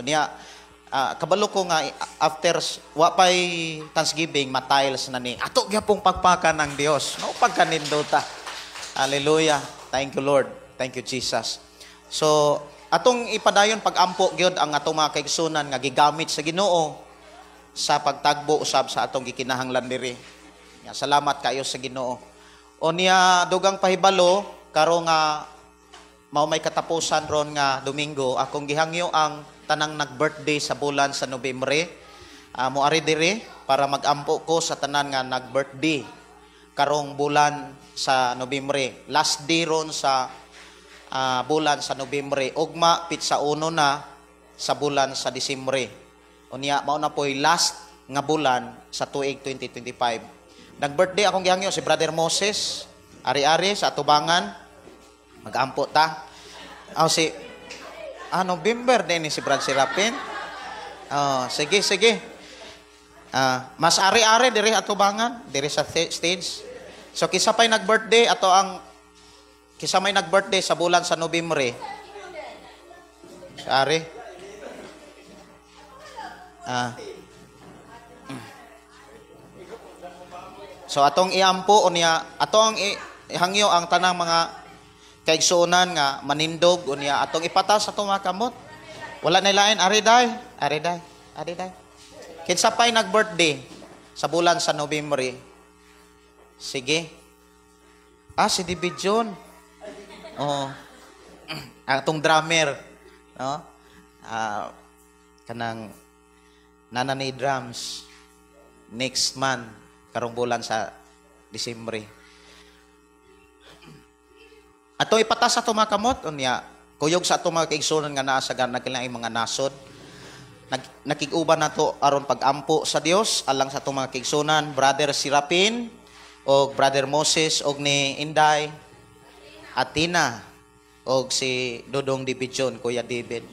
niya kabalo ko nga after wa pay Thanksgiving ma-tiles na ni ato gyapong pagpakan ng Dios no pagkanindota. Hallelujah. Thank you Lord. Thank you Jesus. So atong ipadayon pagampo gyud ang atong mga kaigsunan nga gigamit sa Ginoo sa pagtagbo usab sa atong gikinahanglan diri. Nya salamat kayo sa Ginoo. O niya dugang pahibalo karo nga mao may katapusan ron nga Domingo akong gihangyo ang tanang nag-birthday sa bulan sa Nobyembre. Moari diri para magampo ko sa tanan nga nag-birthday karong bulan sa Nobyembre. Last day ron sa bulan sa Nobyembre. Ugma pitsa 1 na sa bulan sa Disyembre. Unya mao na po'y last nga bulan sa tuig 2025. Nag-birthday akong gihangyo si Brother Moses ari-ari sa atubangan. Magampo ta. Oh, si November din ni si Brad Serapin. Oh, sige, sige. Mas ari-ari diri atubangan, diri sa stage. So kisa pay nag-birthday ato ang kisa may nag-birthday sa bulan sa Nobyembre. Ari. So atong iampo unya atong ihangyo ang tanang mga kaigsuonan nga manindog unya atong ipatas atong mga kamot. Wala na lain ari day, ari day, ari day. Kinsa pay nag-birthday sa bulan sa Nobyembre? Sige. Si David John. Oh. Atong drummer, no? Kanang nana ni drums next month karong bulan sa Disyembre. Ato ipatas ato mga kamot unya kuyog sa ato mga kaigsuonan nga naa sa nagkailangan mga nasod. Nakig-uban nato aron pagampo sa Dios alang sa atong mga kaigsuonan, Brother Serapin og Brother Moses og ni Inday Atina og si Dodong Division, Kuya David.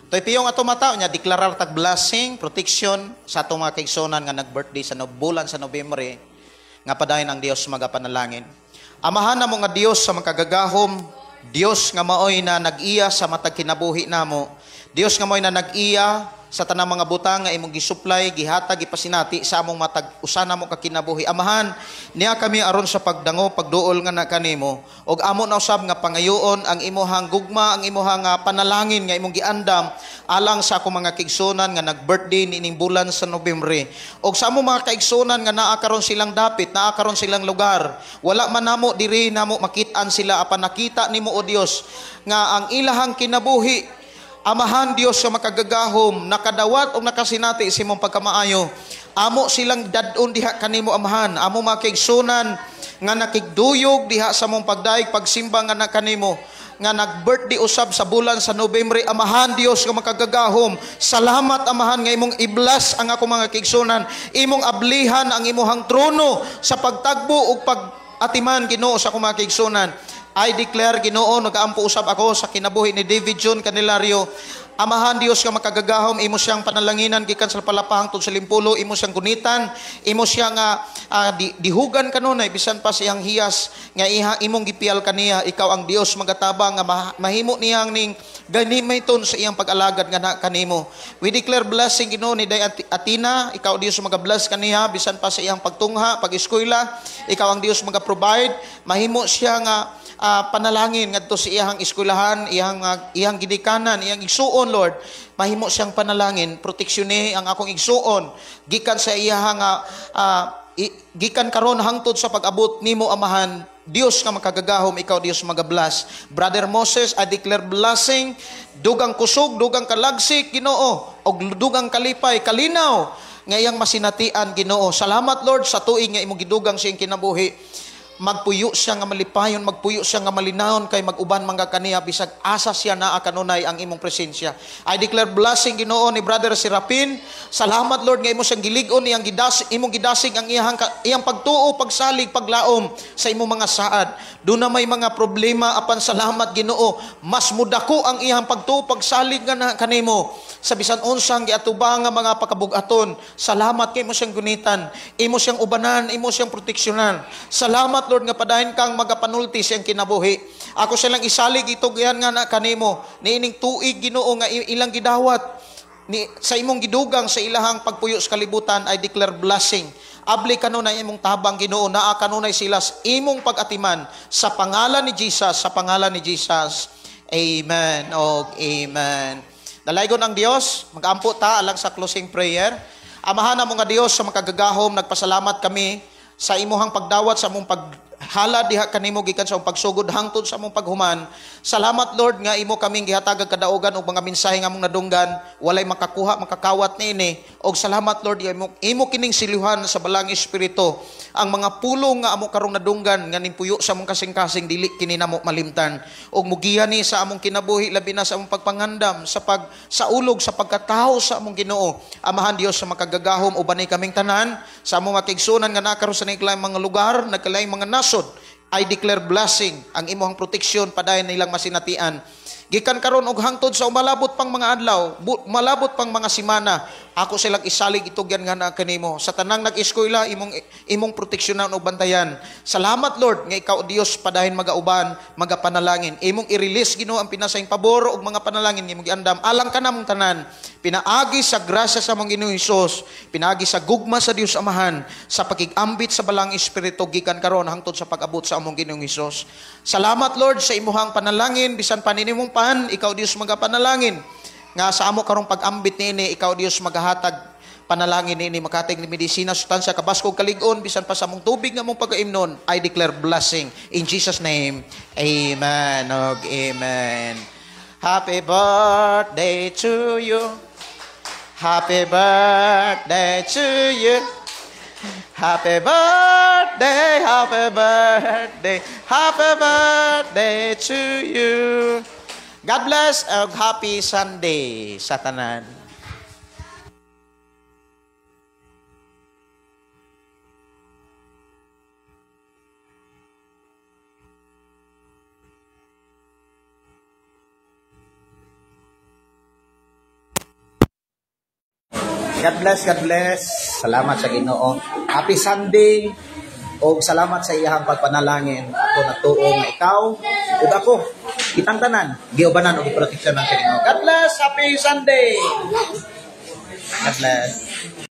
Toy piyong ato mata unya deklarar tag blessing, protection sa atong mga kaigsuonan nga nag-birthday sa bulan sa Nobyembre nga padayon ang Dios magapanalangin. Amahan namo nga Dios sa makagagahom, Dios nga maoy na nag-iya sa matag kinabuhi namo. Dios nga maoy na nag-iya sa tanang mga butang nga imong gisuplay, gihatag, gipasinati sa among matag usa namo ka kinabuhi. Amahan, niya kami aron sa pagdango, pagduol nga na kanimo, og amo na usab nga pangayoon ang imuhang gugma, ang imuhang panalangin nga imong giandam alang sa akong mga kaigsuonan nga nag-birthday niining bulan sa Nobyembre. Og sa among mga kaigsuonan nga naa karon silang dapit, naa karon silang lugar, wala man namo diri namo makit-an sila apan nakita nimo o Dios nga ang ilahang kinabuhi. Amahan Dios sa makagagahom, nakadawat o nakasinati sa imong pagkamaayo. Amo silang dad-on diha kanimo amahan. Amo mga kaigsunan nga nakigduyog diha sa mong pagdaig pagsimba nga na kanimo. nga nag-birthday usab sa bulan sa Nobyembre. Amahan Dios nga makagagahom, salamat Amahan nga imong i-bless ang akong mga kaigsunan, imong ablihan ang imuhang trono sa pagtagbo ug pag-atiman Ginoo sa akong mga kaigsunan. I declare Ginoo, nagaampo usab ako sa kinabuhi ni David John Candelario. Amahan Dios nga makagagahom, imo siyang panalanginan gikan sa palapahang tud sa limpulo, imo siyang gunitan, imo siyang dihugan kanunay bisan pa siyang hiyas nga iha imong gipial kaniya. Ikaw ang Dios magatabang nga mahimo niyang ning ganimay-ton sa iyang pag-alagad nga na kanimo. We declare blessing Ginoo ni Day Atina, ikaw Dios magabless kaniya bisan pa sa iyang pagtungha, pag-eskwela, ikaw ang Dios maga-provide, mahimo siya nga panalangin ngadto sa iyang eskwelahan, iyang gidikanan, iyang igsuon Lord. Mahimo siyang panalangin, proteksyon ang akong igsuon gikan sa iyang gikan karon hangtod sa pag-abot nimo Amahan Dios nga makagagahom, ikaw Dios magabless. Brother Moses, I declare blessing, dugang kusog, dugang kalagsik Ginoo, og dugang kalipay, kalinaw nga iyang masinatian Ginoo. Salamat Lord sa tuig nga imong gidugang sa iyang kinabuhi. Magpuyo siya nga malipayon, magpuyo siya nga malinahon, kay mag-uban mangga kaniya bisag asa siya naa kanunay ang imong presensya. I declare blessing Ginoo ni Brother Serapin. Salamat Lord nga imo siyang gilig-on, iyang imong gidasig ang iyang pagtuo, pagsalig, paglaom sa imong mga saad. Doon na may mga problema apan salamat Ginoo, mas mudako ang iyang pagtuo, pagsalig nga na kanimo sa bisan unsang giatubang nga mga pakabugaton. Salamat kay imo siyang gunitan, imo siyang ubanan, imo siyang proteksyonan. Salamat Lord nga padayon kang magapanulti siyang kinabuhi. Ako silang isalig itugyan nga na kanimo niining tuig Ginoo nga ilang gidawat ni sa imong gidugang sa ilahang pagpuyo sa kalibutan. I declare blessing. Abli kanunay imong tabang Ginoo, naa kanunay sila sa imong pag-atiman sa pangalan ni Jesus, sa pangalan ni Jesus. Amen og amen. Dalaygon ang Dios, magampo ta alang sa closing prayer. Amahan mo nga Dios sa makagagahom, nagpasalamat kami sa imuhang pagdawat, sa among paghala diha kanimo gikan sa among pagsugod hangtod sa among paghuman. Salamat Lord nga imo kaming gihatag kadaugan og mga mensahe nga among nadunggan, walay makakuha makakawat niini. Og salamat Lord imo kining siluhan sa balang espiritu ang mga pulong nga amo karong nadunggan nga nimpuyo sa among kasing-kasing, dili kini namo malimtan. Og mugiya ni sa among kinabuhi, labi na sa among pagpangandam, sa pagsaulog, sa pagkatawo sa among Ginoo. Amahan Dios sa makagagahom, ubanay kaming tanan sa among makigsunan nga nakaron sa nagkalaing mga lugar, nagkalaing mga nasod. I declare blessing ang imong proteksyon padayon nilang masinatian. Gikan karon og hangtod sa umalabot pang mga adlaw, malabot pang mga simana, ako silang isalig itugyan nga na kanimo. Sa tanang nag-eskwela, imong proteksyonan og bantayan. Salamat Lord nga ikaw Dios padayon magauban, magapanalangin. Imong i-release Ginoo ang pinasayang pabor og mga panalangin nga imong giandam alang kanamong tanan. Pinaagi sa grasya sa among Ginoong Hesus, pinaagi sa gugma sa Dios Amahan, sa pakig-ambit sa balang espiritu gikan karon hangtod sa pag-abot sa among Ginoong Hesus. Salamat Lord sa imuhang panalangin, bisan paninimong pan, ikaw Dios magapanalangin. Nga sa amo karong pag-ambit niini, ikaw Dios magahatag panalangin niini, makahatag ni medisina, sustansya, kabaskog, kalig-on, bisan pa sa among tubig nga among pagaimnon. I declare blessing in Jesus name. Amen. Og amen. Happy birthday to you. Happy birthday to you. Happy birthday, happy birthday, happy birthday to you. God bless and happy Sunday sa tanan. God bless, God bless. Salamat sa Ginoo. Happy Sunday. Og salamat sa iyang pagpanalangin. Ako natuo nga ikaw ug ako kitang tanan giubanan og proteksyonan sa Ginoo. God bless. Happy Sunday. God bless.